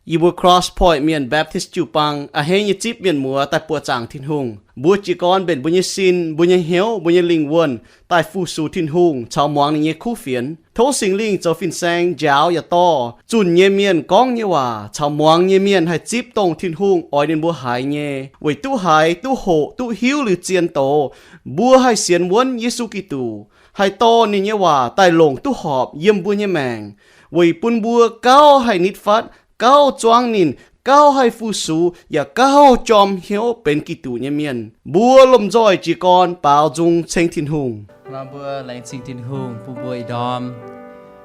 Yie mbuo Cross Point Mienh Baptist jiu-baang a'hneiv nyei zipv mienh muoz daaih buoqc zaangc Tin-Hungh. Mbuo jiez gorn mbenc mbuo nyei sin, mbuo nyei hnyouv, mbuo nyei lingh wuonh daaih fu-sux Tin-Hungh caux muangx ninh nyei kuv fienx. Tov Singx Lingh zoux fin-saeng njaaux yaac dorh zunh nyei mienh gorngv nyei waac caux muangx nyei mienh haih zipv dongh Tin-Hungh oix ninh mbuo haiz nyei, weic duqv haiz, duqv hoqc, duqv hiuv liuz zien doz, mbuo haih sienx wuonv Yesu Giduc, haih dorh ninh nyei waac daaih longc duqv horpc yiem mbuo nyei maengc, weic bun mbuo gauh haih nitv fatv, gauh zuangv ninh, gauh haih fu-sux, yaac gauh jorm hnyouv benx Giduc nyei mienh. Mbuo lomh nzoih jiez gorn baaux nzung ceng Tin-Hungh. Nor mbuo laengz zingh Tin-Hungh bun mbuo ih ndorm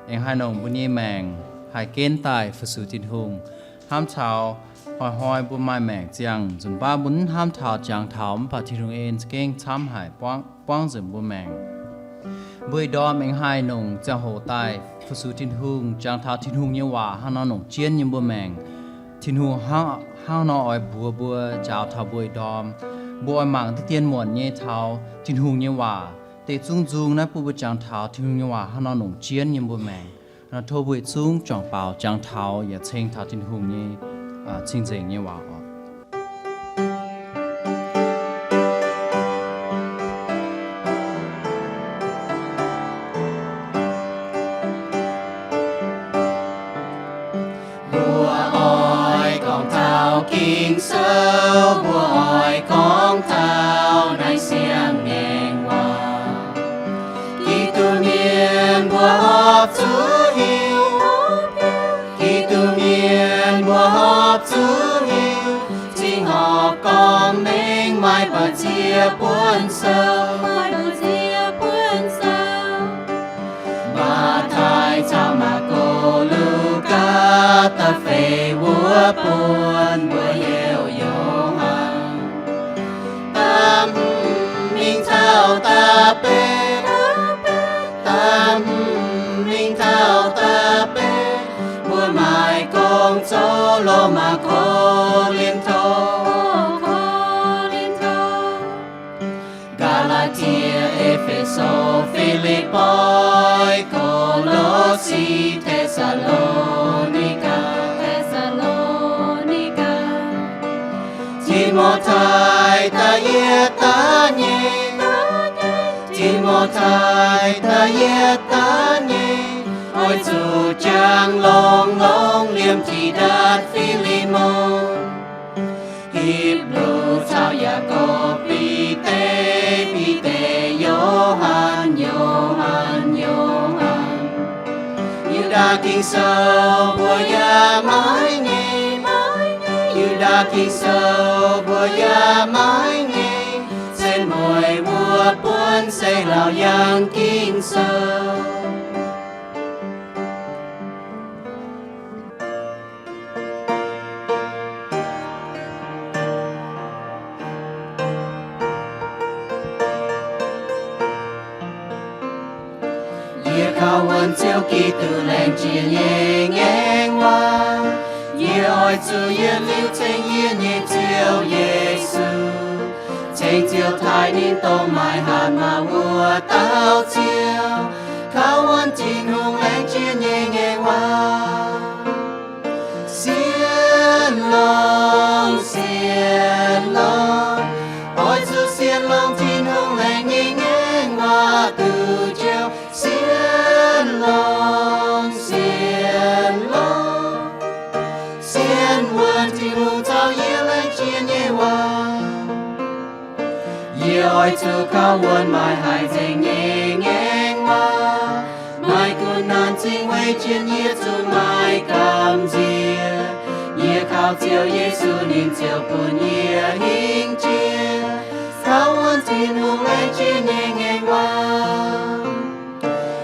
aengx haih longc mbuo nyei maengc haih genv daaih fu-sux Tin-Hungh. Hnamv taux hnoi-hnoi mbuo maaih maengc ziangh nzunc baav mbuo mv hnamv taux jangx taux, mv baac Tin-Hungh en za'gengh camv haic, buangv nzengc mbuo maengc. Mbuo ih ndorm aengx haih longc ziangh hoc daaih fu-sux Tin-Hungh, jangx taux Tin-Hungh nyei waac hnangv nor longc jienv nyei mbuo maengc. Tin-Hungh hnangv nor oix mbuox mbuo, njaaux taux mbuo ih ndorm. Mbuo oix mangc diqv dien muonc nyei taux Tin-Hungh nyei waac deix zungv nzung naaiv bun mbuo jangx taux Tin-Hungh nyei waac hnangv nor longc jienv nyei mbuo maengc. Nor tov mbuo yietc zungv juangc baaux jangx taux yaac ceng taux Tin-Hungh nyei cing-nzengc nyei waac oc. Mbuo oix gorngv taux Ging-Sou, mbuo oix gorngv taux naaiv siang-ngaengc waac. Giduc mienh mbuo horpc zuqc hiuv, Giduc mienh mbuo horpc zuqc hiuv, cingx horpc gorngv mengh maaih buoz-nziex buonv sou. Maaih buoz-nziex buonv sou. Matv^taai caux Maako, Lugaa, da'feix wuov buonv mbuo heuc Yo^han. Da'hmz mingh taux da'betv, da'hmz mingh taux da'betv, mbuo maaih gong zoux Lomaa Ko^lin^to. Gaa^laa^tie, E^fe^so, Fi^lipv^poi, Ko^lo^si, Te^saa^lo^ni^gaa, Te^saa^lo^ni^gaa. Ti^mo^tai da'yietv da'nyeic, Ti^mo^tai da'yietv da'nyeic, oix zuqc jangx longx-longx liemh Tidatc, Fi^li^mon, Hipv^lu caux Yaakopv, Bide, Bide, Yo^han, Yo^han, Yo^han. Yu^ndaa Ging-Sou mbuo yaac maiv nyei, Yu^ndaa Ging-Sou mbuo yaac maiv nyei, se mueiz mbuo buonv se Laauc Yaangh Ging-Sou. Yie kaux wuonx Ziouv Giduc laengz jiex nyei ngaengc waac. Yie oix zuqc yietc liuz ceng yie nyei Ziouv Yesu, ceng Ziouv taaih ninh dongh maaih hatc maaz wuov dauh Ziouv, kaux wuonx Tin-Hungh laengz jiex nyei ngaengc waac. Sienx longx, sienx longx, oix zuqc sienx longx Tin-Hungh laengz nyei ngaengc waac duqv Ziouv. Sienx longx, sienx longx, sienx wuonx Tin-Hungh caux yie laengz jiex nyei waac. Yie oix zuqc kaux wuonx maaih haic nzengc nyei ngaengc waac, maaih gu'nguaaz zingh weic jienv yie zuqc maaih gamh nziex. Yie kaux Ziouv Yesu, ninh ziouc bun yie hingh jiex, kaux wuonx Tin-Hungh laengz jiex nyei ngaengc waac.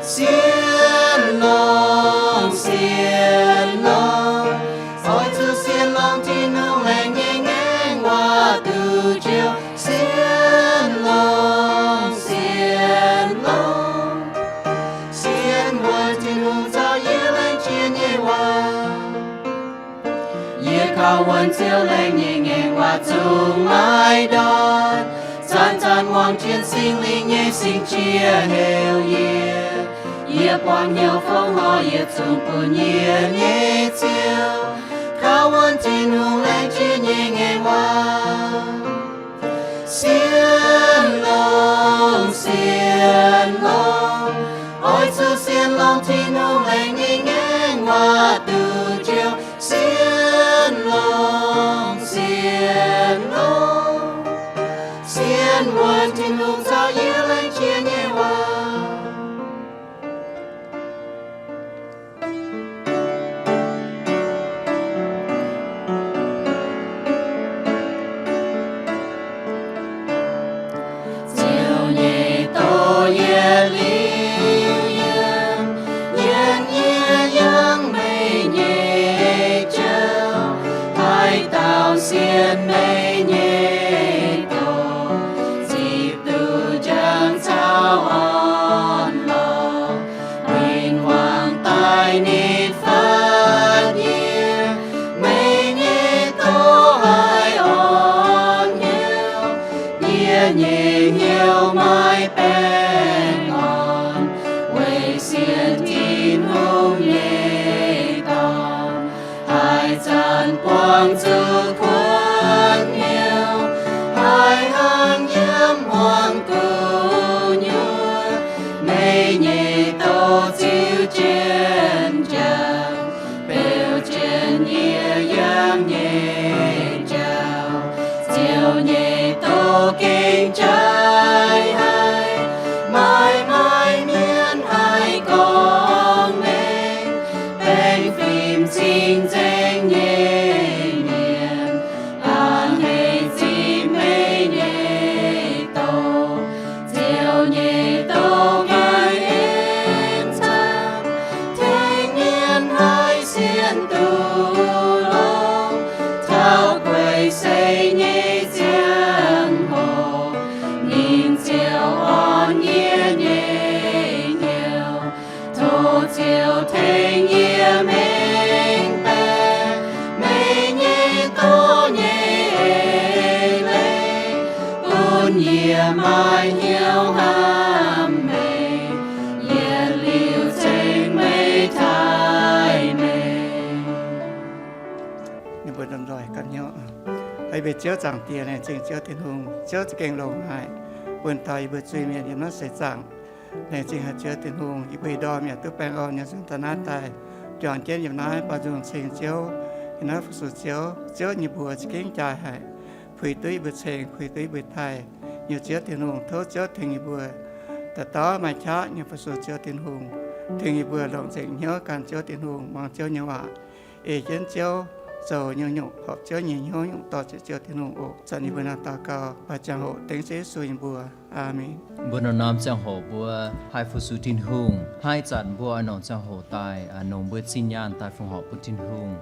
Sienx longx, sienx longx, oix zuqc sienx longx Tin-Hungh laengz nyei ngaengc waac duqv Ziouv. Sienx longx, sienx longx, sienx wuonx Tin-Hungh caux yie laengz jiex nyei waac. Yie kaux wuonx Ziouv laengz nyei ngaengc waac zungv maiv ndortv. Zanc-zanc muangx jienv Singx Lingh nyei singx jiex heuc yie. Yie buangh hnyouv fongc horc yietc zungv bun yie nyei Ziouv, kaux Meih nyei doz, zipv duqv njang caux orn-lorqc, win-wangv daaih nitv fatv yie. Meih nyei doz haih orn hnyouv, yie nyei hnyouv maiv baengh orn, weic sienx Tin-Hungh nyei dorngx. Haaix zanc buangh zuqc kuonx hnyouv, haaix hnangv yiem hmuangx gu'nyuoz, meih nyei doz ziux jienv njang, beu jienv yie yangh nyei njaaux. Ziouv nyei doz gengh jaaix haic, maaih maaih mienh haih gorngv meih, baengh fim cing-nzengc nyei mienh, a'hneiv zipv meih nyei doz. Ziouv nyei doz maaih en camv, tengx mienh haih sienx duqv longx. Taux guei seix nyei ziangh hoc, ninh ziouc orn yie nyei hnyouv. Tov Ziouv tengx yie mengh baeqc meih nyei doz nyei eix leiz, bun yie maaih hnyouv hnamv meih, yietc liuz ceng meih, taaih meih. Ninh mbuo lomh nzoih ganh hnyouv. Ei mbuo Ziouv Zaangc Diex, laengz zingh Ziouv Tin-Hungh, Ziouv za'gengh longx haic, bun taux yie mbuo zuiz-mienh yiem naaiv seix zaangc. Laengz zingh haic Ziouv Tin-Hungh, yie mbuo ih ndorm yaac duqv baengh orn nyei nzuonx daaih naaiv daaih juangc jienv yiem naaiv, baaux nzung ceng Ziouv, yiem naaiv fu-sux Ziouv. Ziouv, yie mbuo za'gengh jaaix haic, puix duqv yie mbuo ceng, puix duqv yie mbuo taaih. Nyei Ziouv Tin-Hungh, tov Ziouv tengx yie mbuo dauh dauh maaih qaqv nyei fu-sux Ziouv Tin-Hungh, tengx yie mbuo longc nzengc hnyouv gan Ziouv Tin-Hungh, muangx Ziouv nyei waac, ei jienv Ziouv zoux nyungc-nyungc horpc Ziouv nyei hnyouv, nyungc dorh ziec Ziouv Tin-Hungh oc. Zanc yie mbuo naaiv daux gaux baac ziangh hoc dengv Ziouv Yesu nyei mbuox. Aamen. Mbuo norm-norm ziangh hoc mbuo haih fu-sux Tin-Hungh. Hnangv ih zanc mbuo oix nongc ziangh hoc daaih, aa, nongc mbuo zinh nyaanh daaih fongc horc bun Tin-Hungh.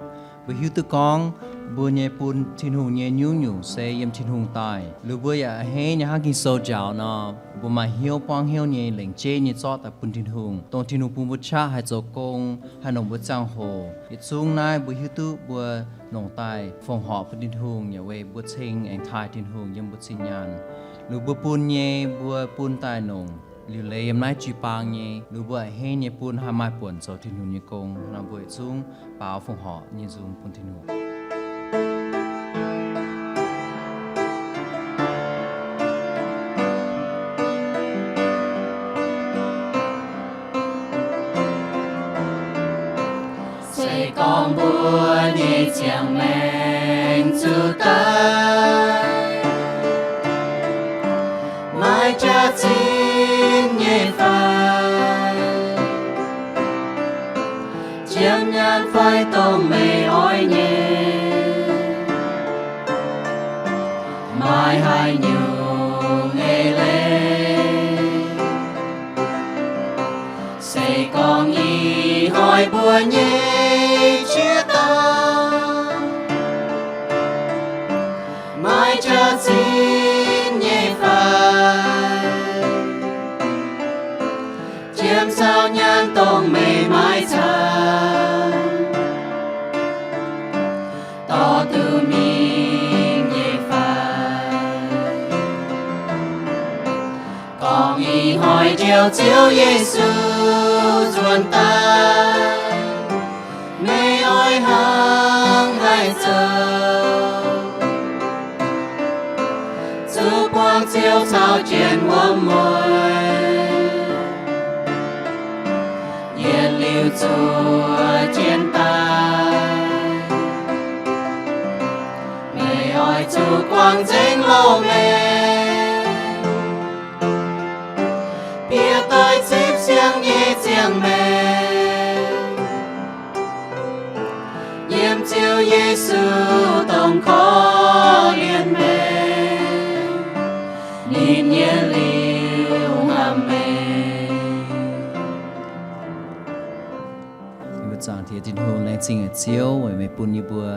Mbuo hiuv duqv gorngv mbuo nyei bun Tin-Hungh nyei nyungc-nyungc se yiem Tin-Hungh daaih. Liuz mbuo yaac a'hneiv nyei hnangv Ging-Sou njaaux nor, mbuo maaih hnyouv buangv hnyouv nyei lengc jeiv nyei zorqv daaih bun Tin-Hungh, dongh Tin-Hungh bun mbuo qaqv haih zoux gong, haih nongc mbuo ziangh hoc. Yietc zungv naaiv mbuo hiuv duqv mbuo nongc daaih fongc horc bun Tin-Hungh yaac weic mbuo ceng aengx taaih Tin-Hungh yiem mbuo zinh nyaanh. Liuz mbuo bun nyei, mbuo bun daaih nongc liuc leiz yiem naaiv jiu-baang nyei, liuz mbuo a'hneiv nyei bun haih maaih buonc zoux Tin-Hungh nyei gong. Nor mbuo yietc zungv baaux fongc horc nyei nzung bun Tin-Hungh. Se gorngv mbuo nyei ziangh maengc zuqc daaih maaih jaax-zinh nyei fai, jiem nyaanh fai dongh meih oix nyei, maaih haaix nyungc eix leiz, se gorngv ih hnoi mbuo nyei qiex dauh maaih jaax-zinh nyei fai, jiem saau nyaanh dongh meih maiv caux dorh duqv mingh nyei fai. Gorngv ih hnoi njoux Ziouv Yesu nzuonx daaih, meih oix hnangv haaix zoux, zuqc buangh Ziouv caux jienv wuom mueiz, yietc liuz zuov jienv daaih. Meih oix zuqc guangc nzengc loz-maengc, piex doix-zipv siang nyei ziangh maengc, yiem Ziouv Yesu dongh korv-lienh maengc, ninh yietc liuz hnamv meih. Yie mbuo Zaangc Diex Tin-Hungh, laengz zingh haic Ziouv weic meih bun yie mbuo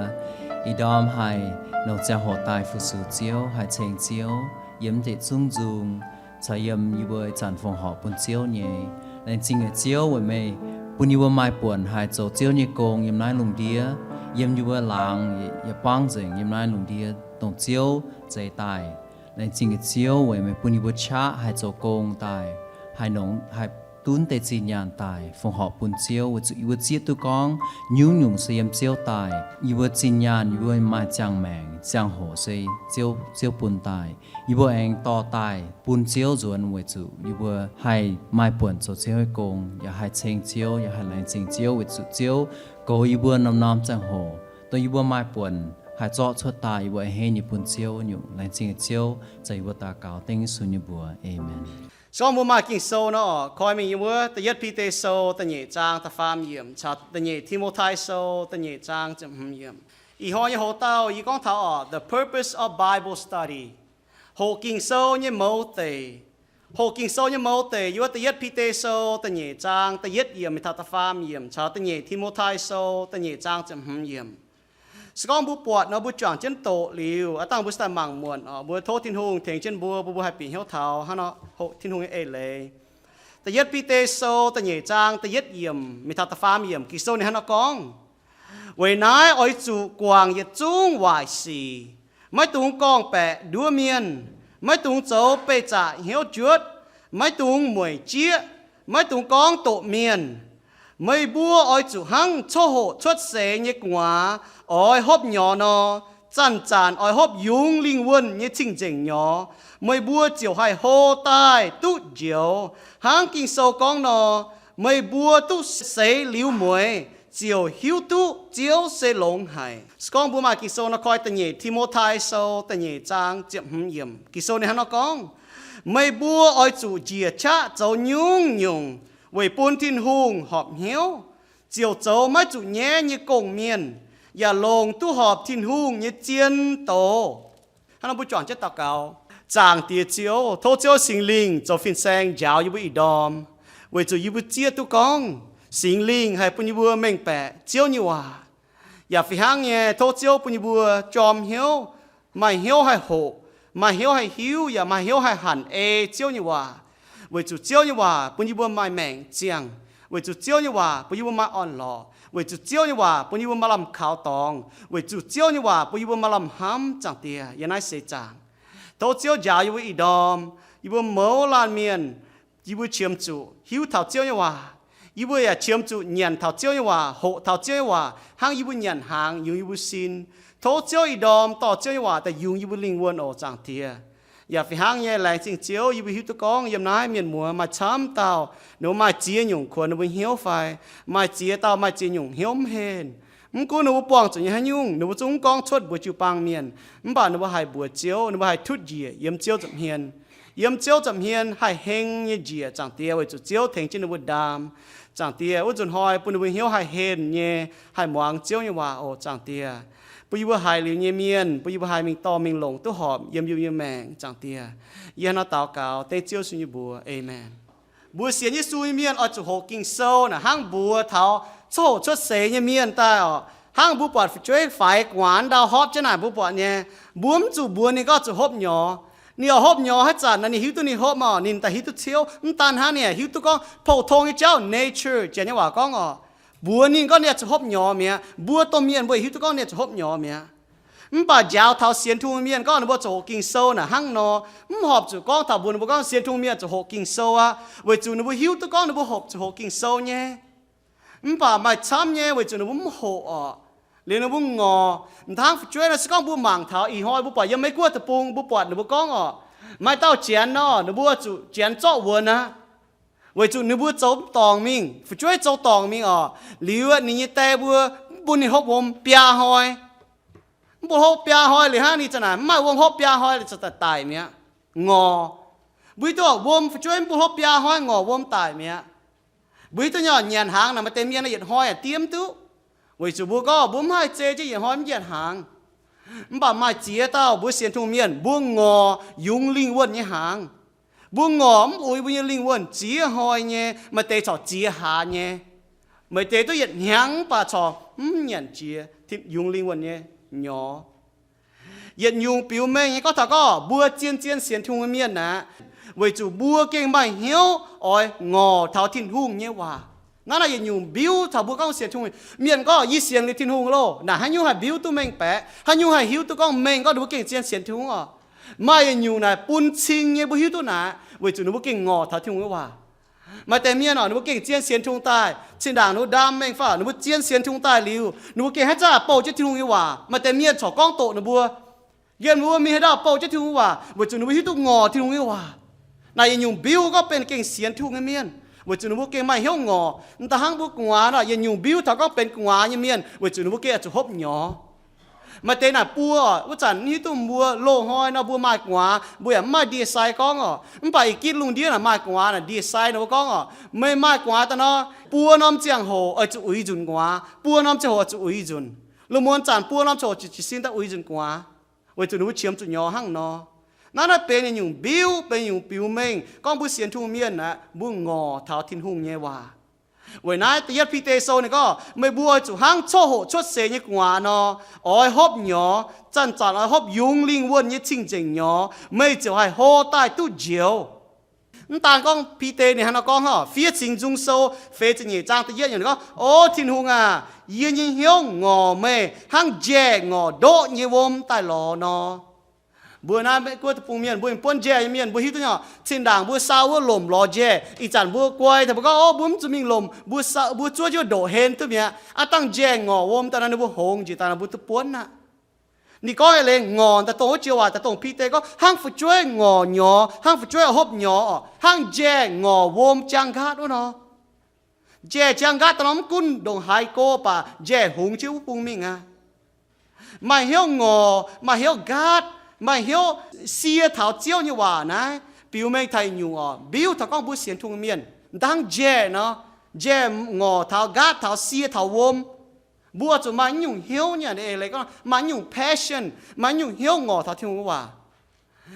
Ih ndorm haih longc ziangh hoc daaih fu-sux Ziouv, haih ceng Ziouv yiem deix zungv nzung, caux yiem yie mbuo ih zanc fongc horc bun Ziouv nyei. Laengz zingh nyei Ziouv weic meih bun yie mbuo maaih buonc haih zoux Ziouv nyei gong yiem naaiv lungh ndiev, yiem yie mbuo laangz yaac buangv nzengc yiem naaiv lungh ndiev dongh Ziouv zeix daaih. Laengz zingh nyei Ziouv weic meih bun yie mbuo qaqv haih zoux gong daaih, haih nongx haih dunv deix zinh nyaanh daaih fongc horc bun Ziouv, weic zuqc yie mbuo zieqv duqv gorngv nyungc-nyungc se yiem Ziouv daaih. Yie mbuo zinh nyaanh, yie mbuo maaih ziangh maengc ziangh hoc se Ziouv, Ziouv bun daaih. Yie mbuo aengx dorh daaih bun Ziouv nzuonx weic zuqc yie mbuo haih maaih buonc zoux Ziouv nyei gong, yaac haih ceng Ziouv, yaac haih laengz zingh Ziouv weic zuqc Ziouv goux yie mbuo norm-norm ziangh hoc, dongh yie mbuo maaih buonc haih zorqv cuotv daaih, yie mbuo a'hneiv nyei bun Ziouv nyungc. Laengz zingh Ziouv, zai yie mbuo daux gaux dengv Yesu nyei mbuox. Aamen. Se gorngv mbuo maaih Ging-Sou nor, koi mingh yiem wuov Da'yietv Bide Sou da'nyeic zaang da'faam yiemc caux Da'nyeic Ti^mo^tai Sou da'nyeic zaang ziepc hmz yiemc. Ih hnoi nyei hoc-dauh yie gorngv taux orqc, The Purpose of Bible Study, hoqc Ging-Sou nyei mouz deic. Hoqc Ging-Sou nyei mouz deic yiem wuov Da'yietv Bide Sou da'nyeic zaang da'yietv yiemc mingh taux da'faam yiemc caux Da'nyeic Ti^mo^tai Sou da'nyeic zaang ziepc hmz yiemc. Se gorngv mbuo buatc nor, mbuo juangc jienv doqc liuz, aav dangh mbuo se daaih mangc muonc orqc, mbuo tov Tin-Hungh tengx jienv mbuo, mbuo, mbuo haih bieqc hnyouv taux hnangv nor hoqc Tin-Hungh nyei eix leiz. Da'yietv Bide Sou da'nyeic zaang da'yietv yiemc mingh taux da'faam yiemc, Ging-Sou ninh hnangv nor gorngv, Weic naaiv oix zuqc guangc yietc zungv waaic sic, maiv dungx gorngv-baeqc nduov mienh, maiv dungx zoux beih zaqc hnyouv juotv, maiv dungx mueic jieqv, maiv dungx gorngv doqc mienh. Meih mbuo oix zuqc hnangv coqv hoqc cuotv seix nyei gu'nguaaz oix hopv nyorx nor, zanc-zanc oix hopv yungz lingh wuonh nyei cing-nzengc nyorx. Meih mbuo ziouc haih hlo daaih duqv njoux. Hnangv Ging-Sou gorngv nor, meih mbuo duqv seix liuz mueiz ziouc hiuv duqv Ziouv se longx haic. Se gorngv mbuo maaih Ging-Sou nor, koi Da'nyeic Ti^mo^tai Sou da'nyeic zaang ziepc hmz yiemc, Ging-Sou ninh hnangv nor gorngv, Meih mbuo oix zuqc njiec qaqv zoux nyungc-nyungc weic bun Tin-Hungh horpc hnyouv, ziouc zoux maiv zuqc nyaiv nyei gong-mienh, yaac longc duqv horpc Tin-Hungh nyei zien doz. Hnangv nor mbuo juangc jienv daux gaux. Zaangc Diex Ziouv, tov Ziouv Singx Lingh zoux fin-saeng njaaux yie mbuo ih ndorm, weic zuqc yie mbuo zieqv duqv gorngv Singx Lingh haih bun yie mbuo mengh baeqc Ziouv nyei waac. Yaac fih hnangv nyei, tov Ziouv bun yie mbuo jorm hnyouv, maaih hnyouv haih hoqc, maaih hnyouv haih hiuv, yaac maaih hnyouv haih hanc ei Ziouv nyei waac. Weic zuqc Ziouv nyei waac bun yie mbuo maaih maengc ziangh. Weic zuqc Ziouv nyei waac bun yie mbuo maaih orn-lorqc. Weic zuqc Ziouv nyei waac bun yie mbuo maaih lamh kaux dorngx. Weic zuqc Ziouv nyei waac bun yie mbuo maaih lamh hnamv, Zaangc Diex, yiem naaiv seix zaangc. Tov Ziouv njaaux yie mbuo ih ndorm, yie mbuo mouz laanh mienh, yie mbuo qiemx zuqc hiuv taux Ziouv nyei waac. Yie mbuo yaac qiemx zuqc nyanc taux Ziouv nyei waac, hoqc taux Ziouv nyei waac, hnangv yie mbuo nyanc hnaangx yungz yie mbuo sin. Tov Ziouv ih ndorm dorh Ziouv nyei waac daaih yungz yie mbuo lingh wuonh oc, Zaangc Diex. Yaac fih hnangv nyei, laengz zingh Ziouv, yie mbuo hiuv duqv gorngv yiem naaiv mienh muoz maaih camv dauh ninh mbuo maaih ziex nyungc kuonx ninh mbuo hnyouv fai, maaih ziex dauh maaih ziex nyungc hnyouv mv henh. Mv gunv ninh mbuo buangh zuqc nyei haaix nyungc, ninh mbuo zungv mv gorngv cuotv mbuox jiu-baang mienh, mv baac ninh mbuo haih mbuox Ziouv, ninh mbuo haih tutv njiec yiem Ziouv nza'hmien. Yiem Ziouv nza'hmien haih heng nyei njiec, Zaangc Diex, weic zuqc Ziouv tengx jienv ninh mbuo ndaam. Zaangc Diex, wuov nzunc hnoi bun ninh mbuo hnyouv haih henh nyei, haih muangx Ziouv nyei waac oc, Zaangc Diex. Bun yie mbuo haiz liuz nyei mienh, bun yie mbuo haih mingh dorh mingh longc duqv horpc yiem yie mbuo nyei maengc, Zaangc Diex. Yie hnangv naaiv daux gaux dengv Ziouv Yesu nyei mbuox. Aamen. Mbuo sienx Yesu nyei mienh oix zuqc hoqc Ging-Sou naaic hnangv mbuox taux coqv hoqc cuotv seix nyei mienh daaih oc. Hnangv mbuo buatc fu'jueiv faix gu'nguaaz ndau hopv jienv naaic, mbuo buatc nyei, mbuo mv zuqc mbuox ninh gorngv zuqc hopv nyorx. Ninh oix hopv nyorx haaix zanc naaic ninh hiuv duqv ninh hopv oc, ninh daaih hiuv duqv ciouv. Mv daan hnangv, ninh hiuv duqv gorngv pou-tong nyei jauv, nature, Janx nyei waac gorngv oc, mbuox ninh gorngv ninh oix zuqc hopv nyorx mi'aqv. Mbuo domh mienh mbuo hiuv duqv gorngv ninh oix zuqc hopv nyorx mi'aqv. Mv baac njaaux taux sienx Tin-Hungh mienh gorngv ninh mbuo zuqc hoqc Ging-Sou naaic hnangv nor, mv horpc zuqc gorngv taux mbuox ninh mbuo gorngv sienx Tin-Hungh mienh zuqc hoqc Ging-Sou aqv, weic zuqc ninh mbuo hiuv duqv gorngv ninh mbuo horpc zuqc hoqc Ging-Sou nyei. Mv baac maaih camv nyei weic zuqc ninh mbuo mv hoqc oc. Liuz ninh mbuo ngorc. M'daaih hnangv fu'jueiv nor, se gorngv mbuo mangc taux ih hnoi mbuo buatc yiem Meiv-Guoqv deic-bung, mbuo buatc ninh mbuo gorngv oc, maaih dauh Janx nor, ninh mbuo zuqc Janx zorqv wuonx aqv, weic zuqc ninh mbuo zoux mv dorngc mingh, fu'jueiv zoux dorngc mingh oc. Liuz ninh nyei die mbuo mv bun ninh hopv wuom biaa hnoi. Mv bun hopv biaa hnoi liuz hnangv, ninh za'naaic mv maaih wuom hopv biaa hnoi liuz za'naaic daic mi'aqv, ngorc. Mbuo hiuv duqv wuom, fu'jueiv mv bun hopv biaa hnoi ngorc, wuom daic mi'aqv. Mbuo hiuv duqv nyei, nyanc hnaangx naaic maaih deix mienh yietc hnoi yaac diev mv duqv, weic zuqc mbuo gorngv mbuo mv haih zei jienv yietc hnoi mv nyanc hnaangx. Mv baac maaih ziex dauh mbuo sienx Tin-Hungh mienh, mbuo ngorc yungz lingh wuonh nyei hnaangx. Mbuo ngorc mv uix mbuo nyei lingh wuonh ziex hnoi nyei, maaih deix corc ziex hlaax nyei. Maaih deix duqv yietc hnyangx mv baac corc mv nyanc jiex yungz lingh wuonh nyei. nyorx. Yietc nyungc biux mengh nyei gorngv taux gorngv mbuo zien-zien sienx Tin-Hungh nyei mienh aqv, weic zuqc mbuo gengh maaih hnyouv oix ngorc taux Tin-Hungh nyei waac. Naaiv naaic yietc nyungc mbiuv taux mbuo gorngv sienx Tin-Hungh. Mienh gorngv, yie sienx liuz Tin-Hungh loh, naaic haaix nyungc haih mbiuv duqv mengh baeqc, haaix nyungc haih hiuv duqv gorngv mengh gorngv ninh mbuo gengh zien sienx Tin-Hungh oc. Maaih yietc nyungc naaic bun cing nyei mbuo hiuv duqv naaic, weic zuqc ninh mbuo gengh ngorc taux Tin-Hungh nyei waac. Maaih deix mienh oc, ninh mbuo gengh zien sienx Tin-Hungh daaih, zinh ndaangc ninh mbuo ndaam mengh fai ninh mbuo zien sienx Tin-Hungh daaih liuz, ninh mbuo gengh haaix zanc bouh jienv Tin-Hungh nyei waac. Maaih deix mienh corc gorngv doqc ninh mbuo, yiem mbuo mingh haaix ndau bouh jienv Tin-Hungh nyei waac, weic zuqc ninh mbuo hiuv duqv ngorc Tin-Hungh nyei waac. Naaic yietc nyungc mbiuv gorngv benx gengh sienx Tin-Hungh nyei mienh, weic zuqc ninh mbuo gengh maaih hnyouv ngorc. M'daaih hnangv mbuo gu'nguaaz nor, yietc nyungc mbiuv taux gorngv benx gu'nguaaz nyei mienh, weic zuqc ninh mbuo gengh oix zuqc hopv nyorx. Maaih deix naaic buo, wuov zanc mv hiuv duqv mbuo loz-hnoi nor mbuo maaih gu'nguaaz, mbuo yaac mv maaih ndie-sai gorngv oc. Mv baac ih gitv lungh ndiev naaic maaih gu'nguaaz naaic ndie-sai ninh mbuo gorngv oc, meih maaih gu'nguaaz daaih nor, buo norm ziangh hoc oix zuqc uix nzunc gu'nguaaz, buo norm ziangh hoc oix zuqc uix nzunc. Lungh muonz zanc buo norm ziangh hoc zuqc jiez sin daaih uix nzunc gu'nguaaz, weic zuqc ninh mbuo qiemx zuqc nyorx hnangv nor. Naaiv naaiv benx yietc nyungc mbiuv, benx yietc nyungc biux mengh gorngv mbuo sienx Tin-Hungh mienh aeqv, mbuo ngorc taux Tin-Hungh nyei waac. Weic naaiv da'yietv Bide Sou ninh gorngv, meih mbuo oix zuqc hnangv coqv hoqc cuotv seix nyei gu'nguaaz nor, oix hopv nyorx, zanc-zanc oix hopv yungz lingh wuonh nyei cing-nzengc nyorx, meih ziouc haih hlo daaih duqv njoux. Mv daan gorngv Bide ninh hnangv nor gorngv oc, fiev Singx Nzung Sou feix ziepc nyeic zaang da'yietv yiemc gorngv, O Tin-Hungh aac, yie nyei hnyouv ngorc meih hnangv njaeh ngorc ndoqv nyei wuom daaih lorz nor. Mbuo naaiv Meiv Guoqv deic-bung mienh, mbuo mingh buonv njaeh nyei mienh, mbuo hiuv duqv nyei oc. Cin-ndaangc mbuo sau wuov lomc lorz njaeh, ih zanc mbuo guai taux mbuo gorngv, O, mbuo mv zuqc mingh lomc, mbuo zuov jienv wuov ndoqc hen duqv mi'aqv. Aav dangh njaeh ngorc wuom daaih nor, ninh mbuo hngongx njiec daaih nor, mbuo duqv buonv aqv. Ninh gorngv eix leiz ngorc daaih dongh wuov joux waac daaih dongh Bide gorngv hnangv fu'jueiv ngorc nyorx, hnangv fu'jueiv hopv nyorx oc, hnangv njaeh ngorc wuom jaang nqaatv wuov nor. Njaeh jaang nqaatv daaih nor, mv gunv ndongc haaix go baac njaeh hngongx jienv wuov bung mingh aqv. Maaih hnyouv ngorc, maaih hnyouv nqaatv, maaih hnyouv sie taux Ziouv nyei waac naaiv, biux mengh taux nyungc oc, mbiuv taux gorngv mbuo sienx Tin-Hungh mienh. Hnangv njaeh nor, njaeh ngorc taux, nqaatv taux, sie taux wuom. Mbuo zuqc maaih nyungc hnyouv nyei, eix leiz gorngv maaih nyungc passion, maaih nyungc hnyouv ngorc taux Tin-Hungh nyei waac.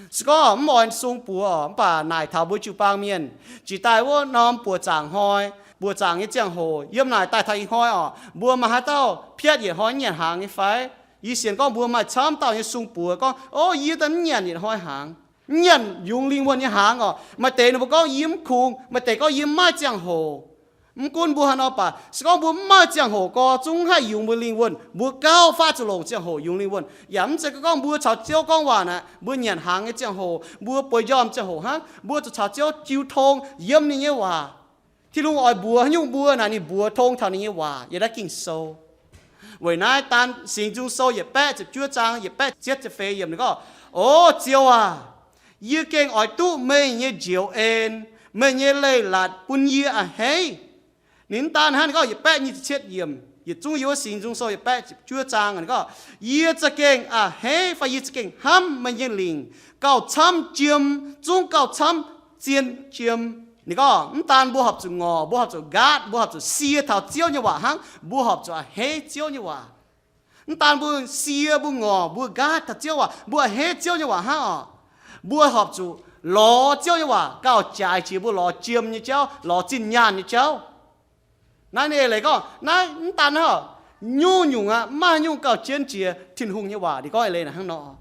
Se gorngv mv oix sung buoz oc, mv baac naaic taux mbuo jiu-baang mienh, jiex daaih wuov norm buoz-zaangc hnoi, buoz-zaangc nyei ziangh hoc, yiem naaic daaih taux ih hnoi oc, mbuo maaih haaix dauh piatv yietc hnoi nyanc hnaangx nyei fai? Yie sienx gorngv mbuo maaih camv dauh nyei sung buoz gorngv, O, yie daaih mv nyanc yietc hnoi hnaangx, mv nyanc yungz lingh wuonh nyei hnaangx oc. Maaih deix ninh mbuo gorngv yie mv kungx, maaih deix gorngv yie mv maaih ziangh hoc. Mv gunv mbuo haaix nor baac, se gorngv mbuo mv maaih ziangh hoc gorx, zungv haih yungz mbuo lingh wuonh, mbuo gauh faav zuqc longc ziangh hoc yungz lingh wuonh. Yaac mv zeiz gorngv mbuo caux Ziouv gorngv waac naaic, mbuo nyanc hnaangx nyei ziangh hoc, mbuo bueix njormh ziangh hoc hnangv, mbuo zuqc caux Ziouv jiu tong yiem ninh nyei waac. Tin-Hungh oix mbuox haaix nyungc mbuo naaic, ninh mbuox tong taux ninh nyei waac yiem naaiv Ging-Sou. Weic naaiv daan Singx Nzung Sou yietc baeqv ziepc juov zaang yietc baeqv ziepc feix yiemc ninh gorngv, O Ziouv aac, yie gengh oix duqv meih nyei njoux en, meih nyei leiz-latc bun yie a'hneiv. Ninh mv daan hnangv, ninh gorngv yietc baeqv nyic ziepc cietv yiemc, yietc zungv yiem wuov Singx Nzung Sou yietc baeqv ziepc juov zaang, ninh gorngv, Yie za'gengh a'hneiv fai yie za'gengh hnamv meih nyei lingc gauh camv jiem, zungv gauh camv zien jiem. Ninh gorngv mv daan mbuo horpc zuqc ngorc, mbuo horpc zuqc nqaatv, mbuo horpc zuqc sie taux Ziouv nyei waac hnangv, mbuo horpc zuqc a'hneiv Ziouv nyei waac. Mv daan mbuo sie, mbuo ngorc, mbuo nqaatv taux Ziouv waac, mbuo a'hneiv Ziouv nyei waac hnangv oc, mbuo horpc zuqc lorz Ziouv nyei waac gauh jaaix jiex mbuo lorz jiem nyei jauv, lorz zinh nyaanh nyei jauv. Naaiv ninh eix leiz gorngv naaiv mv daan hnangv oc, nyungc-nyungc aqv, mv maaih nyungc gauh jienv jiex Tin-Hungh nyei waac. Ninh gorngv eix leiz naaic hnangv nor.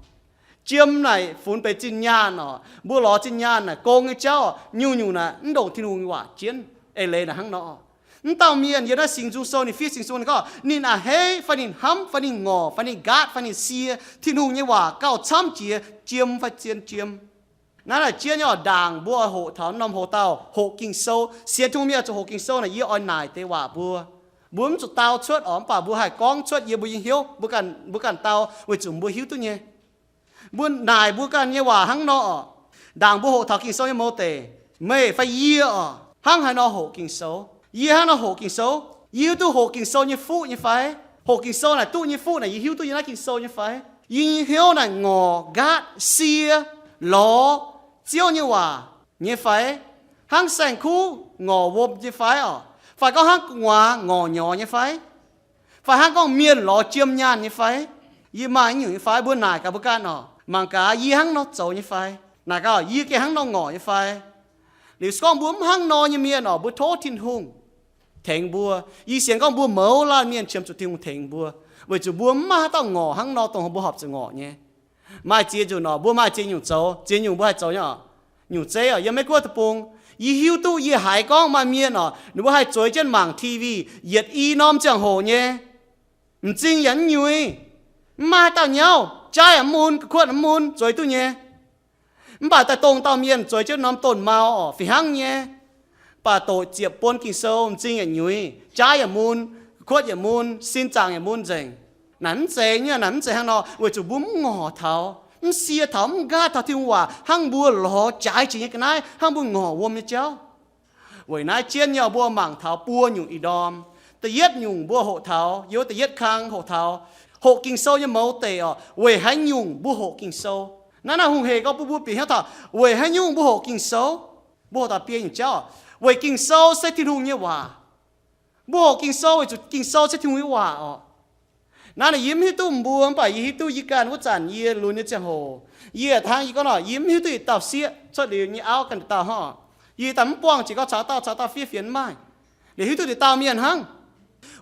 Jiem naaic funx benx zinh nyaanh oc, mbuo lorz zinh nyaanh naaic gong nyei jauv oc, nyungc-nyungc naaic mv ndongc Tin-Hungh nyei waac jienv. Eix leiz naaic hnangv nor. Mv dauh mienh yiem naaiv Singx Nzung Sou ninh fiev Singx Nzung ninh gorngv ninh a'hneiv fai ninh hnamv fai ninh ngorc fai ninh nqaatv fai ninh sie Tin-Hungh nyei waac gauh camv jiex jiem fai zien jiem. Naaiv naaic jienv nyei oc, ndaangc mbuo oix hoqc taux norm hoc-dauh hoqc Ging-Sou. Sienx Tin-Hungh mienh oix zuqc hoqc Ging-Sou naaic, yie oix naaic deix waac mbuo. Mbuo mv zuqc dau cuotv oc, mv baac mbuo haih gorngv cuotv yiem mbuo nyei hnyouv, mbuo ganh, mbuo ganh dau weic zuqc mbuo hiuv duqv nyei. Mbuo naaic mbuo ganh nyei waac hnangv nor oc. Ndaangc mbuo hoqc taux Ging-Sou nyei mouv deix, meih fai yie oc, hnangv haaix nor hoqc Ging-Sou? Yie hnangv nor hoqc Ging-Sou? Yie hiuv duqv hoqc Ging-Sou nyei fuqv nyei fai? Hoqc Ging-Sou naaic duqv nyei fuqv naaic yie hiuv duqv yiem naaiv Ging-Sou nyei fai? Yie nyei hnyouv naaic ngorc, nqaatv, sie, lorz Ziouv nyei waac nyei fai? Hnangv saeng-kuv ngorc wuom nyei fai oc? Fai gorngv hnangv gu'nguaaz ngorc nyorx nyei fai? Fai hnangv gorngv mienh lorz jiem nyaanh nyei fai? Yie maaih nyungc nyei fai? Mbuo naaic gaax mbuo ganh oc. Mangc gaax yie hnangv nor zoux nyei fai? Naaic gaax yie gengh hnangv nor ngorc nyei fai? Liuz se gorngv mbuo mv hnangv nor nyei mienh oc, mbuo tov Tin-Hungh tengx mbuo. Yie sienx gorngv mbuo mouz laanh mienh qiemx zuqc Tin-Hungh tengx mbuo. Weic zuqc mbuo mv maaih haaix dauh ngorc hnangv nor dongh mbuo horpc zuqc ngorc nyei. Maaih ziex nzunc oc, mbuo maaih ziex nyungc zoux, ziex nyungc mbuo haih zoux nyei oc. Nyungc zeiv oc, yiem Meiv Guoqv deic-bung, yie hiuv duqv yie haiz gorngv maaih mienh oc, ninh mbuo haih zueiz jienv mangc T V yietc i norm ziangh hoc nyei. M'zing yaac mv nyuix, mv maaih haaix dauh nyauv, jaaiv yaac mv mun, ga'kuotv yaac mv mun, zueiz duqv nyei. Mv baac daaih dongh dauh mienh zueiz jienv norm donh mau oc, fih hnangv nyei. Mv baac doqc ziepc buonc Ging-Sou, m'zing yaac nyuix, jaaiv yaac mun, ga'kuotv yaac mun, sin zaangc yaac mun nzengc. Naaic mv zeiz nyei, naaic mv zeiz hnangv nor, weic zuqc mbuo mv ngorc taux, mv sie taux, mv nqaatv taux Tin-Hungh waac hnangv mbuo lorz jaaix jiex nyei ga'naaiv, hnangv mbuo ngorc wuom nyei jauv. Weic naaiv jienv nyei oc, mbuo mangc taux buo nyungc ih ndorm. Da'yietv nyungc mbuo hoqc taux, yiem wuov da'yietv kang hoqc taux, hoqc Ging-Sou nyei mouz deic oc, weic haaix nyungc mbuo hoqc Ging-Sou. Naaiv, naaiv hungh hec gorngv bun mbuo bieqc hnyouv taux weic haaix nyungc mbuo hoqc Ging-Sou. Mbuo hoqc taux biei nyungc jauv, weic Ging-Sou se Tin-Hungh nyei waac. Mbuo hoqc Ging-Sou weic zuqc Ging-Sou se Tin-Hungh nyei waac oc. Naaiv naaic yie mv hiuv duqv mbuo, mv baac yie hiuv duqv yie ganh wuov zanc yie lunx nyei ziangh hoc, yie hnangv yie gorngv nor, yie mv hiuv duqv yietc dauh sieqv cuotv liuz nyei auv ganh dauh hnangv. Yie daaih mv buangh jiex gorngv caux dauh caux dauh fiev fienx, mv maaih. Liuz hiuv duqv yietc dauh mienh hnangv.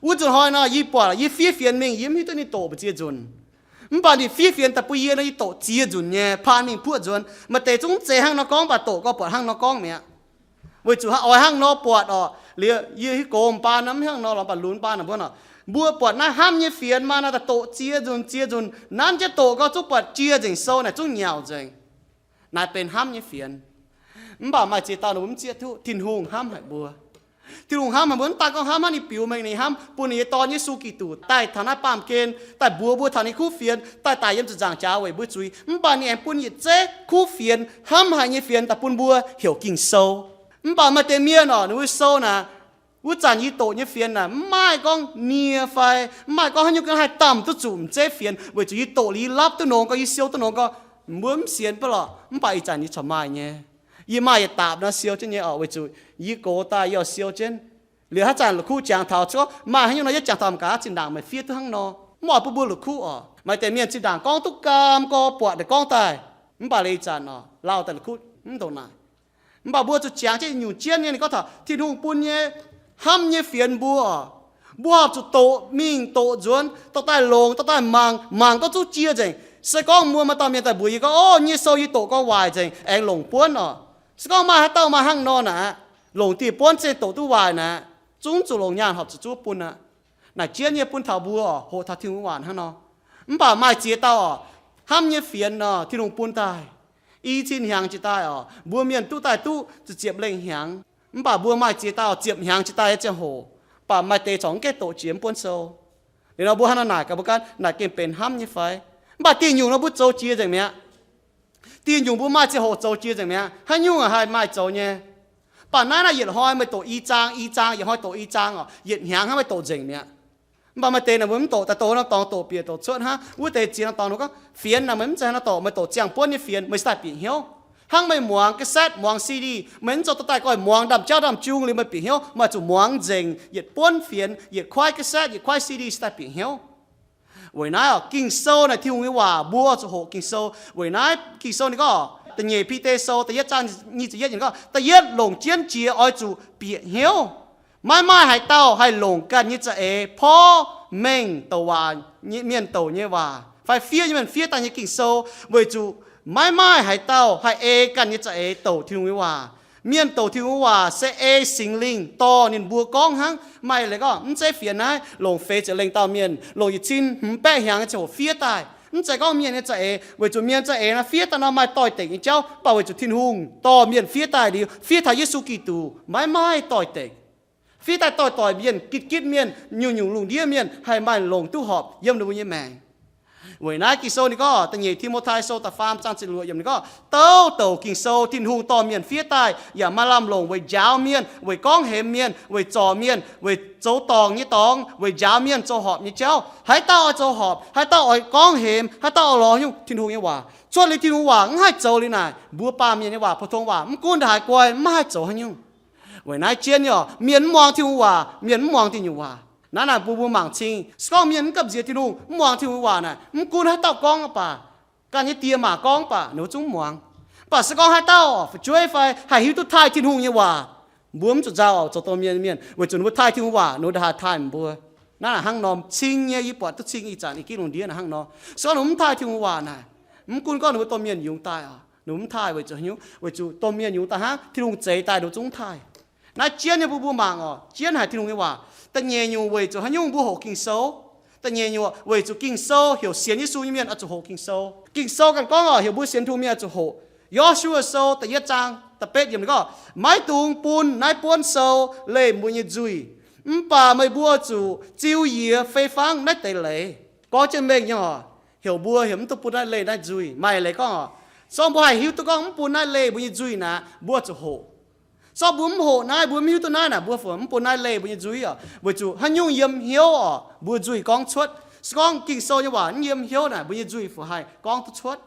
Wuov nzunc hnoi nor yie buatc yie fiev fienx mingh, yie mv hiuv duqv ninh doqc mbu'ziex nzunc. Mv baac ninh fiev fienx daaih bun yie nor, yie doqc ziex nzunc nyei, paan mingh puoqv nzuonx. Maaih deix zungv mv zeiz hnangv nor gorngv, mv baac doqc gorngv buatc hnangv nor gorngv mi'aqv. Weic zuqc oix hnangv nor buatc oc. Liuz yie hiuv gox m'baan nor, mv hnangv nor lorz, mv baac lunx m'baan nor mbuo nor, mbuo buatc naaiv hnamv nyei fienx maaih nor, daaih doqc ziex nzunc ziex nzunc, nanv jienv doqc gau zungv buatc jiex nzengc sou naaic zungv nyauc nzengc. Naaiv benx hnamv nyei fienx. Mv baac maaih ziex dauh ninh mbuo mv zieqv duqv Tin-Hungh hnamv haic mbuo. Tin-Hungh hnamv haic mbuo, mv daan gorngv hnamv hnangv ninh biux mengh ninh hnamv bun ninh nyei Dorn Yesu Giduc daaih taux naaiv baamh gen, daaih mbuox mbuo taux ninh kuv fienx, daaih daic yiem ziepc nzaangc jaax weic mbuo zuiz, mv baac ninh aengx bun yietc zeiv kuv fienx, hnamv haic nyei fienx daaih bun mbuo heuc Ging-Sou. Mv baac maaih deix mienh oc, ninh mbuo sou naaic, wuov zanc yie doqc nyei fienx naaic, mv maaih gorngv nie fai mv maaih gorngv haaix nyungc ganh haih damh duqv zuqc m'zeiv fienx, weic zuqc yie doqc liuz yie lapv duqv nongx gau, yie siou duqv nongx gau. Mbuo mv sienx baac lorqc, mv baac ih zanc yie corc maaih nyei. Yie maaih yietc daapc nor siou jienv nyei oc, weic zuqc yie gox daaih yie oix siou jienv. Liuz haaix zanc la'kuqv jangx taux, se gorngv maaih haaix nyungc nor yie jangx taux, m'gaax zinh ndaangc meih fiev duqv hnangv nor. Mv oix bun mbuo la'kuqv oc. Maaih deix mienh zinh ndaangc gorngv duqv gaam gorx buatc naaic gorngv daaih, mv baac liuz ih zanc oc, lauh daaih la'kuqv mv ndongc naaic. Mv baac mbuo zuqc jangx jienv nyungc jienv nyei, ninh gorngv taux Tin-Hungh bun nyei hnamv nyei fienx mbuo oc, mbuo horpc zuqc doqc mingh doqc nzuonx, dorh daaih longc, dorh daaih mangc, mangc gorngv zungv jiex nzengc. Se gorngv mbuo maaih dauh mienh daaih mbuox yie gorngv, Ov, nyei sou yie doqc gau waaic nzengc, aengx longc buonv oc. Se gorngv maaih haaix dauh maaih hnangv nor naaic, longc dieh buonv zengv doqc duqv waaic naaic, zungv zuqc longc nyaanh horpc zuqc zungv bun aqv. Naaic jienv nyei bun taux mbuo oc, hoqc taux Tin-Hungh waac hnangv nor. Mv baac maaih ziex dauh oc, hnamv nyei fienx nor, Tin-Hungh bun daaih. I cin hnyangx jiex daaih oc, mbuo mienh duqv daaih duqv ziepc ziepc lengh hnyangx. Mv baac mbuo maaih ziex dauh ziepc hnyangx jiex daaih nyei ziangh hoc, mv baac maaih deix corc mv gaengh doqc jiex mv buonv sou. Liuz nor mbuo hnangv nor naaic gaax mbuo ganh, naaic gengh benx hnamv nyei fai? Mv baac dieh nyungc nor mbuo zoux jiex nzengc mi'aqv. Dieh nyungc mbuo maaih ziangh hoc zoux jiex nzengc mi'aqv. Haaix nyungc haiz maaih zoux nyei. Mv baac naaiv naaiv yietc hnoi meih doqc i zaang, i zaang, yietc hnoi doqc i zaang oc, yietc hnyangx hnangv meih doqc nzengc mi'aqv. Mv baac maaih deix naaic mbuo mv doqc, daaih doqc norm dorngx doqc bieqc doqc cuotv hnangv. Wuov deix ziex norm dorngx ninh gorngv, fienx naaic meih mv zeiz hnangv doqc, meih doqc ziangh buonv nyei fienx, meih cingx daaih bieqc hnyouv. Hnangv meih muangx cassette, muangx C D, meih mv zoux dorh daaih goiv muangx ndaamv-jauv ndaamv-jung liuz meih bieqc hnyouv, meih zuqc muangx nzengc yietc buonv fienx, yietc kuaaiv cassette, yietc kuaaiv C D cingx daaih bieqc hnyouv. Weic naaiv oc, Ging-Sou naaic Tin-Hungh nyei waac, mbuo zuqc hoqc Ging-Sou. Weic naaiv Ging-Sou ninh gorngv, da'nyeic Bide Sou da'yietv zaang nyic ziepc yietv ninh gorngv, da'yietv longc jienv jiex oix zuqc bieqc hnyouv. Maiv maaih haaix dauh haih longc ganh nyei za'eix porv mengh douc waac, mienh douc nyei waac, fai fiev nyei mienh fiev daaih nyei Ging-Sou, weic zuqc maiv maaih haaix dauh haih ei ganh nyei za'eix douc Tin-Hungh nyei waac. Mienh douc Tin-Hungh waac se ei Singx Lingh dorh ninh mbuo gorngv hnangv. Maaih leiz gorngv mv zeiz fienx naaiv, longc feix ziepc lengh dauh mienh, longc yietc cin hmz baeqv hnyangx nyei ziangh hoc fiev daaih. Mv zeiz gorngv mienh nyei za'eix, weic zuqc mienh za'eix naaiv fiev daaih nor maaih doix-dekc nyei jauv, mv baac weic zuqc Tin-Hungh dorh mienh fiev daaih liuz, fiev taux Yesu Giduc, maiv maaih doix-dekc. Fiev daaih doix-doix mienh, gitv-gitv mienh, nyungc-nyungc lungh ndiev mienh haih maaih longc duqv horpc yiem ninh mbuo nyei maengc. Weic naaiv Ging-Sou ninh gorngv, da'nyeic Ti^mo^tai Sou da'faam zaang ziepc luoqc yiemc ninh gorngv, douc douc Ging-Sou Tin-Hungh dorh mienh fiev daaih yaac maaih lamh longc weic njaaux mienh, weic gorngv hemx mienh, weic zorc mienh, weic zoux dorngc nyei dorngx, weic njaaux mienh zoux horpc nyei jauv. Haaix dauh oix zoux horpc, haaix dauh oix gorngv hemx, haaix dauh oix lorz nyungc Tin-Hungh nyei waac, cuotv liuz Tin-Hungh waac mv haih zoux liuz naaic, mbuo baamh mienh nyei waac, pou-tong waac, mv gunv ndongc haaix guai, mv haih zoux haaix nyungc. Weic naaiv jienv nyei oc, mienh mv muangx Tin-Hungh waac, mienh mv muangx diuh nyungc waac. Naaiv naaic mbuo mbuo mangc cing, se gorngv mienh mv gamh nziex Tin-Hungh, mv muangx Tin-Hungh waac naaic, mv gunv haaix dauh gorngv baac, ganh nyei die maa gorngv baac, ninh mbuo zungv mv muangx. Mv baac se gorngv haaix dauh fu'jueiv fai haih hiuv duqv taaih Tin-Hungh nyei waac, mbuo mv zuqc nzauh oc, zoux domh mienh mienh, weic zuqc ninh mbuo taaih Tin-Hungh waac, ninh mbuo ndongc haaix taaih mbuo. Naaiv hnangv nor cing nyei, yie buatc duqv cing ih zanc i ginv lungh ndiev naaic hnangv nor. Se gorngv ninh mv taaih Tin-Hungh waac naaic, mv gunv gorngv ninh mbuo domh mienh yungz daaih oc, ninh mv taaih weic zuqc haaix nyungc? Weic zuqc domh mienh yungz daaih hnangv, Tin-Hungh zeix daaih ninh zungv mv taaih. Naaiv jienv nyei bun mbuo mangc oc, jienv haic Tin-Hungh nyei waac. Da'nyeic nyungc weic zuqc haaix nyungc mbuo hoqc Ging-Sou? Da'nyeic nyungc weic zuqc Ging-Sou heuc sienx Yesu nyei mienh oix zuqc hoqc Ging-Sou. Ging-Sou ganh gorngv oc, heuc mbuo sienx Tin-Hungh mienh oix zuqc hoqc. Yosua Sou da'yietv zaang da'betv yiemc ninh gorngv, maiv dungx bun naaiv buonv sou leih mbuo nyei nzuih, mv baac meih mbuo zuqc ziu yie fei fangv naaiv deix leiz. Gorngv jienv mengh nyei oc, heuc mbuo heuc mv duqv bun naaiv leih naaiv nzuih. Maaih leiz gorngv oc, se gorngv mbuo haih hiuv duqv gorngv mv bun naaiv leih mbuo nyei nzuih naaic, mbuo zuqc hoqc. Se gorngv mbuo mv hoqc naaiv, mbuo mv hiuv duqv naaiv naaic, mbuo fungc mv bun naaiv leih mbuo nyei nzuih oc, weic zuqc haaix nyungc yiem hnyouv oc, mbuo nzuih gorngv cuotv. Se gorngv Ging-Sou nyei waac mv yiem hnyouv naaic, mbuo nyei nzuih fungc haih gorngv duqv cuotv.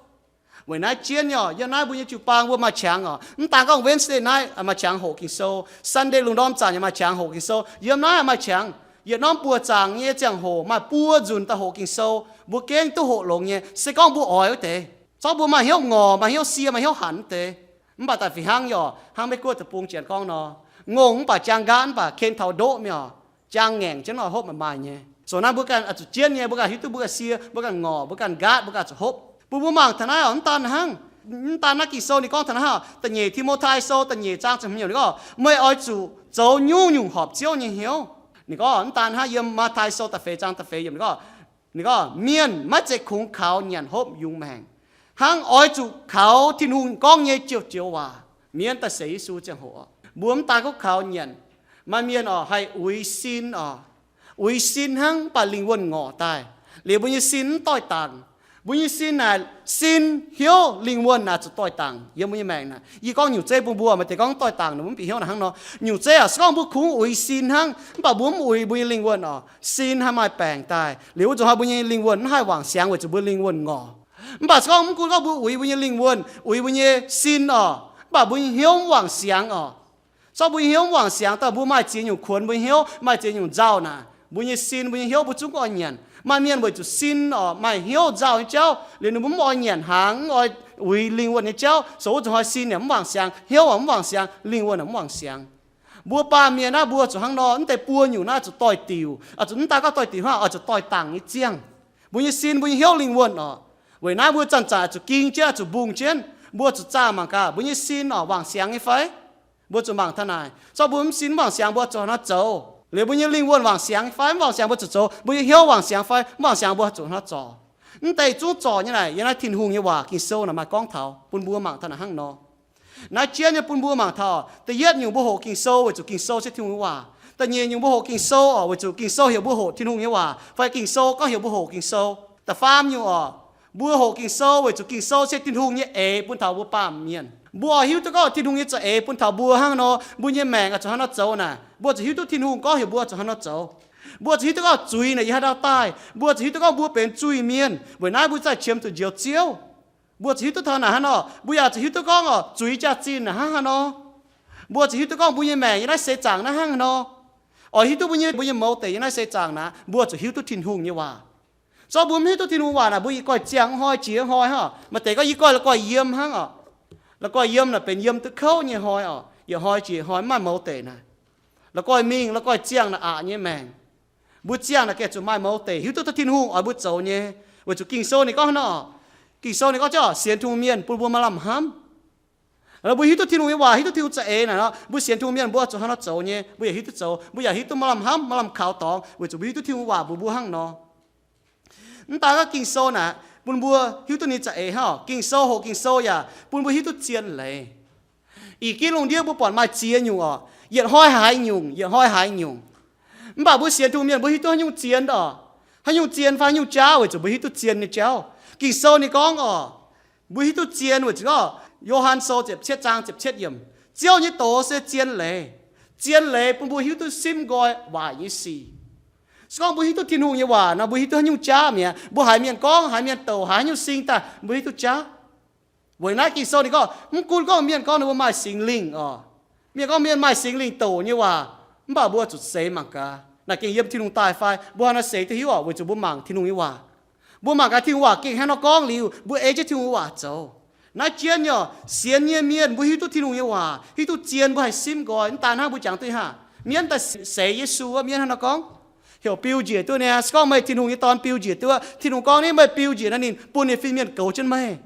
Weic naaiv jienv nyei oc, yiem naaiv mbuo nyei jiu-baang mbuo maaih qangx oc, mv daan gorngv Wednesday night maaih qangx hoqc Ging-Sou, Sunday lungh ndorm zanc yaac maaih qangx hoqc Ging-Sou. Yiem naaiv maaih qangx, yietc norm buoz zaangc nyei ziangh hoc maaih buo nzunc daaih hoqc Ging-Sou. Mbuo gengh duqv hoqc longx nyei, se gorngv mbuo oix wuov deix. Se gorngv mbuo maaih hnyouv ngorc, maaih hnyouv sie, maaih hnyouv hanc wuov deix. Mv baac daaih fih hnangv nyei oc, hnangv Meiv-Guoqv deic-bung janx gorngv nor, ngongh mv baac jaang nqaatv mv baac ken taux ndoqv mi'aqv, jaang ngaengc jienv oix hopv maaih maaih nyei. Zoux naaiv mbuo ganh oix zuqc jienv nyei, mbuo ganh hiuv duqv mbuo ganh sie, mbuo ganh ngorc, mbuo ganh nqaatv, mbuo ganh zuqc hopv. Bun mbuo mangc taux naaiv oc, mv daan hnangv, mv daan naaiv Ging-Sou ninh gorngv taux naaiv oc, da'nyeic Ti^mo^tai Sou da'nyeic zaang ziepc hmz yiemc ninh gorngv, meih oix zuqc zoux nyungc-nyungc horpc Ziouv nyei hnyouv. Ninh gorngv mv daan hnangv, yiem Matv^tai Sou da'feix zaang da'feix yiemc ninh gorngv, ninh gorngv, mienh maiv zeiz kungx kaux nyanc hopv yungz maengc, hnangv oix zuqc kaux Tin-Hungh gorngv nyei joux-joux waac. Mienv daaih seix Yesu ziangh hoc oc, mbuo mv daan gorngv kaux nyanc. Maaih mienh oc haih uix sin oc, uix sin hnangv mv baac lingh wuonh ngorc daaih, liuz mbuo nyei sin mv doix-dangc. Mbuo nyei sin naaic, sin, hnyouv, lingh wuonh naaic zuqc doix-dangc yiem mbuo nyei maengc naaic. Yie gorngv nyungc zeiv bun mbuo, maaih deix gorngv doix-dangc ninh mbuo mv bieqc hnyouv naaic hnangv nor. Nyungc zeiv oc, se gorngv mbuo kungx uix sin hnangv mv baac mbuo mv uix mbuo nyei lingh wuonh oc, sin haih maaih baengc daaih, liuz wuov nzunc hnoi mbuo nyei lingh wuonh mv haih wangc siangx weic zuqc mbuo lingh wuonh ngorc. Mv baac se gorngv mv gunv gorngv mbuo uix mbuo nyei lingh wuonh, uix mbuo nyei sin oc, mv baac mbuo nyei hnyouv mv wangc siangx oc. Se gorngv mbuo nyei hnyouv mv wangc siangx daaih, mbuo maaih ziex nyungc kuonx mbuo nyei hnyouv, maaih ziex nyungc nzauh naaic, mbuo nyei sin, mbuo nyei hnyouv mbuo zungv oix nyanc. Maaih mienh weic zuqc sin oc maaih hnyouv nzauh nyei jauv liuz ninh mbuo mv oix nyanc hnaangx, mv oix uix lingh wuonh nyei jauv, se wuov nzunc hnoi sin yaac mv wangc siangx, hnyouv yaac mv wangc siangx, lingh wuonh yaac mv wangc siangx. Mbuo baamh mienh naaiv mbuo zuqc hnangv nor, mv deix buo nyungc naaiv zuqc doix-diuc, zuqc mv daan gorngv doix-diuc hnangv, oix zuqc doix-dangc nyei ziangh. Mbuo nyei sin, mbuo nyei hnyouv, lingh wuonh oc. Weic naaiv mbuo zanc-zanc zuqc ging jienv, zuqc mbungh jienv, mbuo zuqc zaah mangc gaax mbuo nyei sin oc wangc siangx nyei fai? Mbuo zuqc mangc taux naaic, zorqv mbuo mv sin mv wangc siangx mbuo zuqc hnangv nor zoux. Liuz mbuo nyei lingh wuonh wangc siangx fai mv wangc siangx mbuo zuqc zoux, mbuo nyei hnyouv wangc siangx fai mv wangc siangx mbuo zuqc hnangv nor zorc. Mv deix zungv zorc nyei naaic, yiem naaiv Tin-Hungh nyei waac Ging-Sou naaic maaih gorngv taux bun mbuo mangc taux naaic hnangv nor. Naaiv jienv nyei bun mbuo mangc taux, da'yietv nyungc mbuo hoqc Ging-Sou weic zuqc Ging-Sou se Tin-Hungh nyei waac. Da'nyeic nyungc mbuo hoqc Ging-Sou oc, weic zuqc Ging-Sou heuc mbuo hoqc Tin-Hungh nyei waac, fai Ging-Sou gorngv heuc mbuo hoqc Ging-Sou. Da'faam nyungc oc, mbuo hoqc Ging-Sou weic zuqc Ging-Sou se Tin-Hungh nyei eix bun taux mbuo baamh mienh. Mbuo oix hiuv duqv gorngv Tin-Hungh nyei za'eix bun taux mbuo hnangv nor, mbuo nyei maengc oix zuqc hnangv nor zoux naaic, mbuo zuqc hiuv duqv Tin-Hungh gorngv heuc mbuo zuqc hnangv nor zoux. Mbuo zuqc hiuv duqv gorngv zuiz naaic yiem haaix ndau daaih, mbuo zuqc hiuv duqv gorngv mbuo benx zuiz-mienh, weic naaiv mbuo zaih qiemx zuqc njoux Ziouv. Mbuo zuqc hiuv duqv taux naaic hnangv nor, mbuo yaac zuqc hiuv duqv gorngv oc zuiz jaax-zinh naaic hnangv haaix nor. Mbuo zuqc hiuv duqv gorngv mbuo nyei maengc yiem naaiv seix zaangc naaiv hnangv haaix nor. Oix hiuv duqv mbuo nyei, mbuo nyei mouz deic yiem naaiv seix zaangc naaic, mbuo zuqc hiuv duqv Tin-Hungh nyei waac. Zorqv mbuo mv hiuv duqv Tin-Hungh waac naaic, mbuo yietc goih ziangh hnoi jiex hnoi hnangv oc. Maaih deix gorngv yietc goih la'guaih yiem hnangv oc. La'guaih yiem naaic benx yiem duqv kouv nyei hnoi oc, yietc hnoi jiex hnoi mv maaih mouz deic naaic. La'guaih mingh la'guaih ziangh naaic aqc nyei maengc. Mbuo ziangh naaic gengh zuqc maaih mouz deic hiuv duqv taux Tin-Hungh oix mbuo zoux nyei. Weic zuqc Ging-Sou ninh gorngv hnangv nor oc. Ging-Sou ninh gorngv jienv oc, sienx Tin-Hungh mienh bun mbuo maaih lamh hnamv. Mbuo hiuv duqv Tin-Hungh nyei waac, hiuv duqv Tin-Hungh za'eix naaic nor, mbuo sienx Tin-Hungh mienh mbuo zuqc hnangv nor zoux nyei, mbuo yaac hiuv duqv zoux, mbuo yaac hiuv duqv maaih lamh hnamv, maaih lamh kaux dorngx, weic zuqc mbuo hiuv duqv Tin-Hungh nyei waac mbuox mbuo hnangv nor. Mv daan gorngv Ging-Sou naaic bun mbuo hiuv duqv ninh za'eix hnangv oc, Ging-Sou, hoqc Ging-Sou yaac bun mbuo hiuv duqv zien leiz. Ih ginv lungh ndiev mbuo buatc maaih ziex nyungc oc, yietc hnoi haaix nyungc, yietc hnoi haaix nyungc. Mv baac mbuo sienx Tin-Hungh mienh mbuo hiuv duqv haaix nyungc zien oc, haaix nyungc zien fai haaix nyungc jaav weic zuqc mbuo hiuv duqv zien nyei jauv. Ging-Sou ninh gorngv oc, mbuo hiuv duqv zien weic zuqc gorngv Yo^han Sou ziepc cietv zaang ziepc cietv yiemc, Ziouv nyei doz se zien leiz. Zien leiz bun mbuo hiuv duqv simv nqoi waaic nyei sic. Se gorngv mbuo hiuv duqv Tin-Hungh nyei waac nor, mbuo hiuv duqv haaix nyungc jaav mi'aqv. Mbuo haiz mienh gorngv, haiz mienh douc, haiz haaix nyungc sing daaih, mbuo hiuv duqv jaav. Weic naaiv Ging-Sou ninh gorngv, mv gunv gorngv mienh gorngv ninh mbuo maaih Singx Lingh oc, mienh gorngv mienh maaih Singx Lingh douc nyei waac, mv baac mbuo zuqc seix mangc gaax naaic gengh yiem Tin-Hungh daaih fai. Mbuo hnangv nor seix duqv hiuv oc, weic zuqc mbuo mangc Tin-Hungh nyei waac. Mbuo mangc gaax Tin-Hungh waac gengh hnangv nor gorngv liuz, mbuo ei jienv Tin-Hungh nyei waac zoux. Naaiv jienv nyei oc, sienx nyei mienh mbuo hiuv duqv Tin-Hungh nyei waac, hiuv duqv zien, mbuo haih simv nqoi. Mv daan hnangv mbuo jangx duqv hnangv, mienv daaih seix Yesu wuov mienv hnangv nor gorngv, heuc biu njiec duqv niaa. Se gorngv meih Tin-Hungh nyei dorn biu njiec duqv, Tin-Hungh gorngv, Ninh, meih biu njiec naaiv ninh bun ninh fin-mienh goux jienv meih.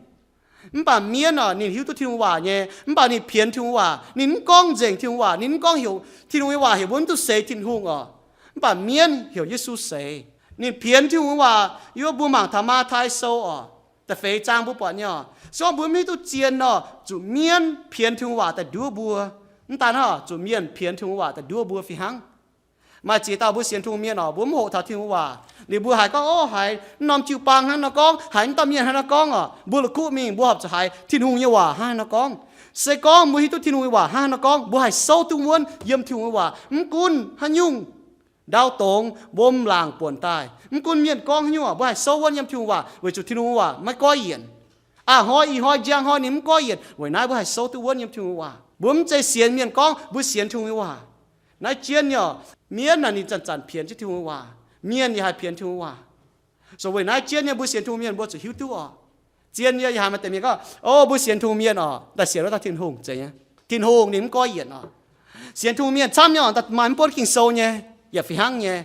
Mv baac mienh orqc, ninh hiuv duqv Tin-Hungh waac nyei, mv baac ninh pienx Tin-Hungh waac. Ninh mv gorngv nzengc Tin-Hungh waac, ninh mv gorngv heuc Tin-Hungh nyei waac heuc mbuo mv duqv seix Tin-Hungh orqc. Mv baac mienh heuc Yesu seix. Ninh pienx Tin-Hungh waac. Yie mbuo mangc taux Matv^tai Sou orqc, da'feix zaang mbuo buatc nyei orqc, se gorngv mbuo mv hiuv duqv zien orqc, zuqc mienh pienx Tin-Hungh waac daaih nduov mbuo. Mv daan hnangv, zuqc mienh pienx Tin-Hungh waac daaih nduov mbuo fih hnangv. Maaih ziex dauh mbuo sienx Tin-Hungh mienh orqc, mbuo mv hoqc taux Tin-Hungh waac. Liuz mbuo haiz gorngv, Ov, haiz naaiv norm jiu-baang hnangv nor gorngv, haiz naaiv dauh mienh hnangv nor gorngv orqc, mbuo la'kuqv mingh, mbuo horpc zuqc haiz Tin-Hungh nyei waac hnangv nor gorngv. Se gorngv mbuo hiuv duqv Tin-Hungh nyei waac hnangv nor gorngv, mbuo haih souv duqv wuonv yiem Tin-Hungh nyei waac. Mv gunv haaix nyungc ndau dongz mbuo mv laangc buonc daaih, mv gunv mienh gorngv haaix nyungc orqc, mbuo haih souv wuonv yiem Tin-Hungh waac, weic zuqc Tin-Hungh waac maiv goiv yienc. A'hnoi ih hnoi njang hnoi ninh mv goiv yienc. Weic naaiv mbuo haih souv duqv wuonv yiem Tin-Hungh waac. Mbuo mv zeiz sienx mienh gorngv mbuo sienx Tin-Hungh nyei waac. Naaiv jienv nyei orqc, mienh naaic ninh zanc-zanc pienx jienv Tin-Hungh nyei waac. Mienh yaac haih pienx Tin-Hungh waac. So weic naaiv jienv nyei mbuo sienx Tin-Hungh mienh mbuo zuqc hiuv duqv orqc. Zien yie yaac haiz maaih deix mienh gorngv, Ov, mbuo sienx Tin-Hungh mienh orqc, daaih sienx wuov dauh Tin-Hungh zeiz nyei. Tin-Hungh ninh mv goiv yienc orqc. Sienx Tin-Hungh mienh camv nyei orqc, daaih maaih mv buonv Ging-Sou nyei, yaac fih hnangv nyei.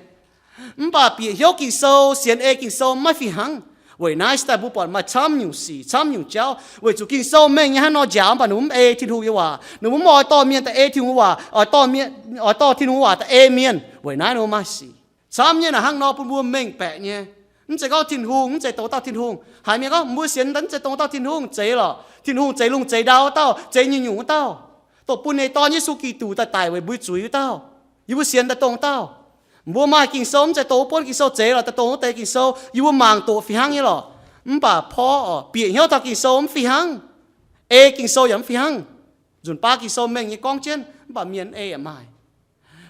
Mv baac bieqc hnyouv Ging-Sou, sienx ei Ging-Sou maiv fih hnangv. Weic naaiv se daaih mbuo buatc maaih camv nyungc sic, camv nyungc jauv, weic zuqc Ging-Sou mengh nyei hnangv nor njaaux, mv baac ninh mbuo mv ei Tin-Hungh nyei waac. Ninh mbuo mv oix dorh mienh daaih ei Tin-Hungh waac, oix dorh mienh, oix dorh Tin-Hungh waac daaih ei mienh. Weic naaiv ninh mbuo maaih sic. Camv nyei naaic hnangv nor bun mbuo mengh baeqc nyei. Mv zeiz gorngv Tin-Hungh, mv zeiz dongh dauh Tin-Hungh. Haiz mienh gorngv, Mbuo sienx mv zeiz dongh dauh Tin-Hungh, zeiz lorqc. Tin-Hungh zeiz lungh zeiz ndau wuov dauh, zeiz nyungc-nyungc wuov dauh, dongh bun ninh dorn Yesu Giduc daaih daic weic mbuo zuiz wuov dauh. Yie mbuo sienx daaih dongh dauh. Mbuo maaih Ging-Sou mv zeiz dongh wuov buonv Ging-Sou, zeiz lorqc, daaih dongh wuov deix Ging-Sou yie mbuo mangc doqc fih hnangv nyei lorqc. Mv baac porv orqc, bieqc hnyouv taux Ging-Sou mv fih hnangv. Ei Ging-Sou yaac mv fih hnangv. Nzunc baav Ging-Sou mengh nyei gorngv jienv, mv baac mienh ei yaac maaih.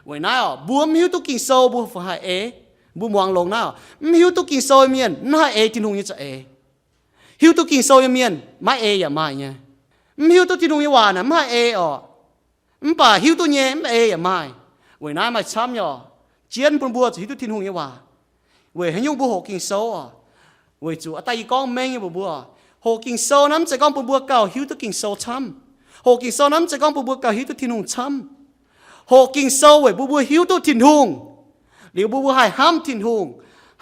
Weic naaiv orqc, mbuo mv hiuv duqv Ging-Sou mbuo fungc haih ei. Mbuo muangx longx naaiv orqc, mv hiuv duqv Ging-Sou nyei mienh mv haih ei Tin-Hungh nyei za'eix. Hiuv duqv Ging-Sou nyei mienh maiv ei yaac maaih nyei. Mv hiuv duqv Tin-Hungh nyei waac naaic mv haih ei orqc. Mv baac hiuv duqv nyei mv ei yaac maaih. Weic naaiv maaih camv nyei orqc, jienv bun mbuo zuqc hiuv duqv Tin-Hungh nyei waac. Weic haaix nyungc mbuo hoqc Ging-Sou orqc? Weic zuqc aa daaih yie gorngv mengh nyei mbuox mbuo, hoqc Ging-Sou naaiv mv zeiz gorngv bun mbuo gauh hiuv duqv Ging-Sou camv. Hoqc Ging-Sou naaiv mv zeiz gorngv bun mbuo gauh hiuv duqv Tin-Hungh camv. Hoqc Ging-Sou weic bun mbuo hiuv duqv Tin-Hungh, liuz mbuo mbuo haih hnamv Tin-Hungh,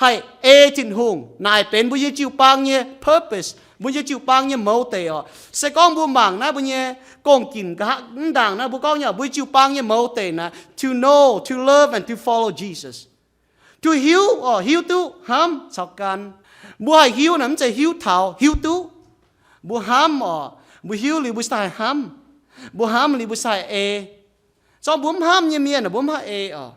haih ei Tin-Hungh. Naaic benx mbuo nyei jiu-baang nyei purpose, mbuo nyei jiu-baang nyei mouz deic orqc. Se gorngv mbuo mangc naaiv mbuo nyei gong-ginc nqa'haav mv ndaangc naaiv mbuo gorngv nyei, mbuo jiu-baang nyei mouz deic naaiv, to know, to love, and to follow Jesus. To hiuv orqc, hiuv duqv, hnamv caux gan. Mbuo haih hiuv naaic mv zeiz hiuv taux, hiuv duqv. Mbuo hnamv orqc, mbuo hiuv liuz mbuo se haih hnamv. Mbuo hnamv liuz mbuo se haih ei. Zorqv mbuo mv hnamv nyei mienh aah, mbuo mv haih ei orqc.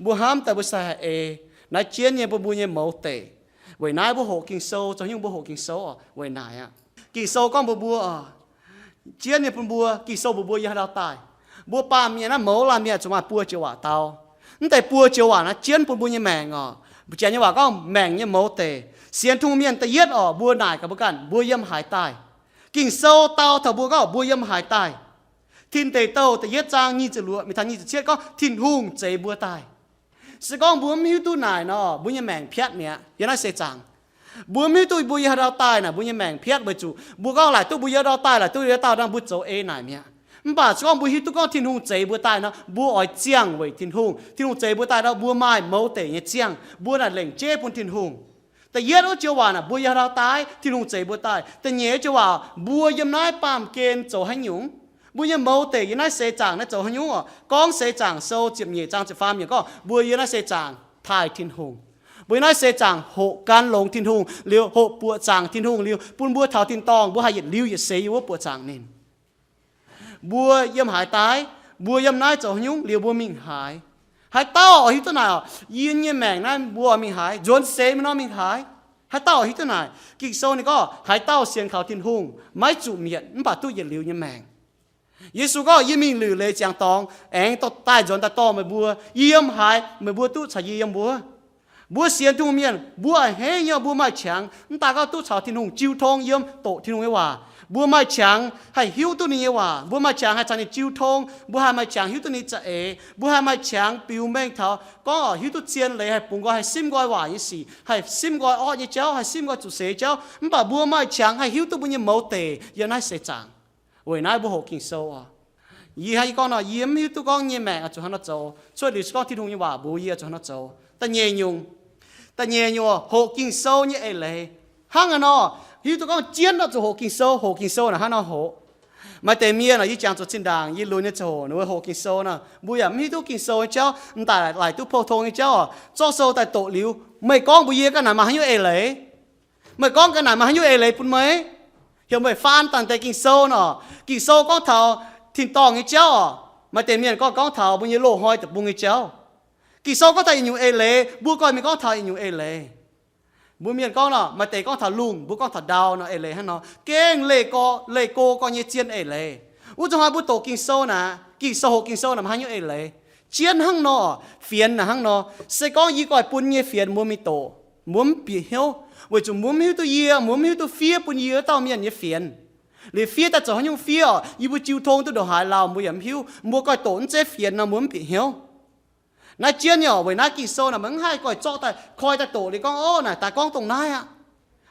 Mbuo hnamv daaih mbuo se haih ei. Naaiv jienv nyei bun mbuo nyei mouz deic. Weic naaiv mbuo hoqc Ging-Sou, zoux nyungc mbuo hoqc Ging-Sou orqc, weic naaic aqv. Ging-Sou gorngv mbuox mbuo orqc, jienv nyei bun mbuo, Ging-Sou mbuox mbuo yiem haaix ndau daaih. Mbuo baamh mienh naaiv mouz laanh mienh zuqc maaih buo joux waac dau. Mv deix buo joux waac naaiv jienv bun mbuo nyei maengc orqc. Mbuo Janx nyei waac gorngv maengc nyei mouz deic. Sienx Tin-Hungh mienh da'yietv orqc, mbuo naaic gaax mbuo ganh, mbuo yiem haaix daaih. Ging-Sou dau taux mbuo gorngv mbuo yiem haaix daaih. Tin Deic Douh da'yietv zaang nyic ziepc luoqc mingh taux nyic ziepc cietv gorngv Tin-Hungh zeix mbuo daaih. Se gorngv mbuo mv hiuv duqv naaic nor, mbuo nyei maengc piatv mi'aqv yiem naaiv seix zaangc. Mbuo mv hiuv duqv mbuo yiem haaix ndau daaih naaic, mbuo nyei maengc piatv weic zuqc mbuo gorngv laaic duqv mbuo yiem ndau daaih, laaic duqv yiem ndau daaih nor, mbuo zoux ei naaic mi'aqv. Mv baac se gorngv mbuo hiuv duqv gorngv Tin-Hungh zeix mbuo daaih nor, mbuo oix ziangh weic Tin-Hungh. Tin-Hungh zeix mbuo daaih nor, mbuo maaih mouz deic nyei ziangh, mbuo naaic lengc jeiv bun Tin-Hungh. Da'yietv wuov joux waac naaic, mbuo yiem haaix ndau daaih, Tin-Hungh zeix mbuo daaih. Da'nyeic wuov joux waac, mbuo yiem naaiv baamh gen zoux haaix nyungc? Mbuo nyei mouz deic yiem naaiv seix zaangc naaiv zoux haaix nyungc orqc? Gorngv Seix Zaangc Sou ziepc nyeic zaang ziepc faam yiemc gorngv mbuo yiem naaiv seix zaangc taaih Tin-Hungh. Mbuo yiem naaiv seix zaangc hoqc gan longx Tin-Hungh liuz, hoqc buoqc zaangc Tin-Hungh liuz, bun mbuo taux tin-dorngh mbuo haih yietc liuz yietc seix yiem wuov buoqc zaangc ninh. Mbuo yiem haaix daaih? Mbuo yiem naaiv zoux haaix nyungc liuz mbuo mingh haaix? Haaix dauh oix hiuv duqv naaic orqc? Yie nyei maengc naaiv mbuo oix mingh haaix? Nzuonx seix mingh nor mingh haaix? Haaix dauh oix hiuv duqv naaic? Ging-Sou ninh gorngv haaix dauh sienx kaux Tin-Hungh maiv zuqc mietc mv baac duqv yietc liuz nyei maengc. Yesu gorngv, Yie mingh liuc leiz ziangx dorngx, aengx daaih nzuonx daaih dorh meih mbuo. Yie yiem haaix, meih mbuo duqv caux yie yiem wuov. Mbuo sienx Tin-Hungh mienh, mbuo a'hneiv nyei mbuo maaih qangx mv daaih gorngv duqv caux Tin-Hungh jiu tong yiem doqc Tin-Hungh nyei waac. Mbuo maaih qangx haih hiuv duqv ninh nyei waac. Mbuo maaih qangx haih caux ninh jiu tong. Mbuo haih maaih qangx hiuv duqv ninh za'eix. Mbuo haih maaih qangx biux mengh taux gorngv orqc, hiuv duqv zien leiz haih bungx nqoi, haih simv nqoi waac nyei sic, haih simv nqoi orqv nyei jauv, haih simv nqoi zuqc seix jauv. Mv baac mbuo maaih qangx haih hiuv duqv mbuo nyei mouz deic yiem naaiv seix zaangc. Weic naaiv mbuo hoqc Ging-Sou orqc. Yie hnangv yie gorngv nor, yie mv hiuv duqv gorngv nyei maengc oix zuqc hnangv nor zoux, cuotv liuz se gorngv Tin-Hungh nyei waac mbuox yie zuqc hnangv nor zoux. Da'nyeic nyungc, da'nyeic nyungc hoqc Ging-Sou nyei eix leiz. Hnangv naaiv nor, hiuv duqv gorngv jienv oix zuqc hoqc Ging-Sou, hoqc Ging-Sou naaic hnangv nor hoqc. Maaih deix mienh, yie jangx zuqc zinh ndaangc yie lunx nyei ziangh hoc, ninh mbuo hoqc Ging-Sou nor, mbuo yaac mv hiuv duqv Ging-Sou nyei jauv, m'daaih laaic duqv pou-tong nyei jauv oc. Zorqv sou daaih doqc liuz, meih gorngv mbuox yie ga'naaiv maaih haaix nyungc eix leiz? Meih gorngv ga'naaiv maaih haaix nyungc eix leiz bun meih? Heuc meih faan dangh deix Ging-Sou nor, Ging-Sou gorngv taux tin-dorngh nyei jauv oc. Maaih deix mienh gorngv, gorngv taux mbuo nyei loz-hnoi deic-bung nyei jauv. Ging-Sou gorngv taux yietc nyungc eix leiz, mbuo gorngv mingh gorngv taux yietc nyungc eix leiz. Mbuo mienh gorngv nor, maaih deix gorngv taux lungh, mbuo gorngv taux ndau nor, eix leiz hnangv nor. Gengh leih go, leih go gorngv nyei zien eix leiz. Wuov zuqc hnoi mbuo doqc Ging-Sou naaic, Ging-Sou, hoqc Ging-Sou naaic maaih haaix nyungc eix leiz? Jienv hnangv nor, fienx naaic hnangv nor. Se gorngv yie goiv bun nyei fienx mbuo mingh doqc, mbuo mv bieqc hnyouv, weic zuqc mbuo mv hiuv duqv yie, mbuo mv hiuv duqv fiev bun yie wuov dauh mienh nyei fienx. Liuz fiev daaih zoux haaix nyungc fiev oc, yie mbuo jiu tong duqv ndongc haaix lauh mbuo yaac mv hiuv. Mbuo goiv doqc mv zeiz fienx nor, mbuo mv bieqc hnyouv. Naaiv jienv nyei oc, weic naaiv Ging-Sou naaic maiv haih goiv zorqv daaih koi daaih doqc liuz gorngv, ov, naaic daaih gorngv dongh naaiv aqv.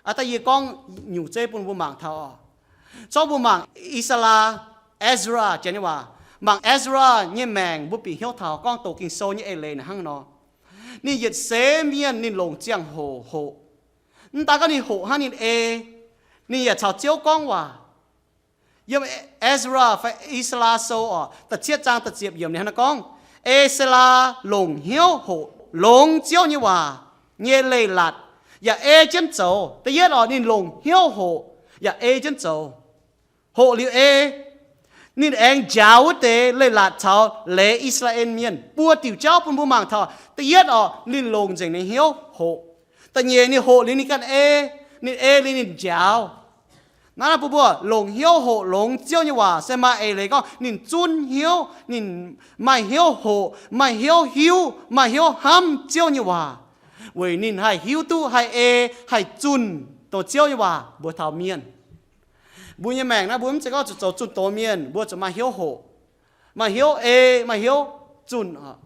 Aa, daaih yie gorngv nyungc zeiv bun mbuo mangc taux oc. Zorqv mbuo mangc Israa, Ezra janx nyei waac. Mangc Ezra nyei maengc mbuo bieqc hnyouv taux gorngv doqc Ging-Sou nyei eix leiz naaic hnangv nor. Ninh yietc seix mienh ninh longc ziangh hoc hoqc. Mv daaih gorngv ninh hoqc hnangv, ninh ei, ninh yaac caux Ziouv gorngv waac. Yiem Ezra fai Israa Sou oc, da'cietv zaang da'ziepc yiemc ninh hnangv naaiv gorngv, Esraa longc hnyouv hoqc longx Ziouv nyei waac nyei leiz-latc, yaac ei jienv zoux. Da'yietv oc, ninh longc hnyouv hoqc yaac ei jienv zoux. Hoqc liuz ei, ninh aengx njaaux wuov deix leiz-latc caux leiz I^saa^laa^en Mienh. Buo diuc jauv bun mbuo mangc taux. Da'yietv oc, ninh longc nzengc ninh hnyouv hoqc. Da'nyeic, ninh hoqc liuz ninh ganh ei, ninh ei liuz ninh njaaux. Naaiv naaiv bun mbuo longc hnyouv hoqc longx Ziouv nyei waac se maaih eix leiz gorngv ninh zunv hnyouv, ninh maaih hnyouv hoqc, maaih hnyouv hiuv, maaih hnyouv hnamv Ziouv nyei waac, weic ninh haih hiuv duqv, haih ei, haih zunh dongh Ziouv nyei waac mbuox taux mienh. Mbuo nyei maengc naaiv mbuo mv zeiz gorngv zuqc zoux zunh doz mienh, mbuo zuqc maaih hnyouv hoqc, maaih hnyouv ei, maaih hnyouv zunh oc.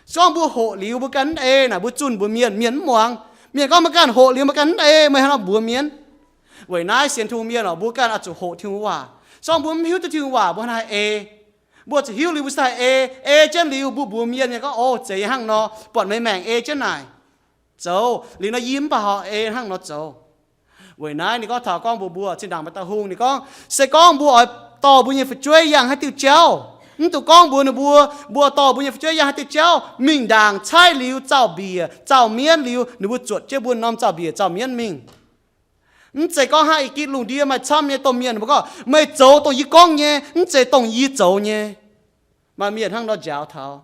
Se gorngv mbuo hoqc liuz mbuo ganh mv ei naaic, mbuo zunh mbuox mienh, mienh mv muangx. Mienh gorngv meih ganh hoqc liuz meih ganh mv ei, meih haaix nor mbuox mienh? Weic naaiv sienx Tin-Hungh mienh oc, mbuo ganh oix zuqc hoqc Tin-Hungh waac. Se gorngv mbuo mv hiuv duqv Tin-Hungh waac, mbuo haaix nor haih ei? Mbuo zuqc hiuv liuz mbuo se haih ei. Ei jienv liuz mbuo mbuox mienh nyei gorngv, o, zeiz yie hnangv nor, buatc meih maengc ei jienv naaic zoux liuz nor, yie mv baac horpc ei hnangv nor zoux. Weic naaiv ninh gorngv taux gorngv mbuox mbuo zinh ndaangc maaih dauh hungh, ninh gorngv, se gorngv mbuo oix dorh mbuo nyei fu'jueiv yangh haaix diuh jauv, mv dungx gorngv mbuox ninh mbuo, mbuo dorh mbuo nyei fu'jueiv yangh haaix diuh jauv, mingh ndaangc caaiv liuz zaux-mbiec zaux mienv liuz, ninh mbuo zuotc jienv mbuo norm zaux-mbiec zaux mienv mingh. Mv zeiz gorngv hnangv i gitv lungh ndiev maaih camv nyei domh mienh mbuo gorngv, meih zoux dongh yie gorngv nyei, mv zeiz dongh yie zoux nyei. Maaih mienh hnangv nor njaaux taux,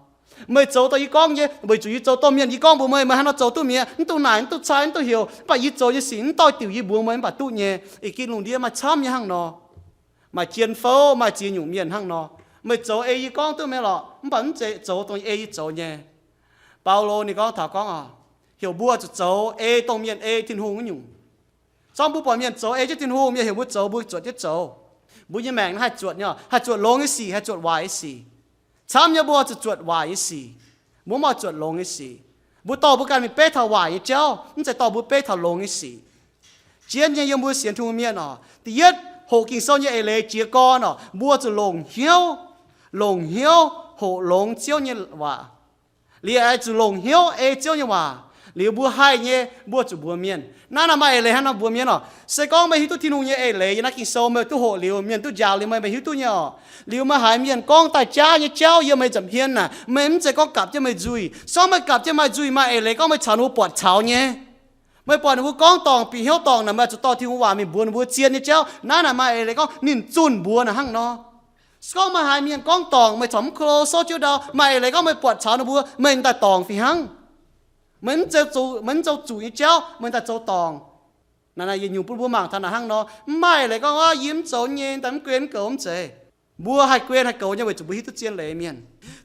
meih zoux dongh yie gorngv nyei, weic zuqc yie zoux domh mienh, yie gorngv mbuox meih, meih hnangv nor zoux duqv mi'aqv. Mv duqv naaic, mv duqv cai, mv duqv heuc, mv baac yie zoux nyei sic mv doix diuc yie mbuox meih mv baac duqv nyei. I gitv lungh ndiev maaih camv nyei hnangv nor. Maaih jien fouv, maaih ziex nyungc mienh hnangv nor. Meih zoux ei yie gorngv duqv mi'aqv lorqc, mv baac mv zeiz zoux dongh ei yie zoux nyei. Baulo ninh gorngv taux gorngv oc, heuc mbuo zuqc zoux ei dongh mienh ei Tin-Hungh wuov nyungc. Zorngv mbuo buatc mienh zoux ei jienv Tin-Hungh, mienh heuc mbuo zoux, mbuo zuotc jienv zoux. Mbuo nyei maengc haih zuotc nyei, haih zuotc longx nyei sic, haih zuotc waaic nyei sic. Camv nyei mbuo zuqc zuotc waaic nyei sic. Mbuo mv oix zuotc longx nyei sic. Mbuo dorh mbuo ganh mingh beiv taux waaic nyei jauv, mv zeiz dorh mbuo beiv taux longx nyei sic. Jienv nyei yiem mbuo sienx Tin-Hungh mienh oc, da'yietv hoqc Ging-Sou nyei eix leiz jiez gorn oc, mbuo zuqc longc hnyouv, longc hnyouv hoqc longx Ziouv nyei waac. Liuz zuqc longc hnyouv ei Ziouv nyei waac. Liuz mbuo haih nyei, mbuo zuqc mbuox mienh. Naaiv naaic maaih eix leiz hnangv nor mbuox mienh oc. Se gorngv meih hiuv duqv Tin-Hungh nyei eix leiz yiem naaiv Ging-Sou, meih duqv hoqc liuz, mienh duqv njaaux liuz meih, meih hiuv duqv nyei oc. Liuz meih haiz mienh gorngv daaih jaav nyei jauv yiem meih nza'hmien naaic, meih mv zeiz gorngv gapv jienv meih nzuih. Se gorngv meih gapv jienv maaih nzuih, maaih eix leiz gorngv meih caux ninh mbuo buatc caux nyei. Meih buatc ninh mbuo gorngv dorngc, bieqc hnyouv dorngc naaic, meih zuqc dorh Tin-Hungh waac mingh mbuox ninh mbuo zien nyei jauv. Naaiv naaic maaih eix leiz gorngv ninh zunh mbuox naaic hnangv nor. Se gorngv meih haiz mienh gorngv dorngc, meih corc mv klo souv jiuv ndau, maaih eix leiz gorngv meih buatc caux ninh mbuo, meih daaih dorngc fih hnangv. Meih mv zoux zuqc, meih mv zoux zuqc nyei jauv, meih daaih zoux dorngc. Naaiv naaic yietc nyungc bun mbuo mangc taux naaic hnangv nor. Mv maaih eix leiz gorngv, ov, yie mv zoux nyei, daaih mv guen mv goux mv zeiz. Mbuo haih guen haih goux nyei weic zuqc mbuo hiuv duqv zien leiz mienh.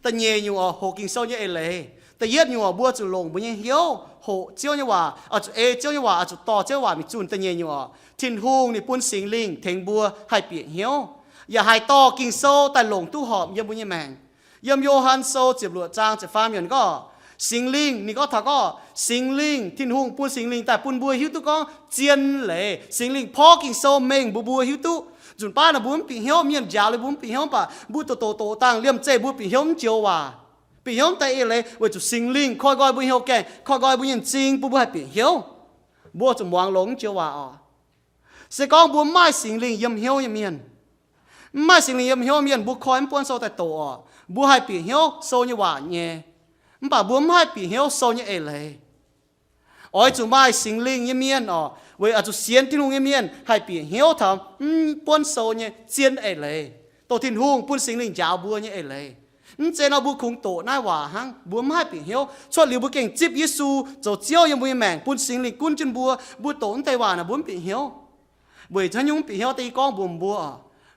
Da'nyeic nyungc oc, hoqc Ging-Sou nyei eix leiz. Da'yietv nyungc oc, mbuo zuqc longc mbuo nyei hnyouv hoqc Ziouv nyei waac, oix zuqc ei Ziouv nyei waac, oix zuqc dorh Ziouv waac mingh zunh. Da'nyeic nyungc oc, Tin-Hungh ninh bun Singx Lingh tengx mbuo haih bieqc hnyouv, yaac haih dorh Ging-Sou daaih longc duqv horpc yiem mbuo nyei maengc. Yiem Yo^han Sou ziepc luoqc zaang ziepc faam yiemc gorngv, Singx Lingh, ninh gorngv taux gorngv Singx Lingh, Tin-Hungh bun Singx Lingh daaih bun mbuo hiuv duqv gorngv zien leiz. Singx Lingh porv Ging-Sou mengh mbuox mbuo hiuv duqv. Nzunc baav naaic mbuo mv bieqc hnyouv, mienh njaaux liuz mbuo mv bieqc hnyouv, mv baac mbuo doqc doqc doqc dangh liemh zeih mbuo bieqc hnyouv mv joux waac. Bieqc hnyouv daaih eix leiz weic zuqc Singx Lingh koi nqoi mbuo hnyouv gaengh, koi nqoi mbuo nyei m'zing, bun mbuo haih bieqc hnyouv. Mbuo zuqc muangx longx jiex waac oc. Se gorngv mbuo mv maaih Singx Lingh yiem hnyouv nyei mienh, mv maaih Singx Lingh yiem hnyouv mienh, mbuo koi mv buonv sou daaih doqc oc, mbuo haih bieqc hnyouv sou nyei waac nyei, mv baac mbuo mv haih bieqc hnyouv sou nyei eix leiz. Oix zuqc maaih Singx Lingh nyei mienh oc, weic zuqc sienx Tin-Hungh nyei mienh haih bieqc hnyouv taux mv buonv sou nyei zien eix leiz, dongh Tin-Hungh bun Singx Lingh njaaux mbuo nyei eix leiz. Mv zeiz nor mbuo kungx doqc naaiv waac hnangv, mbuo mv haih bieqc hnyouv. Cuotv liuz mbuo gengh zipv Yesu zoux Ziouv yiem mbuo nyei maengc, bun Singx Lingh gunv jienv mbuo, mbuo doqc mv deix waac naaic mbuo mv bieqc hnyouv. Weic zuqc haaix nyungc mv bieqc hnyouv? Da'yietv gorngv mbuox mbuo,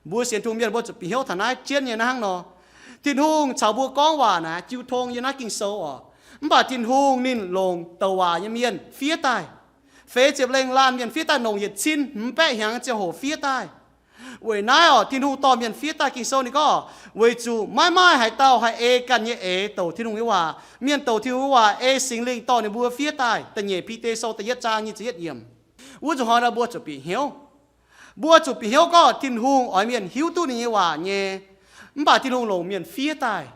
mbuo sienx Tin-Hungh mienh mbuo zuqc bieqc hnyouv taux naaiv jienv nyei naaiv hnangv nor. Tin-Hungh caux mbuo gorngv waac naaic jiu tong yiem naaiv Ging-Sou oc. Mv baac Tin-Hungh ninh longc douc waac nyei mienh fiev daaih. Feix ziepc lengh laanh mienh fiev daaih, nongc yietc cin hmz baeqv hnyangx ziangh hoc fiev daaih. Weic naaiv oc, Tin-Hungh dorh mienh fiev daaih. Ging-Sou ninh gorngv, weic zuqc maiv maaih haaix dauh haih ei ganh nyei eix douc Tin-Hungh nyei waac. Mienh douc Tin-Hungh nyei waac ei Singx Lingh dorh ninh mbuo fiev daaih. Da'nyeic Bide Sou da'yietv zaang nyic ziepc yietv yiemc. Wuov zuqc hnoi nor mbuo zuqc bieqc hnyouv. Mbuo zuqc bieqc hnyouv gorngv Tin-Hungh oix mienh hiuv duqv ninh nyei waac nyei. Mv baac Tin-Hungh longc mienh fiev daaih.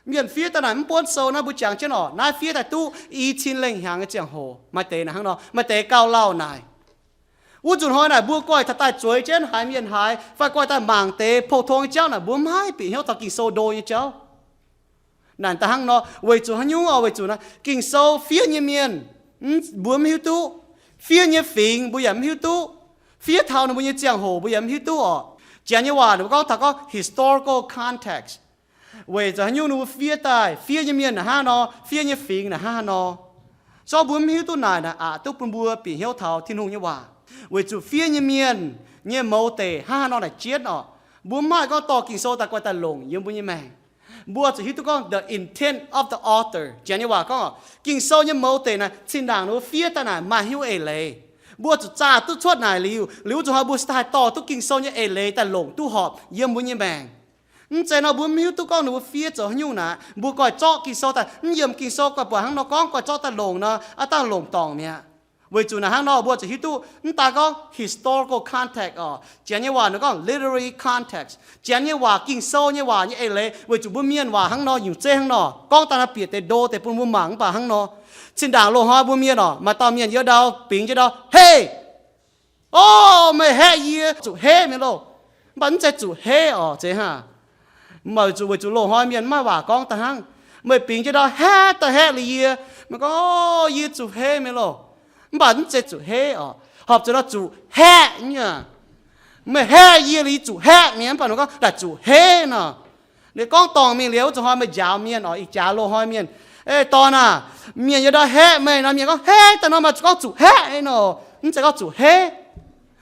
Mienh fiev daaih naaic mv buonv sou naaiv mbuo jangx jienv oc, naaiv fiev daaih duqv i cin lengh hnyangx nyei ziangh hoc. Maaih deix naaic hnangv nor, maaih deix gauh lauh naaic. Wuov zuqc hnoi naaic mbuo goiv taux daaih zueiz jienv haiz mienh haiz fai goiv daaih mangc deix pou-tong nyei jauv naaic, mbuo mv haih bieqc hnyouv taux Ging-Sou ndo nyei jauv. Naaic daaih hnangv nor, weic zuqc haaix nyungc oc? Weic zuqc naaiv Ging-Sou fiev nyei mienh, mv, mbuo mv hiuv duqv. Fiev nyei fingx mbuo yaac mv hiuv duqv. Fiev taux ninh mbuo nyei ziangh hoc mbuo yaac mv hiuv duqv oc. Janx nyei waac ninh mbuo gorngv taux gorngv historical context. Weic zuqc haaix nyungc ninh mbuo fiev daaih, fiev nyei mienh naaic hnangv nor, fiev nyei fingx naaic hnangv nor. Zorqv mbuo mv hiuv duqv naaic naaic aqc duqv bun mbuo bieqc hnyouv taux Tin-Hungh nyei waac. Weic zuqc fiev nyei mienh nyei mouz deic hnangv haaix nor naaic jienv oc. Mbuo mv haih gorngv dorh Ging-Sou daaih guai daaih longc yiem mbuo nyei maengc. Mbuo zuqc hiuv duqv gorngv the intent of the author. Janx nyei waac gorngv oc, Ging-Sou nyei mouz deic naaic, zinh ndaangc ninh mbuo fiev daaih naaic maaih haaix nyungc eix leiz. Mbuo zuqc zaah duqv cuotv naaic liuz, liuz wuov zuqc hnoi mbuo cingx daaih dorh duqv Ging-Sou nyei eix leiz daaih longc duqv horpc yiem mbuo nyei maengc. Mv zeiz nor mbuo mv hiuv duqv gorngv ninh mbuo fiev zoux haaix nyungc naaic, mbuo goiv zorqv Ging-Sou daaih, mv yiemc Ging-Sou goiv buatc hnangv nor gorngv, goiv zorqv daaih longc nor, aav dangh longc dorngc mi'aqv. Weic zuqc naaic hnangv nor mbuo zuqc hiuv duqv mv daaih gorngv historical context oc. Janx nyei waac ninh gorngv literary context. Janx nyei waac, Ging-Sou nyei waac nyei eix leiz, weic zuqc mbuo mienh waac hnangv nor, nyungc zeiv hnangv nor, gorngv daaih nor bieqc deix ndo deix bun mbuo mangc mv baac hnangv nor. Zinh ndaangc loz-hnoi mbuo mienh oc, maaih dauh mienh yiem ndau bingx jienv ndau, Hei! O, meih haeqv yie zuqc heiv mi'aqv loh. Mv baac mv zeiz zuqc heiv oc, zeiz hnangv. Mv baac weic zuqc, weic zuqc loz-hnoi mienh mv maaih waac gorngv daaih hnangv. Meih bingx jienv ndau haeqv daaih haeqv liuz yie, meih gorngv, O, yie zuqc heiv mi'aqv loh. Mv baac mv zeiz zuqc heiv oc. Horpc zuqc nor zuqc haeqv nyei. Meih haeqv yie liuz yie zuqc haeqv mi'aqv, mv baac ninh gorngv daaih zuqc heiv nor. Ninh gorngv dorngc mingh liuz, wuov zuqc hnoi meih njaaux mienh oc, ih jaax loz-hnoi mienh, Ei dorn aah, mienh yiem ndau haeqv meih nor, mienh gorngv, Heiv daaih nor, maaih zuqc gorngv zuqc haeqv nor. Mv zeiz gorngv zuqc heiv.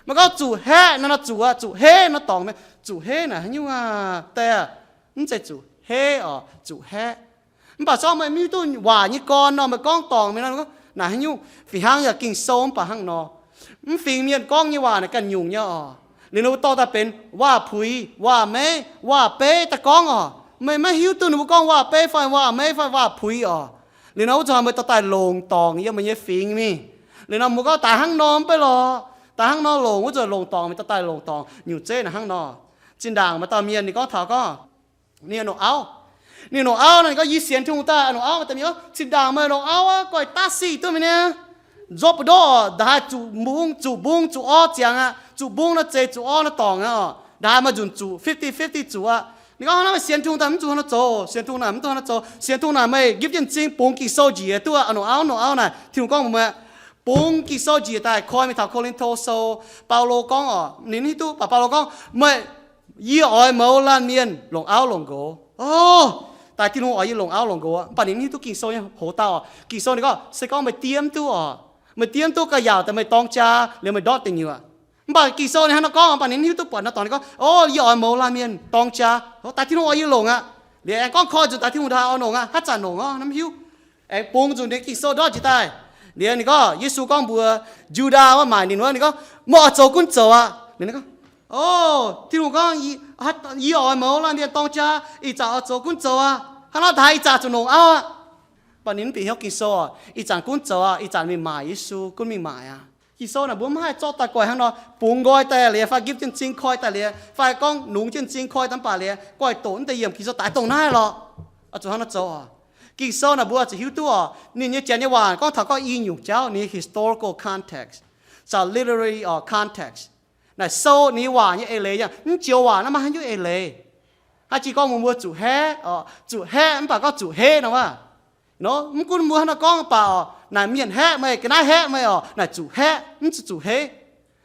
Meih gorngv zuqc haeqv nor, nor zuqc aqv, zuqc heiv nor dorngc mingh. Zuqc heiv naaic haaix nyungc aah? Daaih, mv zeiz zuqc heiv oc, zuqc haeqv. Mv baac zorqv meih mv hiuv duqv waac nyei gorn nor, meih gorngv dorngc mingh nor, naaic haaix nyungc? Fih hnangv yaac Ging-Sou mv baac hnangv nor. Mv fingx mienh gorngv nyei waac naaic ganh nyungc nyei oc. Liuz ninh mbuo dorh daaih benx waac-puix, waac-meiv, waac-beiv daaih gorngv oc. Meih maiv hiuv duqv ninh mbuo gorngv waac-beiv fai waac-meiv fai waac-puix oc. Liuz nor wuov zuqc meih dorh daaih longc dorngc yiem meih nyei fingx mingh. Liuz nor mbuo gorngv daaih hnangv nor mv bei lorqc. Daaih hnangv nor longc, wuov zuqc longc dorngc, meih dorh daaih longc dorngc nyungc zeiv naaic hnangv nor. Zinh ndaangc maaih dauh mienh ninh gorngv taux gorngv, ninh longc auv. Ninh longc auv nor, ninh gorngv, Yie sienx Tin-Hungh daaih longc auv. Maaih dauh mienh gorngv, Zinh ndaangc meih longc auv aqv, guaih daav sic duqv mingh niaa. Nzopv mbu'ndongv oc, ndaaih zuqc mbungv, zuqc mbungv zuqc orv ziangx aqv. Zuqc mbungv nor zeiz, zuqc orv nor dorngc aqv oc. Ndaaih maaih nzunc zuqc fifty fifty zuqc aqv. Ninh gorngv, Hnangv naaic sienx Tin-Hungh daaih mv zuqc hnangv nor zoux, sienx Tin-Hungh naaic mv duqv hnangv nor zoux, sienx Tin-Hungh naaic meih gipv jienv m'zing bungx Ging-Sou njiec duqv aqv. Longc auv, longc auv naaic, Tin-Hungh gorngv mbuox meih, bungx Ging-Sou njiec daaih koi mingh taux Ko^lin^to Sou. Baulo gorngv oc, ninh hiuv duqv, baac Baulo gorngv, Meih, yie oix mouz laanh mienh longc auv longc nqox. O, daaih Tin-Hungh oix yie longc auv longc nqox aqv. Mv baac ninh mv hiuv duqv Ging-Sou nyei hoz dauh oc. Ging-Sou ninh gorngv, Se gorngv meih diev mv duqv oc, meih diev mv duqv, ga'yaauc daaih meih dorng jaa liuz meih ndortv deic nyuoqc. Mv baac Ging-Sou ninh hnangv nor gorngv, mv baac ninh mv hiuv duqv buatc nor dorngc, ninh gorngv, O, yie oix mouz laanh mienh dorng jaa. O, daaih Tin-Hungh oix yie longc aqv. Liuz aengx gorngv koi nzunc daaih Tin-Hungh ndaaih oix longc aqv, haaix zanc longc orv, mv hiuv. Aengx bungx nzunc ninh Ging-Sou ndortv njiec daaih. Liuz ninh gorngv, Yesu gorngv mbuox Judas wuov maaic ninh wuov, ninh gorngv, Meih oix zoux gunv zoux aqv. Liuz ninh gorngv, O, Tin-Hungh gorngv, Yie oix mouz laanh mienh dorng jaa, ih zanc oix zoux gunv zoux aqv. Hnangv nor daaih ih zanc zuqc longc auv aqv. Mv baac ninh mv bieqc hnyouv Ging-Sou oc. Ih zanc gunv zoux aqv, ih zanc mingh maaic Yesu, gunv mingh maaic aqv. Ging-Sou naaic mbuo mv haih zorqv daaih guaih hnangv nor bungx nqoi daaih liuz, fai gipv jienv m'zing koi daaih liuz, fai gorngv nungx jienv m'zing koi daaih mv baac liuz, guaih doqc mv deix yiemc Ging-Sou daaih dongh naaiv lorqc. Oix zuqc hnangv nor zoux oc. Ging-Sou naaic mbuo zuqc hiuv duqv oc, ninh nyei janx nyei waac gorngv taux gorngv i nyungc jauv, ninh nyei historical context, caux literary oc context. Naaic sou ninh nyei waac nyei eix leiz yangh, mv joux waac naaiv maiv haaix nyungc eix leiz. Haaix jih gorngv mbuo, mbuo zuqc haeqv oc, zuqc haeqv mv baac gorngv zuqc hev nor wuov. Nor mv gunv mbuo hnangv naaiv gorngv mv baac oc, naaic mienh haeqv meih, ga'naaiv haeqv meih oc, naaic zuqc haeqv, mv zuqc zuqc hev.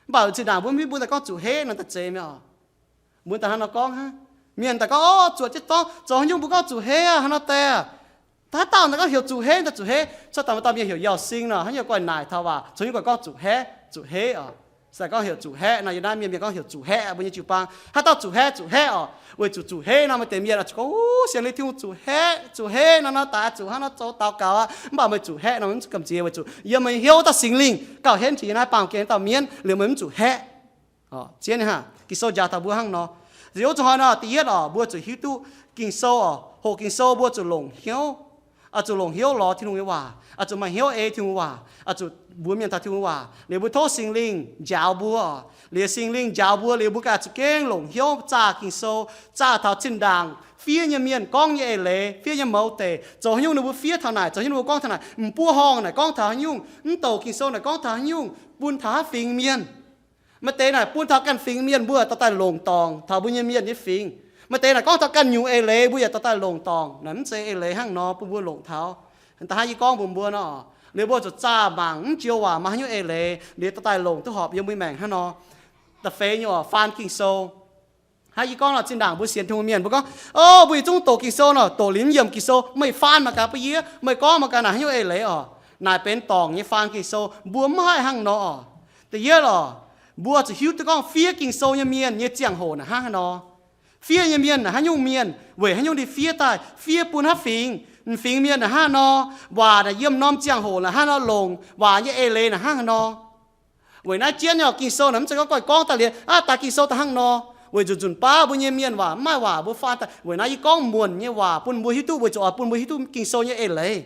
Mv baac zinh ndaangc mbuo mv hiuv mbuo daaih gorngv zuqc hev nor daaih zeiz mi'aqv oc. Mbuo daaih hnangv nor gorngv hnangv. Mienh daaih gorngv, o, zuoqc jienv dorngx, zoux haaix nyungc mbuo gorngv zuqc hev aqv, hnangv nor deix aqv. Haaix dauh daaih gorngv heuc zuqc hev daaih zuqc hev, cuotv daaih maaih dauh mienh heuc Yauh Sing nor, haaix nyungc guai naaic taux waac, caux nyungc guai gorngv zuqc haeqv, zuqc hev oc. Se gorngv heuc zuqc haeqv nor, yiem naaiv mienh mienh gorngv heuc zuqc haeqv, mbuo nyei jiu-baang. Haaix dauh zuqc haeqv, zuqc haeqv oc. Weic zuqc zuqc hev nor, maaih deix mienh oix zuqc gorngv, o, sienx lingh Tin-Hungh zuqc haeqv, zuqc hev nor, nor daaih zuqc hnangv nor zoux daux gaux aqv. Mv baac meih zuqc haeqv nor, mv zuqc gamh nziex, weic zuqc yiem meih hnyouv dauh Singx Lingh gauh henv jiex yiem naaiv baamh gen dauh mienv liuz meih mv zuqc haeqv. Zien hnangv, Ging-Sou njaaux taux mbuo hnangv nor. Ziouc wuov zuqc hnoi nor, da'yietv oc, mbuo zuqc hiuv duqv Ging-Sou oc, hoqc Ging-Sou mbuo zuqc longc hnyouv, oix zuqc longc hnyouv lorz Tin-Hungh nyei waac, oix zuqc maaih hnyouv ei Tin-Hungh waac, oix zuqc mbuox mienh taux Tin-Hungh waac. Liuz mbuo tov Singx Lingh njaaux mbuo oc. Liuz Singx Lingh njaaux mbuo liuz, mbuo ganh zuqc gengh longc hnyouv zaah Ging-Sou, zaah taux zinh ndaangc fiev nyei mienh gorngv nyei eix leiz, fiev nyei mouz deic, zoux haaix nyungc ninh mbuo fiev taux naaic, zoux haaix nyungc ninh mbuo gorngv taux naaic, m'buo horngh naaic gorngv taux haaix nyungc, mv douc Ging-Sou naaic gorngv taux haaix nyungc, bun taux haaix fingx mienh. Maaih deix naaic bun taux ganh fingx mienh, mbuo dorh daaih longc dorngc taux mbuo nyei mienh nyei fingx. Maaih deix naaic gorngv taux ganh nyungc eix leiz, mbuo yaac dorh daaih longc dorngc. Naaic mv zeiz eix leiz hnangv nor bun mbuo longc taux. Da'haav yie gorngv mbuox mbuo nor, liuz mbuo zuqc zaah mangc mv joux waac maaih haaix nyungc eix leiz, liuz dorh daaih longc duqv horpc yiem mbuo maengc hnangv nor. Da'feix nyei oc, faan Ging-Sou. Hnangv yie gorngv nor, zinh ndaangc mbuo sienx Tin-Hungh mienh mbuo gorngv, o, mbuo yietc zungv doqc Ging-Sou nor, doqc liuz yiem Ging-Sou, meih faan mangc gaax bun yie, meih gorngv mangc gaax naaic haaix nyungc eix leiz oc. Naaic benx dorngc nyei faan Ging-Sou, mbuo mv haih hnangv nor oc. Da'yietv oc, mbuo zuqc hiuv duqv gorngv fiev Ging-Sou nyei mienh nyei ziangh hoc naaic hnangv haaix nor. Fiev nyei mienh naaic haaix nyungc mienh, weic haaix nyungc ninh fiev daaih, fiev bun haaix fingx, m'fingx mienh naaic hnangv haaix nor, waac naaic yiem norm ziangh hoc naaic hnangv haaix nor longc, waac nyei eix leiz naaic hnangv haaix nor. Weic naaiv jienv nyei Ging-Sou naaic mv zeiz gorngv goiv gorngv daaih liuz, aav, daaih Ging-Sou daaih hnangv nor. Weic zuqc nzunc baav mbuo nyei mienh waac mv maaih waac mbuo faan daaih. Weic naaiv yie gorngv muonc nyei waac bun mbuo hiuv duqv, weic zuqc oix bun mbuo hiuv duqv Ging-Sou nyei eix leiz.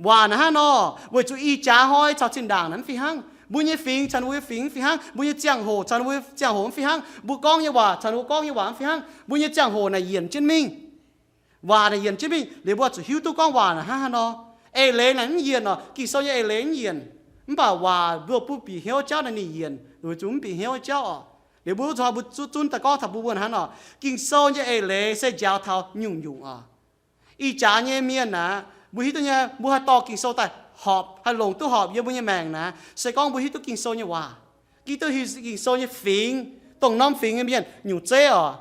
Waac naaic hnangv nor, weic zuqc ih jaax hnoi caux zinh ndaangc naaic mv fih hnangv. Mbuo nyei fingx caux mbuo nyei fingx mv fih hnangv. Mbuo nyei ziangh hoc caux mbuo ziangh hoc mv fih hnangv. Mbuo gorngv nyei waac caux mbuo gorngv nyei waac mv fih hnangv. Mbuo nyei ziangh hoc naaic yienc jienv mingh. Waac naaic yienc jienv mingh, liuz mbuo zuqc hiuv duqv gorngv waac naaic hnangv haaix nor. Eix leiz naaic mv yienc oc, Ging-Sou nyei eix leiz mv yienc. Mv baac waac mbuo bun bieqc hnyouv jauv naaic ninh yienc, weic zuqc mv bieqc hnyouv jauv oc. Liuz mbuo zuqc mbuo zunv daaih gorngv taux mbuo mbuo hnangv nor, Ging-Sou nyei eix leiz se njaaux taux nyungc-nyungc oc. Ih jaax nyei mienh naaic, mbuo hiuv duqv nyei, mbuo haih dorh Ging-Sou daaih horpc, haih longc duqv horpc yiem mbuo nyei maengc naaic, se gorngv mbuo hiuv duqv Ging-Sou nyei waac. Giduc hiuv Ging-Sou nyei fingx, dongh norm fingx nyei mienh nyungc zeiv oc.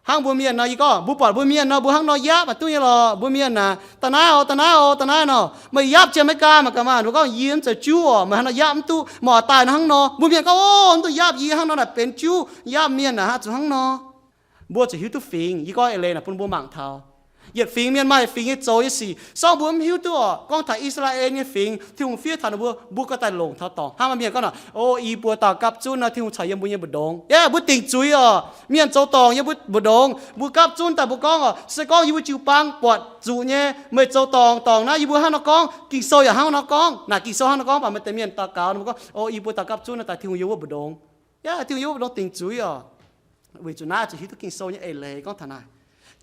Hnangv mbuo mienh nor, yie gorngv mbuo buatc mbuo mienh nor, mbuo hnangv nor yapv maiv duqv nyei lorqc. Mbuo mienh naaic, da'naaiv oc, da'naaiv oc, da'naaiv nor, meih yapv jiex America mangc gaax maah, mbuo gorngv yie mv zeiz Juv oc, meih hnangv nor yapv mv duqv. Mv oix daaih hnangv nor, mbuo mienh gorngv, o, mv duqv yapv yie hnangv nor naaic benx Juv, yapv mienh naaic haih zuqc hnangv nor. Mbuo zuqc hiuv duqv fingx. Yie gorngv eix leiz naaic bun mbuo mangc taux. Yietc fingx mienh maaih fingx nyei zoux nyei sic. Sorng mbuo mv hiuv duqv oc. Gorngv taux I^saa^laa^en nyei fingx, Tin-Hungh fiev taux ninh mbuo, mbuo gauh daaih longc taux dorngc. Hnangv maaih mienh gorngv nor, o, i buo dauh gapv zunv nor, Tin-Hungh caux yiem mbuo nyei mbu'ndongx. Yaac mbuo dingc zuiz oc. Mienh zoux dorngc yiem mbuo mbu'ndongx, mbuo gapv zunv daaih mbuo gorngv oc, se gorngv yie mbuo jiu-baang buatc zuqc nyei, meih zoux dorngc dorngc naaiv, yie mbuo hnangv nor gorngv, Ging-Sou yaac hnangv nor gorngv. Naaic Ging-Sou hnangv nor gorngv, mv baac maaih deix mienh daux gaux ninh mbuo gorngv, o, i buo dauh gapv zunv nor daaih Tin-Hungh yiem wuov mbu'ndongx. Yaac Tin-Hungh yiem wuov mbu'ndongx dingc zuiz oc. Weic zuqc naaiv zuqc hiuv duqv Ging-Sou nyei eix leiz gorngv taux naaic.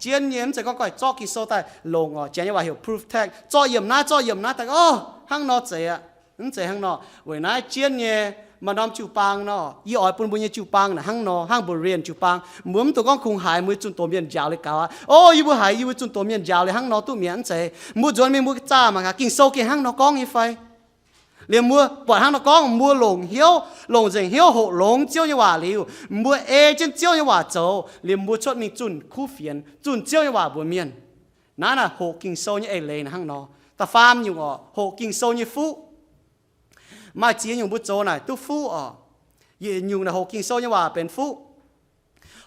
Zien nyei mv zeiz gorngv goiv zorqv Ging-Sou daaih longc oc. Janx nyei waac heuc proof text. Zorqv yiemc naaiv, zorqv yiemc naaiv daaih, o, hnangv nor zeiz aqv. Mv zeiz hnangv nor. Weic naaiv zien nyei, maaih norm jiu-baang nor, yie oix bun mbuo nyei jiu-baang naaic hnangv nor, hnangv Berean jiu-baang. Mbuo mv dungx gorngv kungx haiz mbuo nyei zunh doz mienh njaaux liuz gaux aqv. O, yie mbuo haiz yie mbuo zunh doz mienh njaaux liuz hnangv nor duqv mi'aqv, mv zeiz. Mbuo nzuonx mingh mbuo zaah mangc gaax Ging-Sou gengh hnangv nor gorngv nyei fai. Liemh mbuo buatc hnangv nor gorngv, mbuo longc hnyouv, longc nzengc hnyouv hoqc longx Ziouv nyei waac liuz, mbuo ei jienv Ziouv nyei waac zoux, liemh mbuo cuotv mingh zunh kuv fienx, zunh Ziouv nyei waac mbuox mienh. Naaiv naaic hoqc Ging-Sou nyei eix leiz naaic hnangv nor. Da'faam nyungc oc, hoqc Ging-Sou nyei fuqv. Maaih ziex nyungc mbuo zoux naaic duqv fuqv oc. Yietc nyungc naaic hoqc Ging-Sou nyei waac benx fuqv.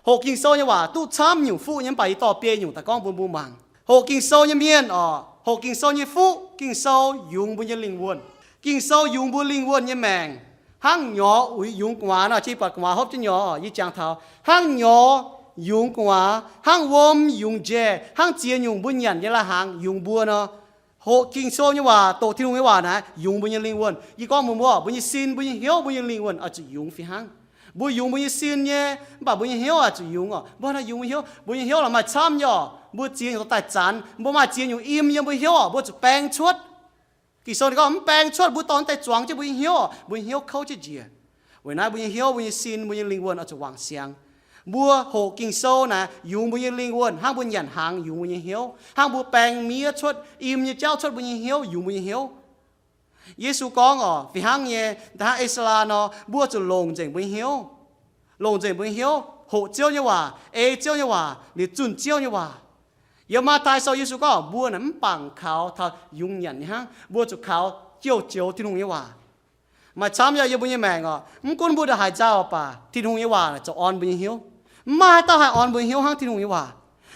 Hoqc Ging-Sou nyei waac duqv camv nyungc fuqv nyei, mv baac yie dorh biei nyungc daaih gorngv bun mbuo mangc. Hoqc Ging-Sou nyei mienh oc, hoqc Ging-Sou nyei fuqv, Ging-Sou yungz mbuo nyei lingh wuonh. Ging-Sou yungz mbuo lingh wuonh nyei maengc. Hnangv nyorx uix yungz gu'nguaaz nor, jiex buatc gu'nguaaz hopv jienv nyorx, yie jangx taux. Hnangv nyorx yungz gu'nguaaz, hnangv wuom yungz njaih, hnangv ziex nyungc mbuo nyanc nyei lai-hnaangx yungz mbuo nor. Hoqc Ging-Sou nyei waac, doqc Tin-Hungh nyei waac naaiv yungz mbuo nyei lingh wuonh. Yie gorngv mbuox mbuo, mbuo nyei sin, mbuo nyei hnyouv, mbuo nyei lingh wuonh oix zuqc yungz fih hnangv. Mbuo yungz mbuo nyei sin nyei, mv baac mbuo nyei hnyouv oix zuqc yungz oc. Mbuo naaiv yungz mbuo hnyouv, mbuo nyei hnyouv la'maih camv nyei oc. Mbuo ziex nyungc dorh daaih zanc, mbuo maaih ziex nyungc im yiem mbuo hnyouv oc, mbuo zuqc baeng cuotv. Ging-Sou ninh gorngv mv baeng cuotv, mbuo dorh daaih zuangx jienv mbuo nyei hnyouv oc, mbuo nyei hnyouv kouv jienv njiec. Weic naaiv mbuo nyei hnyouv, mbuo nyei sin, mbuo nyei lingh wuonh oix zuqc wangc siangx. Mbuo hoqc Ging-Sou naaic yungz mbuo nyei lingh wuonh hnangv mbuo nyanc hnaangx yungz mbuo nyei hnyouv, hnangv mbuo baeng miev cuotv, im nyei jauv cuotv mbuo nyei hnyouv, yungz mbuo nyei hnyouv. Yesu gorngv oc, fih hnangv nyei, hnangv Ezara nor, mbuo zuqc longc nzengc mbuo nyei hnyouv. Longc nzengc mbuo nyei hnyouv, hoqc Ziouv nyei waac, ei Ziouv nyei waac, liuz zunh Ziouv nyei waac. Yiem Matv^tai Sou Yesu gorngv mbuo naaic mv bangc kaux taux yungz nyanc nyei hnangv, mbuo zuqc kaux jouh joux Tin-Hungh nyei waac. Maaih camv yaac yiem mbuo nyei maengc oc, mv gunv mbuo ndongc haaix nzauh baac Tin-Hungh nyei waac naaic zoux orn mbuo nyei hnyouv. Mv maaih dauh haih orn mbuo nyei hnyouv hnangv Tin-Hungh nyei waac.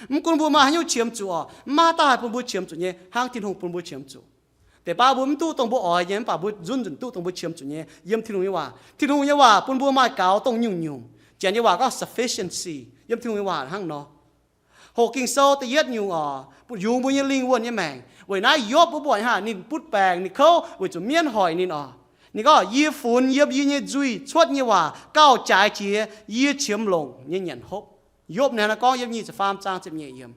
Mv gunv mbuo maaih haaix nyungc qiemx zuqc oc, mv maaih dauh haih bun mbuo qiemx zuqc nyei hnangv Tin-Hungh bun mbuo qiemx zuqc. Deix baav mbuo mv duqv dongh mbuo oix nyei, mv baac mbuo zunv nzunc duqv dongh mbuo qiemx zuqc nyei yiem Tin-Hungh nyei waac. Tin-Hungh nyei waac bun mbuo maaih gaux dongh nyungc-nyungc. Janx nyei waac gorngv sufficiency, yiem Tin-Hungh nyei waac hnangv nor. Hoqc Ging-Sou da'yietv nyungc oc, yungz mbuo nyei lingh wuonh nyei maengc. Weic naaiv Yopv mbuo buatc haac, ninh butv baengc, ninh kouv weic zuqc mienv hoic ninh oc. Ninh gorngv, yie funx yiem yie nyei nzuih cuotv nyei waac gauh jaaix jiex yie qiemx longc nyei nyanc hopv. Yopv naaiv gorngv yiem nyic ziepc faam zaang ziepc nyeic yiemc.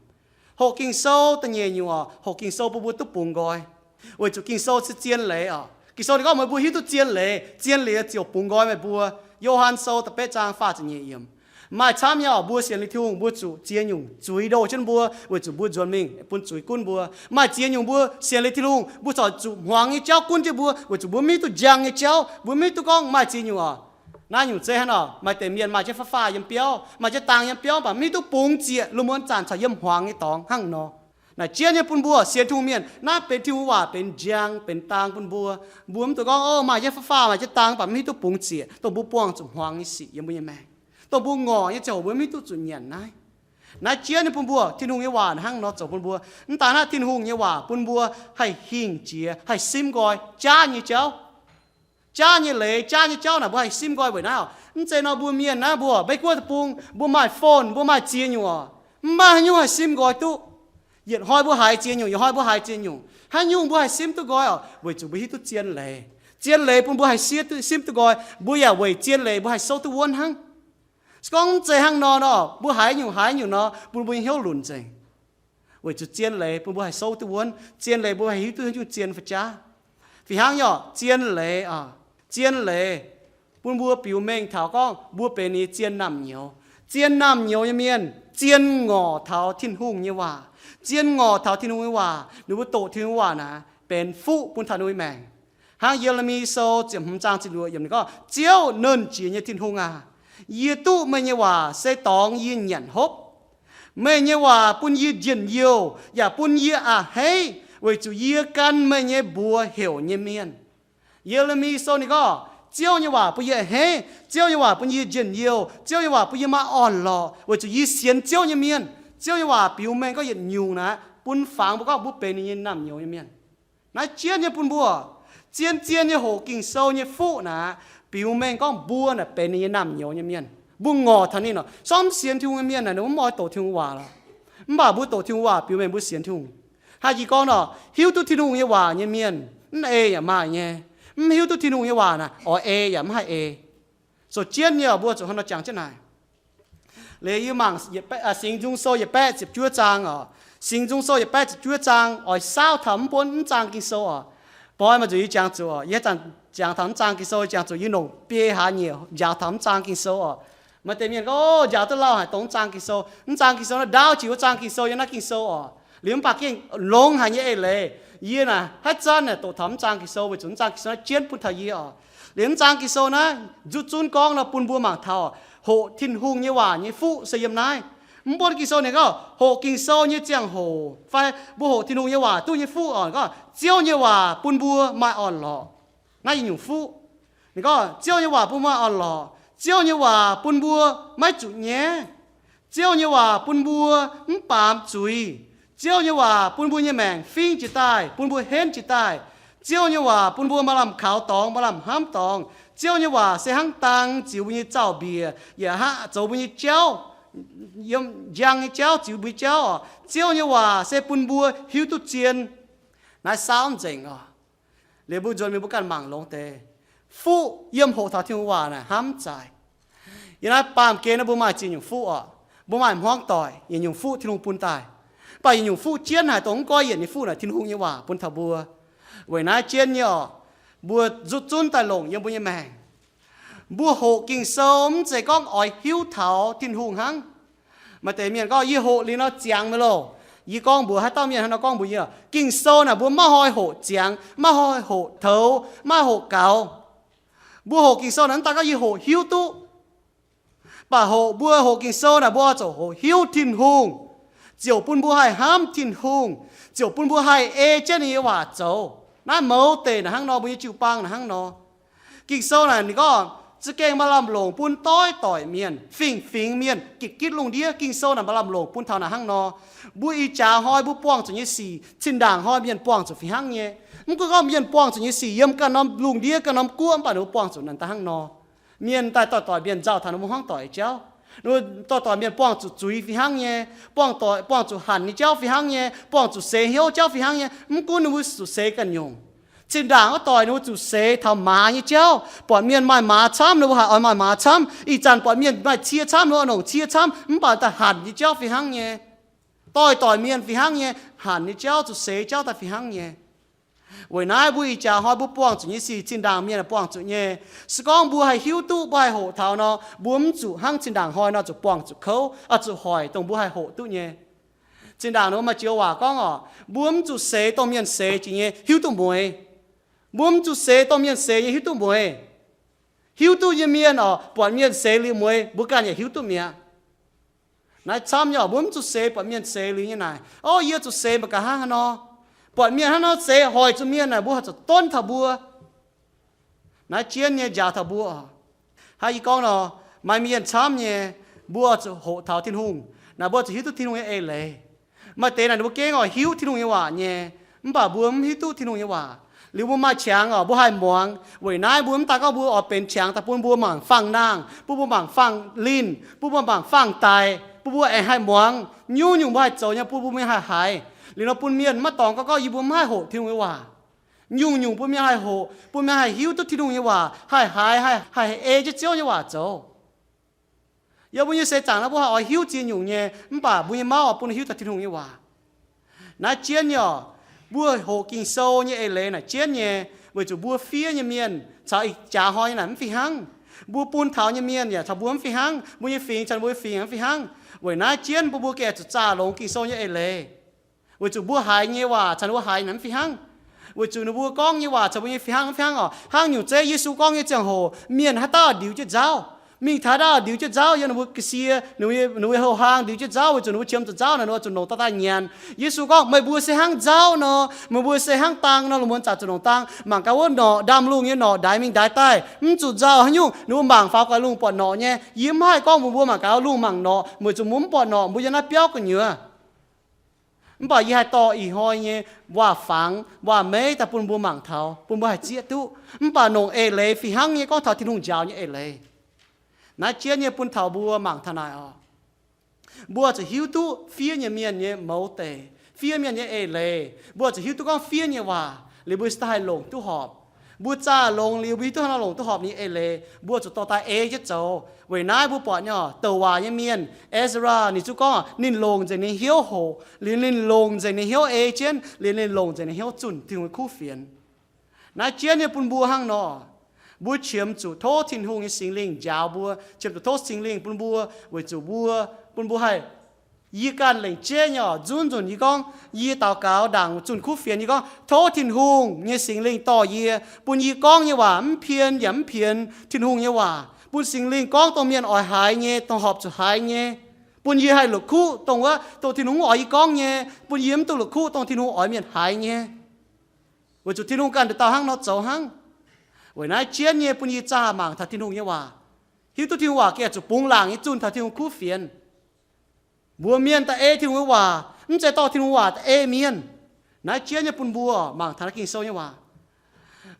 Hoqc Ging-Sou da'nyeic nyungc oc, hoqc Ging-Sou bun mbuo duqv bungx nqoi. Weic zuqc Ging-Sou se zien leiz oc. Ging-Sou ninh gorngv meih mbuo hiuv duqv zien leiz, zien leiz ziouc bungx nqoi meih mbuo. Yo^han Sou da'betv zaang faah ziepc nyeic yiemc. Maaih camv nyei oc, mbuo sienx liuz Tin-Hungh mbuo zuqc ziex nyungc zuiz ndoh jienv mbuo weic zuqc mbuo nzuonx mingh bun zuiz gunv mbuo. Maaih ziex nyungc mbuo sienx liuz Tin-Hungh mbuo corc zuqc hmuangx nyei jauv gunv jienv mbuo weic zuqc mbuo mv hiuv duqv njang nyei jauv, mbuo mv hiuv duqv gorngv maaih ziex nyungc oc. Naaiv nyungc zeiv hnangv nor, maaih deix mienh maaih jienv fatv faah yiem biauv, maaih jienv dang yiem biauv, mv baac mv hiuv duqv bungx ziec, lungh muonz zanc corc yiem hmuangx nyei dorngx hnangv nor. Naaic jienv nyei bun mbuo sienx Tin-Hungh mienh, naaiv benx Tin-Hungh waac benx njang benx dang bun mbuo. Mbuo mv dungx gorngv, o, maaih jienv fatv faah, maaih jienv dang, mv baac mv hiuv duqv bungx ziec, dongh mbuo buangh zuqc hmuangx nyei sic yiem mbuo nyei maengc, dongh mbuo ngorc nyei ziangh hoc mbuo mv hiuv duqv zuqc nyanc naaiv. Naaiv jienv nyei bun mbuo, Tin-Hungh nyei waac hnangv nor zoux bun mbuo. Mv daaih naaiv Tin-Hungh nyei waac bun mbuo haih hingh jiex, haih simv nqoi jaav nyei jauv. Jaav nyei leiz, jaav nyei jauv naaic mbuo haih simv nqoi weic naaiv oc. Mv zeiz nor mbuo mienh naaiv mbuo Meiv Guoqv deic-bung, mbuo maaih phone, mbuo maaih ziex nyungc oc, mv maaih haaix nyungc haih simv nqoi duqv. Yietc hnoi mbuo haiz ziex nyungc, yietc hnoi mbuo haiz ziex nyungc. Haaix nyungc mbuo haih simv duqv nqoi oc? Weic zuqc mbuo hiuv duqv zien leiz. Zien leiz bun mbuo haih siev duqv, simv duqv nqoi. Mbuo yaac weic zien leiz mbuo haih souv duqv wuonv hnangv. Se gorngv mv zeiz hnangv nor nor, mbuo haiz nyungc haiz nyungc nor, bun mbuo nyei hnyouv lunc nzengc. Weic zuqc zien leiz bun mbuo haih souv duqv wuonv, zien leiz mbuo haih hiuv duqv nyungc zien fai jaav. Fih hnangv nyei oc, zien leiz oc, zien leiz bun mbuo biux mengh taux gorngv mbuo benx ninh nyei zien naamh nyouz. Zien naamh nyouz nyei mienh zien ngorc taux Tin-Hungh nyei waac. Zien ngorc taux Tin-Hungh nyei waac, ninh mbuo doqc Tin-Hungh waac naaic benx fuqv bun taux ninh mbuo nyei maengc. Hnangv Ye^le^mi Sou ziepc hmz zaang ziepc luoqc yiemc ninh gorngv, Ziouv, Nernh Jiex nyei Tin-Hungh aac, yie duqv meih nyei waac se dorngx yie nyanc hopv. Meih nyei waac bun yie njien-youh yaac bun yie a'hneiv, weic zuqc yie gan meih nyei mbuox heuc nyei mienh. Ye^le^mi Sou ninh gorngv, Ziouv nyei waac bun yie a'hneiv, Ziouv nyei waac bun yie njien-youh, Ziouv nyei waac bun yie maaih orn-lorqc, weic zuqc yie sienx Ziouv nyei mienh. Ziouv nyei waac biux mengh gorngv yietc nyungc naaic bun fangx mbuo gorngv mbuo benx ninh nyei naamh nyouz nyei mienh. Naaiv jienv nyei bun mbuo, zien-zien nyei hoqc Ging-Sou nyei fuqv naaic, biux mengh gorngv mbuo naaic benx ninh nyei naamh nyouz nyei mienh. Mbuo ngorc taux ninh oc. Sorng mv sienx Tin-Hungh nyei mienh naaic, ninh mv oix doqc Tin-Hungh waac lorqc. Mv baac mbuo doqc Tin-Hungh waac biux mengh mbuo sienx Tin-Hungh. Haih jiex gorngv nor, hiuv duqv Tin-Hungh nyei waac nyei mienh, mv ei yaac maaih nyei. Mv hiuv duqv Tin-Hungh nyei waac naaic, oix ei yaac mv haih ei. Sou jienv nyei oc, mbuo zuqc hnangv nor jangx jienv naaic. Liuz yie mangc Singx Nzung Sou yietc baeqv ziepc juov zaang oc. Singx Nzung Sou yietc baeqv ziepc juov zaang oix saauv taux mv buonv mv zaang Ging-Sou oc. Boi maaih zuqc yie jangx zuqc oc. Yie haaix zanc jangx taux mv zaang Ging-Sou, jangx zuqc yie longc biei hlaax nyieqc njaaux taux mv zaang Ging-Sou oc. Maaih deix mienh gorngv, o, njaaux duqv lauh haic dongh mv zaang Ging-Sou. Mv zaang Ging-Sou naaiv ndaauv jiex wuov zaang Ging-Sou yiem naaiv Ging-Sou oc. Liuz mv baac gengh longx haic nyei eix leiz. Yie naaic haaix zanc naaic doqc taux mv zaang Ging-Sou weic zuqc mv zaang Ging-Sou naaiv jienv bun taux yie oc. Liuz mv zaang Ging-Sou naaiv nzuqc zunv gorngv nor bun mbuo mangc taux hoqc Tin-Hungh nyei waac nyei fuqv se yiem naaiv. Mv buonv Ging-Sou ninh gorngv hoqc Ging-Sou nyei ziangh hoc fai mbuo hoqc Tin-Hungh nyei waac duqv nyei fuqv oc, gorngv Ziouv nyei waac bun mbuo maaih orn-lorqc. Naaiv yietc nyungc fuqv. Ninh gorngv Ziouv nyei waac bun maaih orn-lorqc. Ziouv nyei waac bun mbuo maiv zuqc nyaiv. Ziouv nyei waac bun mbuo mv baamz zuiz. Ziouv nyei waac bun mbuo nyei maengc fingv jiez daaih, bun mbuo henv jiez daaih. Ziouv nyei waac bun mbuo maaih lamh kaux dorngx, maaih lamh hnamv dorngx. Ziouv nyei waac se hnangv dang ziux mbuo nyei zaux-mbiec, yaac hnangv zoux mbuo nyei jauv, yiem njang nyei jauv ziux mbuo nyei jauv oc. Ziouv nyei waac se bun mbuo hiuv duqv zien. Naaiv saauv nzengc oc. Liuz mbuo nzuonx mingh mbuo ganh mangc longx deix. Fuqv yiem hoqc taux Tin-Hungh waac naaic hnamv zaic. Yiem naaiv baamh gen naaiv mbuo maaih ziex nyungc fuqv oc. Mbuo maaih hmuangv doic yietc nyungc fuqv Tin-Hungh bun daaih, mv baac yietc nyungc fuqv jienv haic dongh mv goiv yienc nyei fuqv naaic Tin-Hungh nyei waac bun taux mbuo. Weic naaiv jienv nyei oc, mbuo zuqc zunv daaih longc yiem mbuo nyei maengc. Mbuo hoqc Ging-Sou mv zeiz gorngv oix hiuv taux Tin-Hungh hnangv. Maaih deix mienh gorngv, yie hoqc liuz nor ziangx mi'aqv loh. Yie gorngv mbuox haaix dauh mienh hnangv nor gorngv mbuox yie, Ging-Sou naaic mbuo maiv haih hoqc ziangx, maiv haih hoqc toux, maiv haih hoqc gaux. Mbuo hoqc Ging-Sou naaic mv daaih gorngv yie hoqc hiuv duqv. Mv baac hoqc, mbuo hoqc Ging-Sou naaic mbuo oix zuqc hoqc hiuv Tin-Hungh, ziouc bun mbuo haih hnamv Tin-Hungh, ziouc bun mbuo haih ei jienv ninh nyei waac zoux. Naaiv mouz deix naaic hnangv nor, mbuo nyei jiu-baang naaic hnangv nor. Ging-Sou naaic ninh gorngv za'gengh maaih lamh longc bun doix-doic mienh, fingx-fingx mienh, gitv-gitv lungh ndiev. Ging-Sou naaic maaih lamh longc bun taux naaic hnangv nor. Mbuo ih jaax hnoi mbuo buangh zuqc nyei sic, zinh ndaangc hnoi mienh buangh zuqc fih hnangv nyei. Mv gunv gorngv mienh buangh zuqc nyei sic yiem ganh norm lungh ndiev, ganh norm guoqv, mv baac ninh mbuo buangh zuqc naaic daaih hnangv nor. Mienh daaih doix-doic mienh nzauh taux ninh mbuo hmuangv doic jauv. Ninh mbuo doix-doic mienh buangh zuqc zuiz fih hnangv nyei, buangh doic, buangh zuqc hanc nyei jauv fih hnangv nyei, buangh zuqc seix hnyouv jauv fih hnangv nyei. Mv gunv ninh mbuo zuqc seix ganh nyungc, zinh ndaangc wuov doic ninh mbuo zuqc seix taux maaz nyei jauv. Buatc mienh maaih maaz camv, ninh mbuo haih oix maaih maaz camv. Ih zanc buatc mienh maaih cie camv, ninh mbuo oix longc cie camv. Mv baac daaih hanc nyei jauv fih hnangv nyei. Doix-doic mienh fih hnangv nyei, hanc nyei jauv, zuqc seix jauv daaih fih hnangv nyei. Weic naaiv mbuo ih jaax hnoi mbuo buangh zuqc nyei sic, zinh ndaangc mienh buangh zuqc nyei. Se gorngv mbuo haih hiuv duqv, mbuo haih hoqc taux nor, mbuo mv zuqc hnangv zinh ndaangc hnoi nor zuqc buangh zuqc kouv, oix zuqc hoic dongh mbuo haih hoqc duqv nyei. Zinh ndaangc ninh mbuo maaih joux waac gorngv oc, mbuo mv zuqc seix dongh mienh seix jiex nyei hiuv duqv mueix. Mbuo mv zuqc seix dongh mienh seix nyei hiuv duqv mueix. Hiuv duqv nyei mienh oc, buatc mienh seix liuz mueix, mbuo ganh yaac hiuv duqv mi'aqv. Naaiv camv nyei oc, mbuo mv zuqc seix buatc mienh seix liuz nyei naaic. O, yie zuqc seix mangc gaax hnangv haaix nor. Buatc mienh hnangv nor seix hoic zuqc mienh naaic, mbuo haih zuqc donv taux mbuo. Naaiv jienv nyei njaaux taux mbuo oc. Hnangv yie gorngv nor, maaih mienh camv nyei, mbuo zuqc hoqc taux Tin-Hungh. Naaic mbuo zuqc hiuv duqv Tin-Hungh nyei eix leiz. Maaih deix naaic ninh mbuo gengh oix hiuv Tin-Hungh nyei waac nyei, mv baac mbuo mv hiuv duqv Tin-Hungh nyei waac. Liuz mbuo maaih qangx oc, mbuo haih muangx. Weic naaiv mbuo mv daaih gorngv mbuo oix benx qangx daaih bun mbuo mangc faang-nangh, bun mbuo mangc faang-linh, bun mbuo mangc faang-daic, bun mbuo aengx haih muangx. Nyungc-nyungc mbuo haih zoux nyei, bun mbuo mingh haih haiz. Liuz nor bun mienh maiv dorngx gorngv, gorngv yie mbuo mv haih hoqc Tin-Hungh nyei waac. Nyungc-nyungc bun mienh haih hoqc, bun mienh haih hiuv duqv Tin-Hungh nyei waac, haih haiz, haih, haih ei jienv Ziouv nyei waac zoux. Yiem mbuo nyei seix zaangc naaiv mbuo haih oix hiuv ziex nyungc nyei, mv baac mbuo nyei mauv oix bun hiuv taux Tin-Hungh nyei waac. Naaiv jienv nyei oc, mbuo hoqc Ging-Sou nyei eix leiz naaic jienv nyei, weic zuqc mbuo fiev nyei mienh caux ih jaax hnoi nyei naaic mv fih hnangv. Mbuo bun taux nyei mienh yaac caux mbuo mv fih hnangv. Mbuo nyei fingx caux mbuo nyei fingx mv fih hnangv. Weic naaiv jienv mbuo, mbuo gengh zuqc zaah longx Ging-Sou nyei eix leiz. Weic zuqc mbuo haiz nyei waac caux ninh mbuo haiz naaic mv fih hnangv. Weic zuqc ninh mbuo gorngv nyei waac caux mbuo nyei fih hnangv mv fih hnangv oc. Hnangv nyungc zeiv Yesu gorngv nyei ziangh hoc, mienh haaix dauh ndiux jienv nzauv, mingh taux haaix dauh ndiux jienv nzauv, yiem ninh mbuo ga'sie, ninh mbuo, ninh mbuo houh hlaang ndiux jienv nzauv, weic zuqc ninh mbuo qiemx zuqc nzauv naaic, ninh mbuo zuqc longc dauh daaih nyanc. Yesu gorngv, meih mbuo se hnangv nzauv nor, meih mbuo se hnangv dang nor, lungh muonz zanc zuqc longc dang. Mangc gaax wuov norqc, ndaamv-lungh nyei norqc ndaix mingh ndaix daaih, mv zuqc nzauh haaix nyungc, ninh mbuo mangc faaux gu'nguaaic lungh buatc norqc nyei. Yie mv haih gorngv mbuox mbuo mangc gaax lungh mangc norqc, weic zuqc mbuo mv buatc norqc, mbuo yiem naaiv biauv gu'nyuoz. Mv baac yie haih dorh ih hnoi nyei waac-fangx waac-meiv daaih bun mbuo mangc taux, bun mbuo haih zieqv duqv. Mv baac longc eix leiz fih hnangv nyei, gorngv taux Tin-Hungh njaaux nyei eix leiz. Naaiv jienv nyei bun taux mbuo mangc taux naaic oc. Mbuo zuqc hiuv duqv fiev nyei mienh nyei mouz deic, fiev mienh nyei eix leiz. Mbuo zuqc hiuv duqv gorngv fiev nyei waac liuz mbuo se daaih haih longc duqv horpc. Mbuo zaah longx liuz mbuo hiuv duqv haaix nor longc duqv horpc ninh eix leiz, mbuo zuqc dorh daaih ei jienv zoux. Weic naaiv mbuo buatc nyei oc, douc waac nyei mienh, Ezra, ninh zungv gorngv ninh longc nzengc ninh hnyouv hoqc, liuz ninh longc nzengc ninh hnyouv ei jienv, liuz ninh longc nzengc ninh hnyouv zunh Tin-Hungh nyei kuv fienx. Naaiv jienv nyei bun mbuo hnangv nor, mbuo qiemx zuqc tov Tin-Hungh nyei Singx Lingh njaaux mbuo, qiemx zuqc tov Singx Lingh bun mbuo, weic zuqc mbuo, bun mbuo haih, yie ganh lengc jeiv nyei oc, nzunc nzunc yie gorngv, yie daux gaux ndaangc zunh kuv fienx yie gorngv, tov Tin-Hungh nyei Singx Lingh dorh yie, bun yie gorngv nyei waac mv pien yaac mv pienx Tin-Hungh nyei waac, bun Singx Lingh gorngv dongh mienh oix haiz nyei, dongh horpc zuqc haiz nyei, bun yie haih la'kuqv dongh wuov, dongh Tin-Hungh mv oix yie gorngv nyei, bun yie mv duqv la'kuqv dongh Tin-Hungh oix mienh haiz nyei. Weic zuqc Tin-Hungh ganh nduqc dauh hnangv nor zoux hnangv. Weic naaiv jienv nyei bun yie zaah mangc taux Tin-Hungh nyei waac, hiuv duqv Tin-Hungh waac gengh zuqc bungx laangc nyei zunh taux Tin-Hungh kuv fienx. Mbuox mienh da'ei Tin-Hungh nyei waac, mv zeiz dorh Tin-Hungh waac da'ei mienh. Naaiv jienv nyei bun mbuo mangc taux naaiv Ging-Sou nyei waac.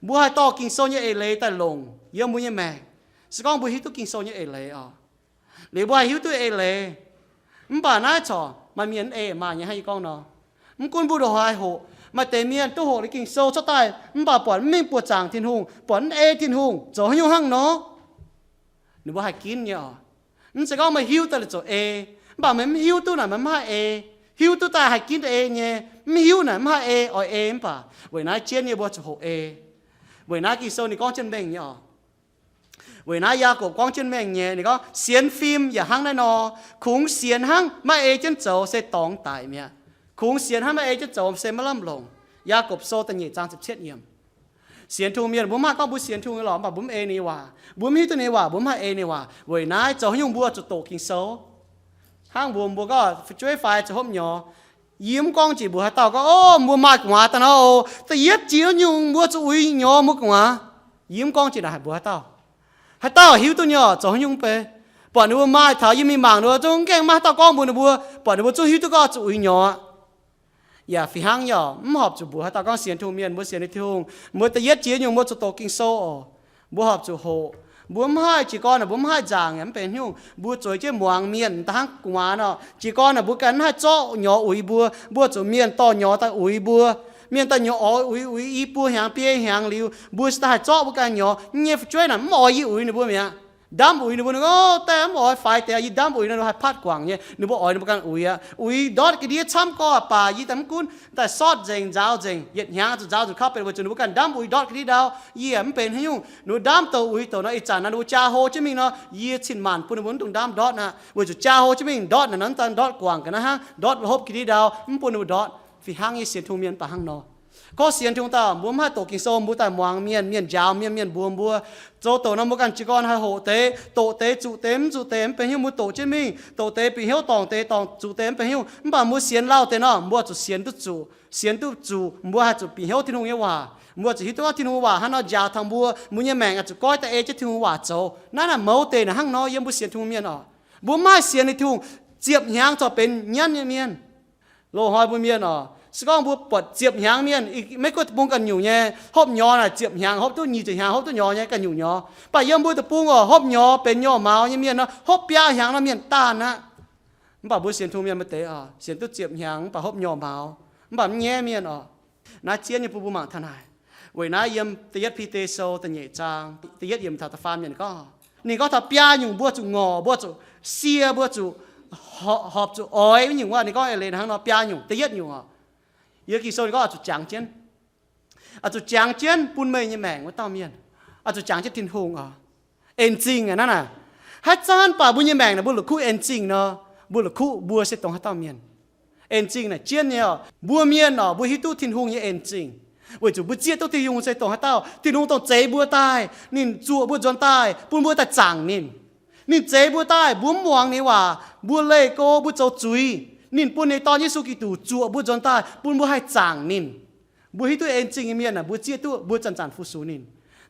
Mbuo haih dorh Ging-Sou nyei eix leiz daaih longc yiem mbuo nyei maengc. Se gorngv mbuo hiuv duqv Ging-Sou nyei eix leiz oc, liuz mbuo haih hiuv duqv eix leiz. Mv baac naaiv corc maaih mienh mv ei maaih nyei hnangv yie gorngv nor. Mv gunv mbuo ndongc haaix hoqc, maaih deix mienh duqv hoqc liuz Ging-Sou cuotv daaih mv baac buatc mv mingh buoqc zaangc Tin-Hungh, buatc mv ei Tin-Hungh, zoux haaix nyungc hnangv nor, ninh mbuo haih ginv nyei oc. Mv zeiz gorngv meih hiuv daaih liuz zoux ei, mv baac meih mv hiuv duqv naaic meih mv haih ei. Hiuv duqv daaih haih ginv ei nyei, mv hiuv naaic mv haih ei, oix ei mv baac weic naaiv jienv nyei mbuo zuqc hoqc ei. Weic naaiv Ging-Sou ninh gorngv jienv mengh nyei oc. Weic naaiv Yaagorpc gorngv jienv mengh nyei, ninh gorngv sienx fim yaac hnangv naaiv nor. Kungx sienx hnangv maiv ei jienv zoux se dorngx daic mi'aqv. Kungx sienx hnangv maiv ei jienv zoux se maiv lamh longc. Yaagorpc Sou da'nyeic zaang ziepc cietv yiemc. Sienx Tin-Hungh mienh mbuo mv haih gorngv mbuo sienx Tin-Hungh nyei lorqc, mv baac mbuo mv ei ninh nyei waac, mbuo mv hiuv duqv ninh nyei waac, mbuo mv haih ei ninh nyei waac. Weic naaiv zoux haaix nyungc mbuo zuqc doqc Ging-Sou. Hnangv mbuo, mbuo gorngv fu'jueiv fai zuqc hopv nyorx, yie mv gorngv njiec mbuox haaix dauh gorngv, o, mbuo maaih gu'nguaaz daaih nor, da'yietv jiex nyungc mbuo zuqc uix nyorx mbuo gu'nguaaz. Yie mv gorngv njiec naaic haic mbuox haaix dauh. Haaix dauh hiuv duqv nyei oc, zoux haaix nyungc mbe. Buatc ninh mbuo maaih taux yie mingh mangc ninh mbuo zungv gaengh maiv haaix dauh gorngv mbuox ninh mbuo, buatc ninh mbuo zungv hiuv duqv gorngv zuqc uix nyorx aqv. Yaac fih hnangv nyei oc, mv horpc zuqc mbuox haaix dauh gorngv sienx Tin-Hungh mienh, mbuo sienx Tin-Hungh, mbuo da'yietv jiex nyungc mbuo zuqc doqc Ging-Sou oc. Mbuo horpc zuqc hoqc. Mbuo mv haih jiez gorn naaic mbuo mv haih nzaangc yaac mv benx haaix nyungc, mbuo zueiz jienv muangx mienh daaih hnangv gu'nguaaz nor. Jiez gorn naaic mbuo ganh mv haih zorqv nyorx uix mbuo, mbuo zuqc mienh dorh nyorx daaih uix mbuo. Mienh daaih nyorx oix uix uix i buo hnyangx biei hnyangx liuz, mbuo se daaih haih zorqv mbuo ganh nyorx. Yie nyei fu'jueiv naaic mv oix yie uix ninh mbuo mi'aqv. Ndamv uix ninh mbuo, ninh gorngv, o, daaih mv oix faix deix, yie ndamv uix ninh mbuo haih patv guangc nyei, ninh mbuo oix ninh mbuo ganh uix aqv. Uix ndortv ga'ndiev camv gorx baac yie daaih mv gunv daaih sortv nzengc, nzaaux nzengc, yietc hnyangx zuqc nzaaux nzengc kauv benx weic zuqc ninh mbuo ganh ndamv uix ndortv ga'ndiev ndau. Yie mv benx haaix nyungc, ninh mbuo ndamv douc uix douc nor, ih zanc naaiv ninh mbuo jaa hlo jienv mingh nor, yie cin-maanc bun ninh mbuo mv dungx ndamv ndortv aqv. Weic zuqc jaa hlo jienv mingh ndortv naaic nor, mv daaih ndortv guangc ga'naaiv hnangv, ndortv hopv ga'ndiev ndau, mv bun ninh mbuo ndortv. Fih hnangv nyei sienx Tin-Hungh mienh mv baac hnangv nor. Gorngv sienx Tin-Hungh dauh mbuo mv haih doqc Ging-Sou, mbuo daaih muangx mienh, mienh njaaux mienh, mienh mbuox mbuo. Zoux douc nor mbuo ganh jiez gorn haih hoqc deix, doqc deix, zuqc deix, mv zuqc deix mv benx haaix nyungc, mbuo doqc jienv mingh. Doqc deix bieqc hnyouv, dorngc deix, dorngc, zuqc deix mv benx haaix nyungc. Mv baac mbuo sienx lauh deix nor, mbuo zuqc sienx duqv zuqc, sienx duqv zuqc, mbuo haih zuqc bieqc hnyouv Tin-Hungh nyei waac. Mbuo zuqc hiuv duqv gorngv Tin-Hungh waac hnangv nor njaaux taux mbuo, mbuo nyei maengc oix zuqc goiv daaih ei jienv Tin-Hungh waac zoux. Naaiv naaic mouz deix naaic hnangv nor yiem mbuo sienx Tin-Hungh mienh oc. Mbuo mv haih sienx ninh Tin-Hungh ziepc hnyangx corc benx nyanv nyei mienh. Loz-hnoi mbuo mienh oc, se gorngv mbuo buatc ziepc hnyangx mienh, maiv gunv deic-bung ganh nyungc nyei, hopv nyorx naaic ziepc hnyangx, hopv duqv nyic ziepc hnyangx, hopv duqv nyorx nyei ganh nyungc nyorx. Mv baac yiem mbuo deic-bung oc, hopv nyorx benx nyorx maux nyei mienh nor, hopv biaa hnyangx nor mienh daanh aqv. Mv baac mbuo sienx Tin-Hungh mienh maaih deix oc, sienx duqv ziepc hnyangx mv baac hopv nyorx maux, mv baac mv nyaiv mienh oc. Naaiv zien nyei bun mbuo mangc taux naaic. Weic naaiv yiem da'yietv Bide Sou da'nyeic zaang da'yietv yiemc taux da'faam yiemc gorngv, ninh gorngv taux biaa nyungc mbuo zuqc ngorc, mbuo zuqc sie, mbuo zuqc horpc, horpc zuqc oix nyungc wuov. Ninh gorngv eix leiz hnangv nor biaa nyungc. Da'yietv nyungc oc, yiem Ging-Sou ninh gorngv oix zuqc jangx jienv. Oix zuqc jangx jienv bun meih nyei maengc wuov dauh mienh. Oix zuqc jangx jienv Tin-Hungh oc. En zingh aqv naaiv naaic. Haaix zanc baac mbuo nyei maengc naaic mbuo la'kuqv en zingh nor, mbuo la'kuqv mbuo se dongh haaix dauh mienh. En zingh naaic jienv nyei oc, mbuo mienh oc, mbuo hiuv duqv Tin-Hungh nyei en zingh. Weic zuqc mbuo zieqv duqv Tin-Hungh se dongh haaix dauh. Tin-Hungh dongh zeix mbuo daaih, ninh zuoqc mbuo nzuonx daaih, bun mbuo daaih zaangc ninh. Ninh zeix mbuo daaih, mbuo mv muangx ninh waac, mbuo leih go, mbuo zoux zuiz, ninh bun ninh Dorn Yesu Giduc zuoqc mbuo nzuonx daaih, bun mbuo haih zaangc ninh. Mbuo hiuv duqv en zingh nyei mienh naaic, mbuo zieqv duqv mbuo zanc-zanc fu-sux ninh.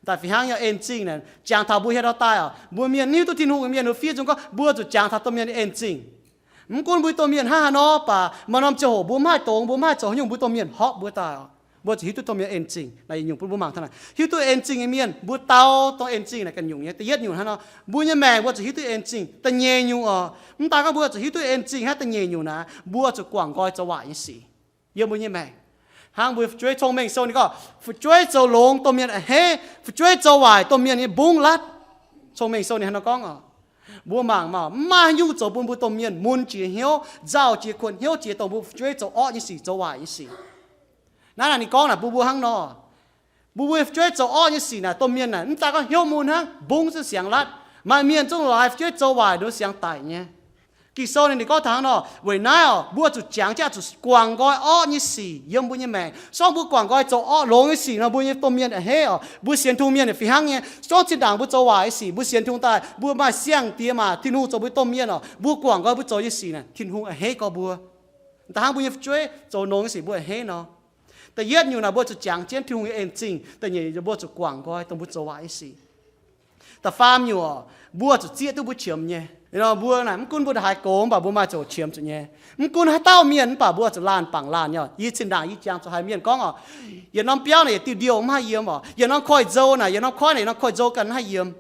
Daaih fih hnangv nyei en zingh naaic, jangx taux mbuo hietv ndau daaih oc, mbuo mienh mv hiuv duqv Tin-Hungh nyei mienh, mbuo fiev nzung gorngv mbuo zuqc jangx taux domh mienh en zingh. Mv gunv mbuo domh mienh hnangv haaix nor baac, maaih norm ziangh hoc mbuo mv haih dongz, mbuo mv haih zoux haaix nyungc, mbuo domh mienh horpc mbuo daaih oc. Mbuo zuqc hiuv duqv domh mienh en zingh. Naaiv nyungc bun mbuo mangc taux naaic, hiuv duqv en zingh nyei mienh, mbuo dau dongh en zingh naaic ganh nyungc nyei. Da'yietv nyungc hnangv nor, mbuo nyei maengc mbuo zuqc hiuv duqv en zingh. Da'nyeic nyungc oc, mv daan gorngv mbuo zuqc hiuv duqv en zingh hnangv, da'nyeic nyungc naaic, mbuo zuqc guangc nqoi zoux waaic nyei sic yiem mbuo nyei maengc. Hnangv mbuo fu'jueiv cong-mengh sou ninh gorngv, fu'jueiv zoux longx, domh mienh a'hneiv. Fu'jueiv zoux waaic, domh mienh nyei mbungv latv. Cong-mengh sou ninh hnangv nor gorngv oc. Mbuo mangc maah, mv maaih haaix nyungc zoux bun mbuo domh mienh mun jiex hnyouv, nzauh jiex, kuonx hnyouv jiex, dongh mbuo fu'jueiv zoux orqv nyei sic, zoux waaic nyei sic. Naaiv naaic ninh gorngv naaic bun mbuo hnangv nor. Mbuo mbuo fu'jueiv zoux orqv nyei sic naaic, domh mienh naaic mv daan gorngv hnyouv mun hnangv, mbungv zungv siangx latv. Maaih mienh zungv laaix fu'jueiv zoux waaic nor siangx daic nyei. Ging-Sou ninh, ninh gorngv taux hnangv nor. Weic naaiv oc, mbuo zuqc jangx jienv zuqc guangc nqoi orqv nyei sic yiem mbuo nyei maengc. Se gorngv mbuo guangc nqoi zoux orqv longx nyei sic nor, mbuo nyei domh mienh a'hneiv oc. Mbuo sienx Tin-Hungh mienh fih hnangv nyei. Se gorngv zinh ndaangc mbuo zoux waaic nyei sic, mbuo sienx Tin-Hungh daaih, mbuo maaih siang-diex maah, Tin-Hungh zoux mbuo domh mienh oc, mbuo guangc nqoi mbuo zoux nyei sic naaic, Tin-Hungh a'hneiv gorx mbuo. Da'hnangv mbuo nyei fu'jueiv zoux longx nyei sic mbuo a'hneiv nor. Da'yietv nyungc naaic mbuo zuqc jangx jienv Tin-Hungh nyei en zingh. Da'nyeic mbuo zuqc guangc nqoi dongh mbuo zoux waaic nyei sic. Da'faam nyungc oc, mbuo zuqc zieqv duqv mbuo qiemx nyei. Mbuo naaic mv gunv mbuo haaix gox mv baac mbuo maaih ziangh hoc qiemx zuqc nyei. Mv gunv haaix dauh mienh mv baac mbuo zuqc laanh bangc laanh nyei oc. Yie zinh ndaangc yie jangx zuqc haaix mienh gorngv oc, yietc norm biauv naaic yietc diuh ndiouh mv haih yiem oc, yietc norm koiv-nzou naaic yietc norm koiv naaic yietc norm koiv-nzou ganh mv haih yiem.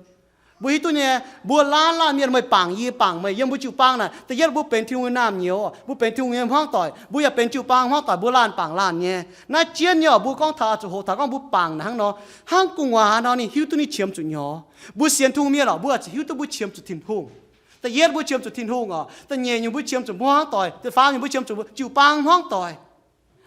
Mbuo hiuv duqv nyei, mbuo laanh laanh mienh meih bangc yie bangc meih, yiem mbuo jiu-baang naaic, da'yietv mbuo benx Tin-Hungh nyei naamh nyouz, mbuo benx Tin-Hungh nyei hmuangv doic, mbuo yaac benx jiu-baang hmuangv doic, mbuo laanh bangc laanh nyei. Naaiv jienv nyei oc, mbuo gorngv taux zuqc hoqc taux gorngv mbuo bangc naaic hnangv nor, hnangv gu'nguaaz nor ninh hiuv duqv ninh qiemx zuqc nyorx. Mbuo sienx Tin-Hungh mienh oc, mbuo zuqc hiuv duqv mbuo qiemx zuqc Tin-Hungh. Da'yietv mbuo qiemx zuqc Tin-Hungh oc. Da'nyeic nyungc mbuo qiemx zuqc hmuangv doic. Da'faam nyungc mbuo qiemx zuqc jiu-baang hmuangv doic.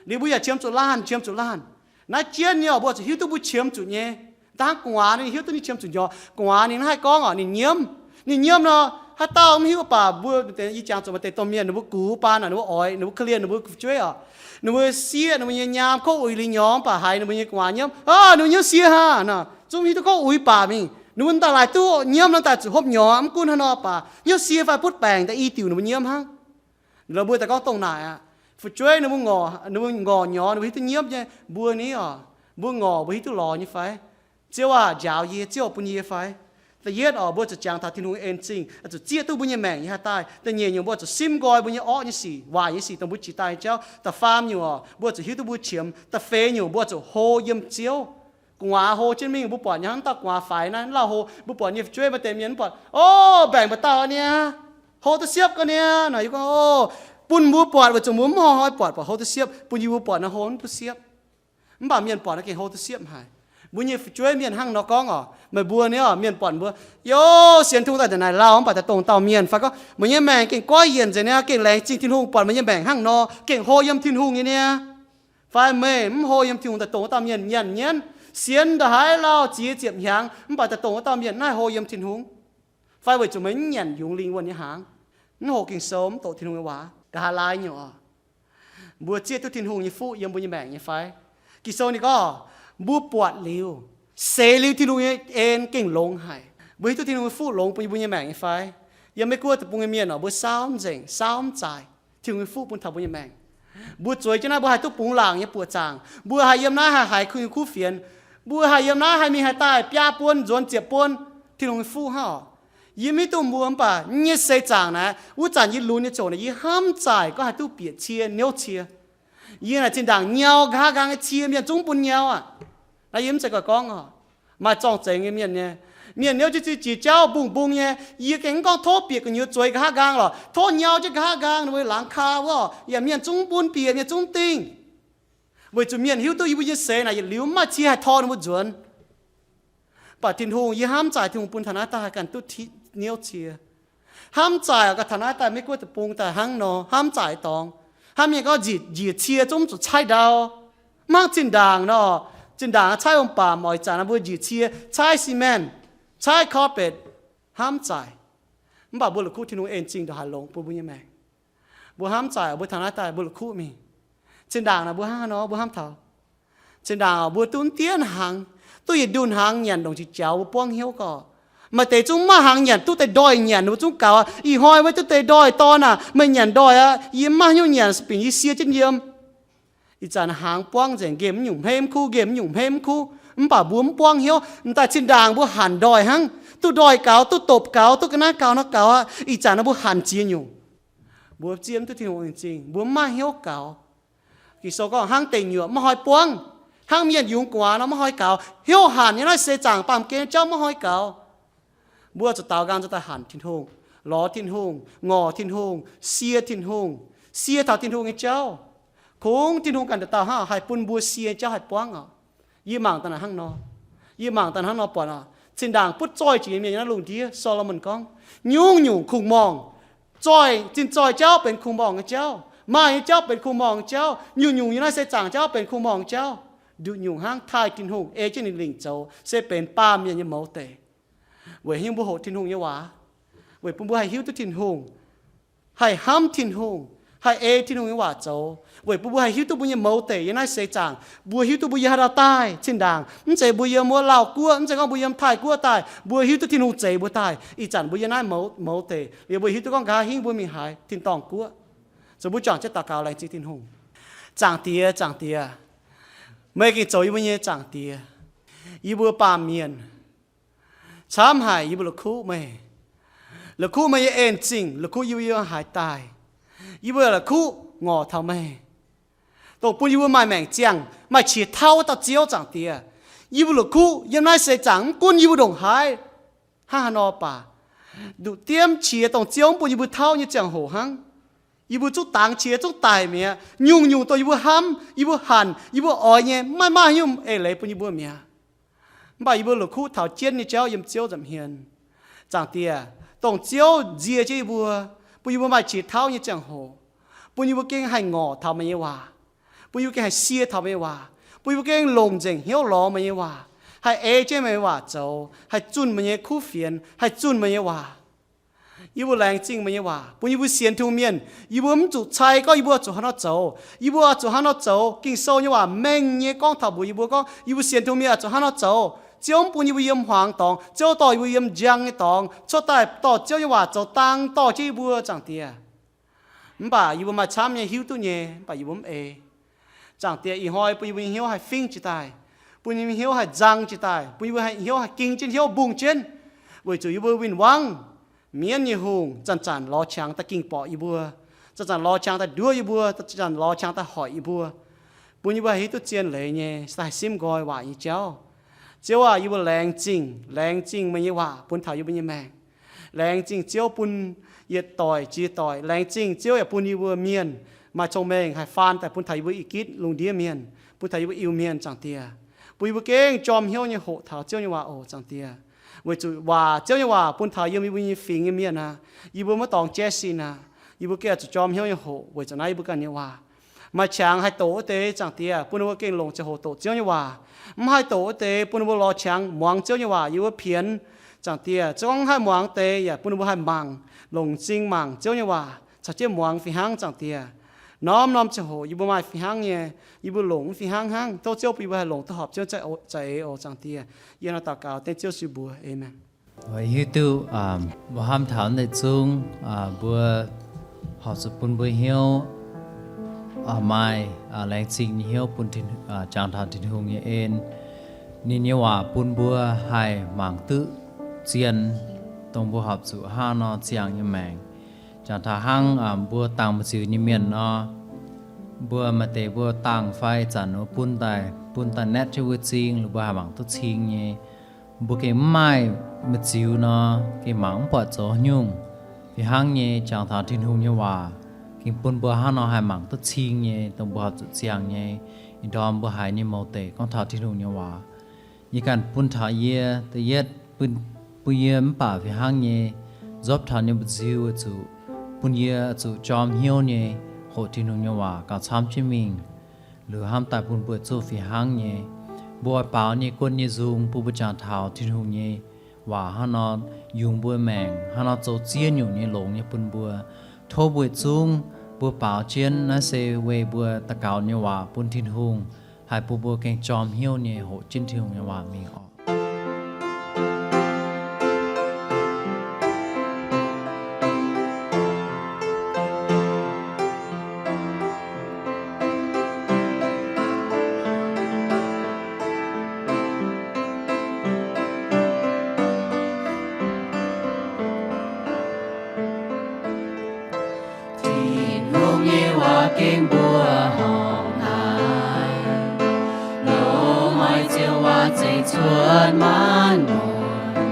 Liuz mbuo yaac qiemx zuqc laanh, qiemx zuqc laanh. Naaiv jienv nyei oc, mbuo zuqc hiuv duqv mbuo qiemx zuqc nyei. Dangh gu'nguaaz ninh hiuv duqv ninh qiemx zuqc nyorx. Gu'nguaaz ninh haih gorngv oc, ninh nyiemv. Ninh nyiemv nor, haaix dauh mv hiuv baac mbuo, yie jangx zuqc maaih deix domh mienh ninh mbuo gux baan, ninh mbuo oix, ninh mbuo korv-lienh ninh mbuo fu'jueiv oc. Ninh mbuo sieqv ninh mbuo nyei nyaam kov uix liuz nyorx mv baac haiz ninh mbuo nyei gu'nguaaz nyiemv, aa, ninh mbuo nyiemv sie haa, zungv hiuv duqv kov uix baac mingh. Ninh mbuo daaih laaix duqv nyiemv nor daaih zuqc hopv nyorx, mv gunv haaix nor baac nyiemv sie fai butv baengc daaih i diuc ninh mbuo nyiemv hnangv. Lorqc, mbuo daaih gorngv dongh naaic aqv. Fu'jueiv ninh mbuo ngorc, ninh mbuo ngorc nyorx, ninh mbuo hiuv duqv nyiemv nyei. Mbuo ni oc, mbuo ngorc mbuo hiuv duqv lorz nyei fai? Ziouv aah! Njaaux yie, Ziouv bun yie fai? Da'yietv oc, mbuo zuqc jangx taux Tin-Hungh en zingh, zuqc zieqv duqv mbuo nyei maengc nyei haaix daaih. Da'nyeic nyungc mbuo zuqc simv nqoi mbuo nyei orqv nyei sic, waaic nyei sic dongh mbuo jiex daaih nyei jauv. Da'faam nyungc oc, mbuo zuqc hiuv duqv mbuo qiemx. Da'feix nyungc mbuo zuqc hlo yiem Ziouv. Gu'nguaaz hlo jienv mingh mbuo buatc nyei hnangv dauh gu'nguaaz faix naaiv lauh hlo, mbuo buatc nyei fu'jueiv maaih deix mienh mv buatc, o, mbaengc mbu'taauh ga'niaa, hlo duqv siepv ga'niaa nor, yie gorngv, o, bun mbuo buatc weic zuqc mbuo mv hnoi-hnoi buatc, buatc hlo duqv siepv, bun yie mbuo buatc naaiv hlo mv duqv siepv. Mv baac mienh buatc naaiv gengh hlo duqv siepv haic. Mbuo nyei fu'jueiv mienh hnangv nor gorngv oc, meih mbuo ni oc, mienh buatc mbuo, yo, sienx Tin-Hungh daaih nzengc naaic lauh mv baac daaih dongh dauh mienh fai gorngv, meih nyei maengc gengh goiv yienc nzengc niaa, gengh laengz zingh Tin-Hungh buatc meih nyei maengc hnangv nor, gengh hlo yiem Tin-Hungh nyei niaa. Fai meih mv hlo yiem Tin-Hungh daaih dongh wuov dauh mienh nyanc nyienv, sienx ndongc haaix lauh ziex ziepc hnyangx mv baac daaih dongh wuov dauh mienh naaiv hlo yiem Tin-Hungh. Fai weic zuqc meih mv nyanc yungz lingh wuonh nyei hnaangx, mv hoqc Ging-Sou, mv doqc Tin-Hungh nyei waac, nqa'haav laai nyungc oc. Mbuo zieqv duqv Tin-Hungh nyei fuqv yiem mbuo nyei maengc nyei fai? Ging-Sou ninh gorngv, mbuo buatc liuz, seix liuz Tin-Hungh nyei en gengh longx haic. Mbuo hiuv duqv Tin-Hungh nyei fuqv longx bun yie mbuo nyei maengc nyei fai? Yiem Meiv Guoqv deic-bung nyei mienh oc, mbuo saauv mv nzengc, saauv mv zaaih Tin-Hungh nyei fuqv bun taux mbuo nyei maengc. Mbuo zueiz jienv naaiv mbuo haih duqv bungx laangc nyei buoqc zaangc, mbuo haih yiem naaiv haih haiz Tin-Hungh nyei kuv fienx, mbuo haih yiem naaiv haih mingh haih daaih biaa buon nzuonx ziepc buon, Tin-Hungh nyei fuqv hnangv oc. Yie mv hiuv duqv mbuo mv baac nyei seix zaangc naaiv, wuov zanc yie lunx nyei ziouc naaic yie hnamv zaaic gorngv haih duqv bieqc cie niouv cie. Yie naaic zinh ndaangc nyau nqa'haav nqaang nyei cie, mienh zungv bun nyau aqv. Naaiv yie mv zeiz goiv gorngv oc. Maaih zorng-zengx nyei mienh nyei, mienh niouv jienv ziex jiex jauv mbungh mbung nyei. Yie gengh mv gorngv tov bieqc gu'nyuoz zueiz nqa'haav nqaang lorqc, tov nyau jienv nqa'haav nqaang ninh mbuo laangz kaa wuov, yaac mienh zungv bun bieqc, mienh zungv dingh. Weic zuqc mienh hiuv duqv yie mbuo nyei seix naaic yietc liuz mv maaih cie haih tor ninh mbuo nzuonx. Mv baac Tin-Hungh, yie hnamv zaaic Tin-Hungh bun taux naaiv daaih haih ganh duqv niouv cie. Hnamv zaaic oc, gaax taux naaiv daaih Meiv Guoqv deic-bung daaih hnangv nor, hnamv zaaic dorngx. Hnamv mienh gorngv njiec, njiec cie zungv zuqc caaiv ndau. Mv hnangv zinh ndaangc nor, zinh ndaangc caaiv wuom-baamc oix zanc naaiv mbuo njiec cie, caaiv cement, caaiv carpet, hnamv zaaic. Mv baac mbuo la'kuqv Tin-Hungh en zingh ndongc haaix longx bun mbuo nyei maengc. Mbuo hnamv zaaic oc, mbuo taux naaiv daaih mbuo la'kuqv mingh. Zinh ndaangc naaic mbuo hnangv haaix nor mbuo hnamv taux? Zinh ndaangc oc, mbuo duqv diev hnaangx, duqv yietc ndunh hnaangx nyanc ndongc qiex jaux mbuo buangv hnyouv gorqv. Maaih deix zungv mv maaih hnaangx nyanc, duqv deix ndoih nyanc ninh mbuo zungv gaux aqv. Ih hnoi wuov duqv deix ndoih dorn aac, meih nyanc ndoih aqv, yie mv maaih hnyouv nyanc, se bingc yie sie jienv yiem. Ih zanc hnaangx buangv nzengc, nqemh mv nyungc hmeiv mv kuv, nqemh mv nyungc hmeiv mv kuv, mv baac mbuo mv buangv hnyouv. M'daaih zinh ndaangc mbuo hanc ndoih hnangv, duqv ndoih gaux, duqv dopc gaux, duqv ga'naaiv gaux nor gaux aqv. Ih zanc nor mbuo hanc ziex nyungc. Mbuo zieqv mv duqv Tin-Hungh en zingh, mbuo mv maaih hnyouv gaux. Ging-Sou gorngv hnangv deic nyuoqc maiv hnoi buangv, hnangv mienh yungz gu'nguaaz nor maiv hnoi gaux. Hnyouv hanc nyei naaiv seix zaangc baamh gen jauv maiv hnoi gaux. Mbuo zuqc daaux nqaang nzuonx daaih hanc Tin-Hungh, lorz Tin-Hungh, ngorc Tin-Hungh, sie Tin-Hungh, sie taux Tin-Hungh nyei jauv. Kungx Tin-Hungh ganh dauh dauh hnangv haih bun mbuo sie nyei jauv haih buangv oc. Yie mangc daaih naaic hnangv nor. Yie mangc daaih hnangv nor buatc oc. Zinh ndaangc butv zoih jiex nyei mienh yiem naaiv lungh ndiev, Saa^lo^morn gorngv, nyungc-nyungc kungx-morngh, zoih, zinh zoih jauv benx kungx-morngh nyei jauv, maaih nyei jauv benx kungx-morngh nyei jauv, nyungc-nyungc yiem naaiv seix zaangc jauv benx kungx-morngh nyei jauv. Nduqc nyungc hnangv taaih Tin-Hungh ei jienv ninh lingc zoux se benx baamh mienh nyei mouz deic. Weic hnyouv mbuo hoqc Tin-Hungh nyei waac, weic bun mbuo haih hiuv duqv Tin-Hungh, haih hnamv Tin-Hungh, haih ei Tin-Hungh nyei waac zoux, weic bun mbuo haih hiuv duqv mbuo nyei mouz deic yiem naaiv seix zaangc. Mbuo hiuv duqv mbuo yiem haaix dauh daaih, zinh ndaangc mv zeiz mbuo yiem wuov Lauv guoqv, mv zeiz gorngv mbuo yiem Taiv guoqv daaih, mbuo hiuv duqv Tin-Hungh zeix mbuo daaih. Ih zanc mbuo yiem naaiv mouz, mouz deic liuz, mbuo hiuv duqv gorngv nqa'haav hingv mbuo mingh haaix tin-dorngh guoqv. Zoux mbuo juangc jienv daux gaux laengz zingh Tin-Hungh. Zaangc Diex, Zaangc Diex, meih gengh zoux yie mbuo nyei Zaangc Diex. Yie mbuo baamh mienh camv haic, yie mbuo la'kuqv meih. La'kuqv meih nyei en zingh, la'kuqv yie mbuo yiem haaix daaih. Yie mbuo la'kuqv ngorc taux meih, dongh bun yie mbuo maaih maengc ziangh, maaih qiex tauv wuov dauh Ziouv, Zaangc Diex. Yie mbuo la'kuqv yiem naaiv seix zaangc mv gunv yie mbuo ndongc haaix, hnangv haaix nor baac, nduqc diemv qiex dongh Ziouv mv bun yie mbuo tauv nyei ziangh hoc hnangv. Yie mbuo zungv dangx qiex zungv daic mi'aqv. Nyungc-nyungc dongh yie mbuo hnamv, yie mbuo hanc, yie mbuo oix nyei, maiv maaih haaix nyungc eix leiz bun yie mbuo mi'aqv. Mv baac yie mbuo la'kuqv taux jienv nyei jauv yiem Ziouv nza'hmien. Zaangc Diex, dongh Ziouv nzie jienv yie mbuo, bun yie mbuo maaih qiex tauv nyei ziangh hoc, bun yie mbuo gengh haih ngorc taux meih nyei waac, bun yie mbuo gengh haih sie taux meih nyei waac, bun yie mbuo gengh longc nzengc hnyouv lorz meih nyei waac, haih ei jienv meih nyei waac zoux, haih zunh meih nyei kuv fienx, haih zunh meih nyei waac. Yie mbuo laengz zingh meih nyei waac bun yie mbuo sienx tungh mienh. Yie mbuo mv zuqc cai gorngv yie mbuo zuqc haaix nor zoux. Yie mbuo zuqc haaix nor zoux, Ging-Sou nyei waac mengh nyei gorngv taux mbuox yie mbuo gorngv yie mbuo sienx tungh mienh zuqc haaix nor zoux. Ziouv mv bun yie mbuo yiem hmuangx dorngx. Ziouv dorh yie mbuo yiem njang nyei dorngx, cuotv daaih dorh Ziouv nyei waac zoux dang dorh jienv yie mbuo, Zaangc Diex. Mv baac yie mbuo maaih camv nyei hiuv duqv nyei, mv baac yie mbuo mv ei. Zaangc Diex, ih hnoi bun yie mbuo nyei hnyouv haih fingv jiez daaih, bun yie mbuo hnyouv haih nzang jiez daaih, bun yie mbuo hnyouv haih ging jienv, hnyouv mbungh jienv, weic zuqc yie mbuo win-wangv mienv nyei hungh zanc-zanc lorz qangx daaih ging borqc yie mbuo, zanc-zanc lorz qangx daaih nduov yie mbuo, zanc-zanc lorz qangx daaih hoic yie mbuo, bun yie mbuo haih hiuv duqv zien leiz nyei, se daaih haih simv nqoi waac nyei jauv. Ziouv aac, yie mbuo laengz zingh, laengz zingh meih nyei waac bun taux yie mbuo nyei maengc. Laengz zingh Ziouv bun yietc doic jiex doic. Laengz zingh Ziouv yaac bun yie mbuo mienh maaih cong-mengh haih faan daaih bun taux yie mbuo ih gitv lungh ndiev mienh, bun taux yie mbuo Iu-Mienh, Zaangc Diex, bun yie mbuo gengh jorm hnyouv nyei hoqc taux Ziouv nyei waac oc, Zaangc Diex. Weic zuqc waac, Ziouv nyei waac bun taux yiem yie mbuo nyei fingx nyei mienh aqv, yie mbuo maiv dorngx jaiv sin aqv. Yie mbuo gengh zuqc jorm hnyouv nyei hoqc weic zuqc naaiv yie mbuo ganh nyei waac. Maaih qangx haih doqc wuov deix, Zaangc Diex, bun ninh mbuo gengh longc ziangh hoc doqc Ziouv nyei waac. Mv haih doqc wuov deix bun ninh mbuo lorz qangx muangx Ziouv nyei waac yiem wuov pienx, Zaangc Diex. Zungv mv haih muangx deix yaac bun ninh mbuo haih mangc, longc m'zing mangc Ziouv nyei waac caux jienv muangx fih hnangv, Zaangc Diex. Norm-norm ziangh hoc yie mbuo maaih fih hnangv nyei, yie mbuo longc mv fih hnangv hnangv. Tov Ziouv bun yie mbuo haih longc duqv horpc Ziouv za'eix oc, Zaangc Diex. Yie nor daux gaux dengv Ziouv sin mbuox. Aamen. Hiuv duqv mbuo hnamv taux naaiv deix zungv, mbuo horpc zuqc bun mbuo hnyouv maaih laengz zingh nyei hnyouv bun, jangx taux Tin-Hungh nyei en. Ninh nyei waac bun mbuo haih mangc duqv zien, dongh mbuo horpc zuqc hnangv nor ziangh nyei maengc. Jangx taux hnangv mbuo dangh mbu'ziex nyei mienh nor, mbuo maaih deix mbuo dangh fai zanc mbuo bun daaih, bun daaih naetv jienv wuov zingh, mbuo haih mangc duqv cing nyei. Mbuo gengh mv maaih mbu'ziex nor, gengh mangc mv buatc zoux haaix nyungc. Fih hnangv nyei, jangx taux Tin-Hungh nyei waac gengh bun mbuo hnangv nor haih mangc duqv cing nyei, dongh mbuo horpc zuqc ziangh nyei. Ih ndorm mbuo haiz nyei mouz deic gorngv taux Tin-Hungh nyei waac, yie ganh bun taux yie da'yietv, bun yie mv baac fih hnangv nyei nzopv taux nyei mbu'ziex weic zuqc bun yie zuqc jorm hnyouv nyei hoqc Tin-Hungh nyei waac gauh camv jienv mingh. Liuz hnamv daaih bun mbuo zuqc fih hnangv nyei, mbuo oix baaux nyei guon nyei nzung bun mbuo jangx taux Tin-Hungh nyei waac hnangv nor yungz mbuo maengc, hnangv nor zoux ziex nyungc nyei longx nyei bun mbuo. Tov mbuo zungv mbuo baaux jienv naaiv se weic mbuo daux gaux nyei waac bun Tin-Hungh, haih bun mbuo gengh jorm hnyouv nyei hoqc jienv Tin-Hungh nyei waac mingh oc. Tin-Hungh nyei waac gengh mbuox horpc naaiv, loz-hnoi Ziouv waac zengc cuotv maanc muotc.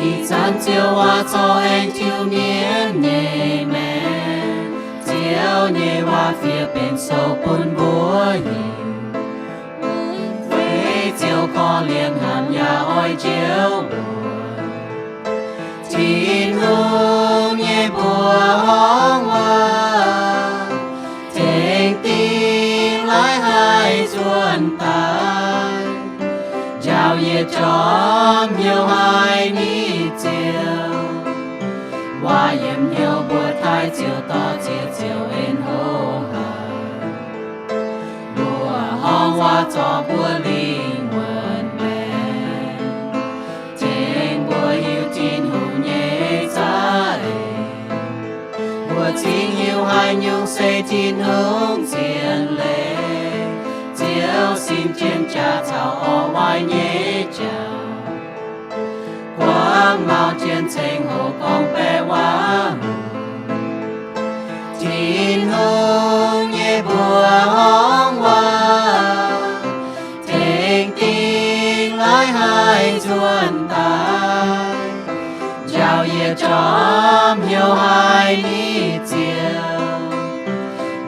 Ih zanc Ziouv waac corc aengx tiuv mienv nyei maengc. Ziouv nyei waac fiev benx sou bun mbuo hiuv. Feix Ziouv korv-lienh hanc yaac oix njoux mbuo. Tin-Hungh nyei mbuoqc horngh waac tengx dingh laaix haih nzuonx daaih, njaaux yietc jorm hnyouv haic nitv Ziouv. Waac yiemc hnyouv mbuo taaih Ziouv dorh ziex Ziouv en hlo haic. Mbuoqc horngh waac zorc mbuo lingh wuonh maengc, tengx mbuo hiuv Tin-Hungh nyei za'eix. Mbuo cingx hiuv haaix nyungc se Tin-Hungh zien leiz. Ziouv simv jienv jaax caux orv waaiv nyei jauv, guangc mauv jienv ceng hoc gorngv-baeqc waac-hungh. Tin-Hungh nyei mbuoqc horngh waac tengx dingh laaix haih nzuonx daaih, njaaux yietc jorm hnyouv haic nitv Ziouv.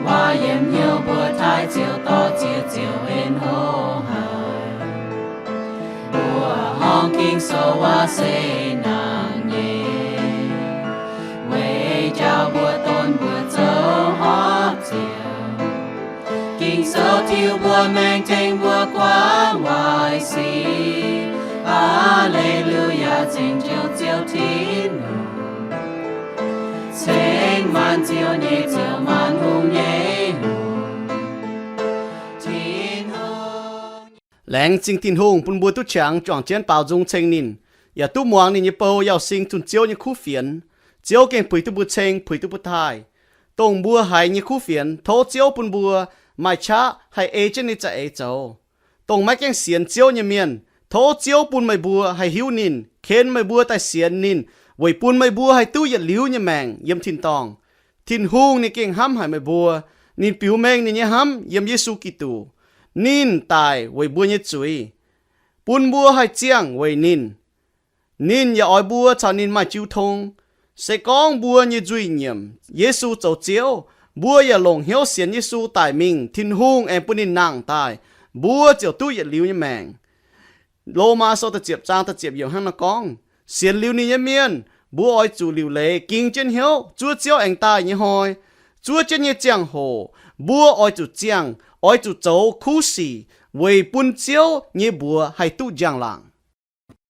Waac yiemc hnyouv mbuo taaih Ziouv dorh ziex Ziouv en hlo haic. Mbuoqc horngh Ging-Sou waac se nangc nyei. Mbuo maengx tengx mbuo guangc waaic sic. Aa^le^lu^yaa, ceng Ziouv, Ziouv Tin-Hungh, ceng maanc ziouv nyei Ziouv, maanc hungh nyei Hungh. Tin-Hungh. Laengz zingh Tin-Hungh bun mbuo duqv qangx juangc jienv baaux nzung ceng ninh, yaac duqv muangx ninh nyei bou yauh sing zunh Ziouv nyei kuv fienx. Ziouv gengh puix duqv mbuo ceng, puix duqv mbuo taaih. Dongh mbuo haiz nyei kuv fienx, tov Ziouv bun mbuo maaih qaqv haih ei jienv ninh za'eix zoux. Dongh maiv gaengh sienx Ziouv nyei mienh, tov Ziouv bun meih mbuo haih hiuv ninh, ken meih mbuo daaih sienx ninh, weic bun meih mbuo haih duqv yietc liuz nyei maengc yiem tin-dorngh. Tin-Hungh ninh gengh hnamv haic meih mbuo. Ninh biux mengh ninh nyei hnamv yiem Yesu Giduc. Ninh daic weic mbuo nyei zuiz, bun mbuo haih ziangh weic ninh. Ninh yaac oix mbuo caux ninh maaih jiu tong. Se gorngv mbuo nyei nzuih nyiemc Yesu zoux Ziouv, mbuo yaac longc hnyouv sienx Yesu daic mingh, Tin-Hungh aengx bun ninh nangh daaih, mbuo ziouc duqv yietc liuz nyei maengc. Lomaa Sou da'ziepc zaang da'ziepc yiemc hnangv naaiv gorngv, sienx liuz ninh nyei mienh, mbuo oix zuqc liuc leiz ging jienv hnyouv zuov Ziouv aengx daaih nyei hnoi. Zuov jienv nyei ziangh hoc mbuo oix zuqc ziangh, oix zuqc zoux kuv sic weic bun Ziouv nyei mbuox haih duqv njang-laangc.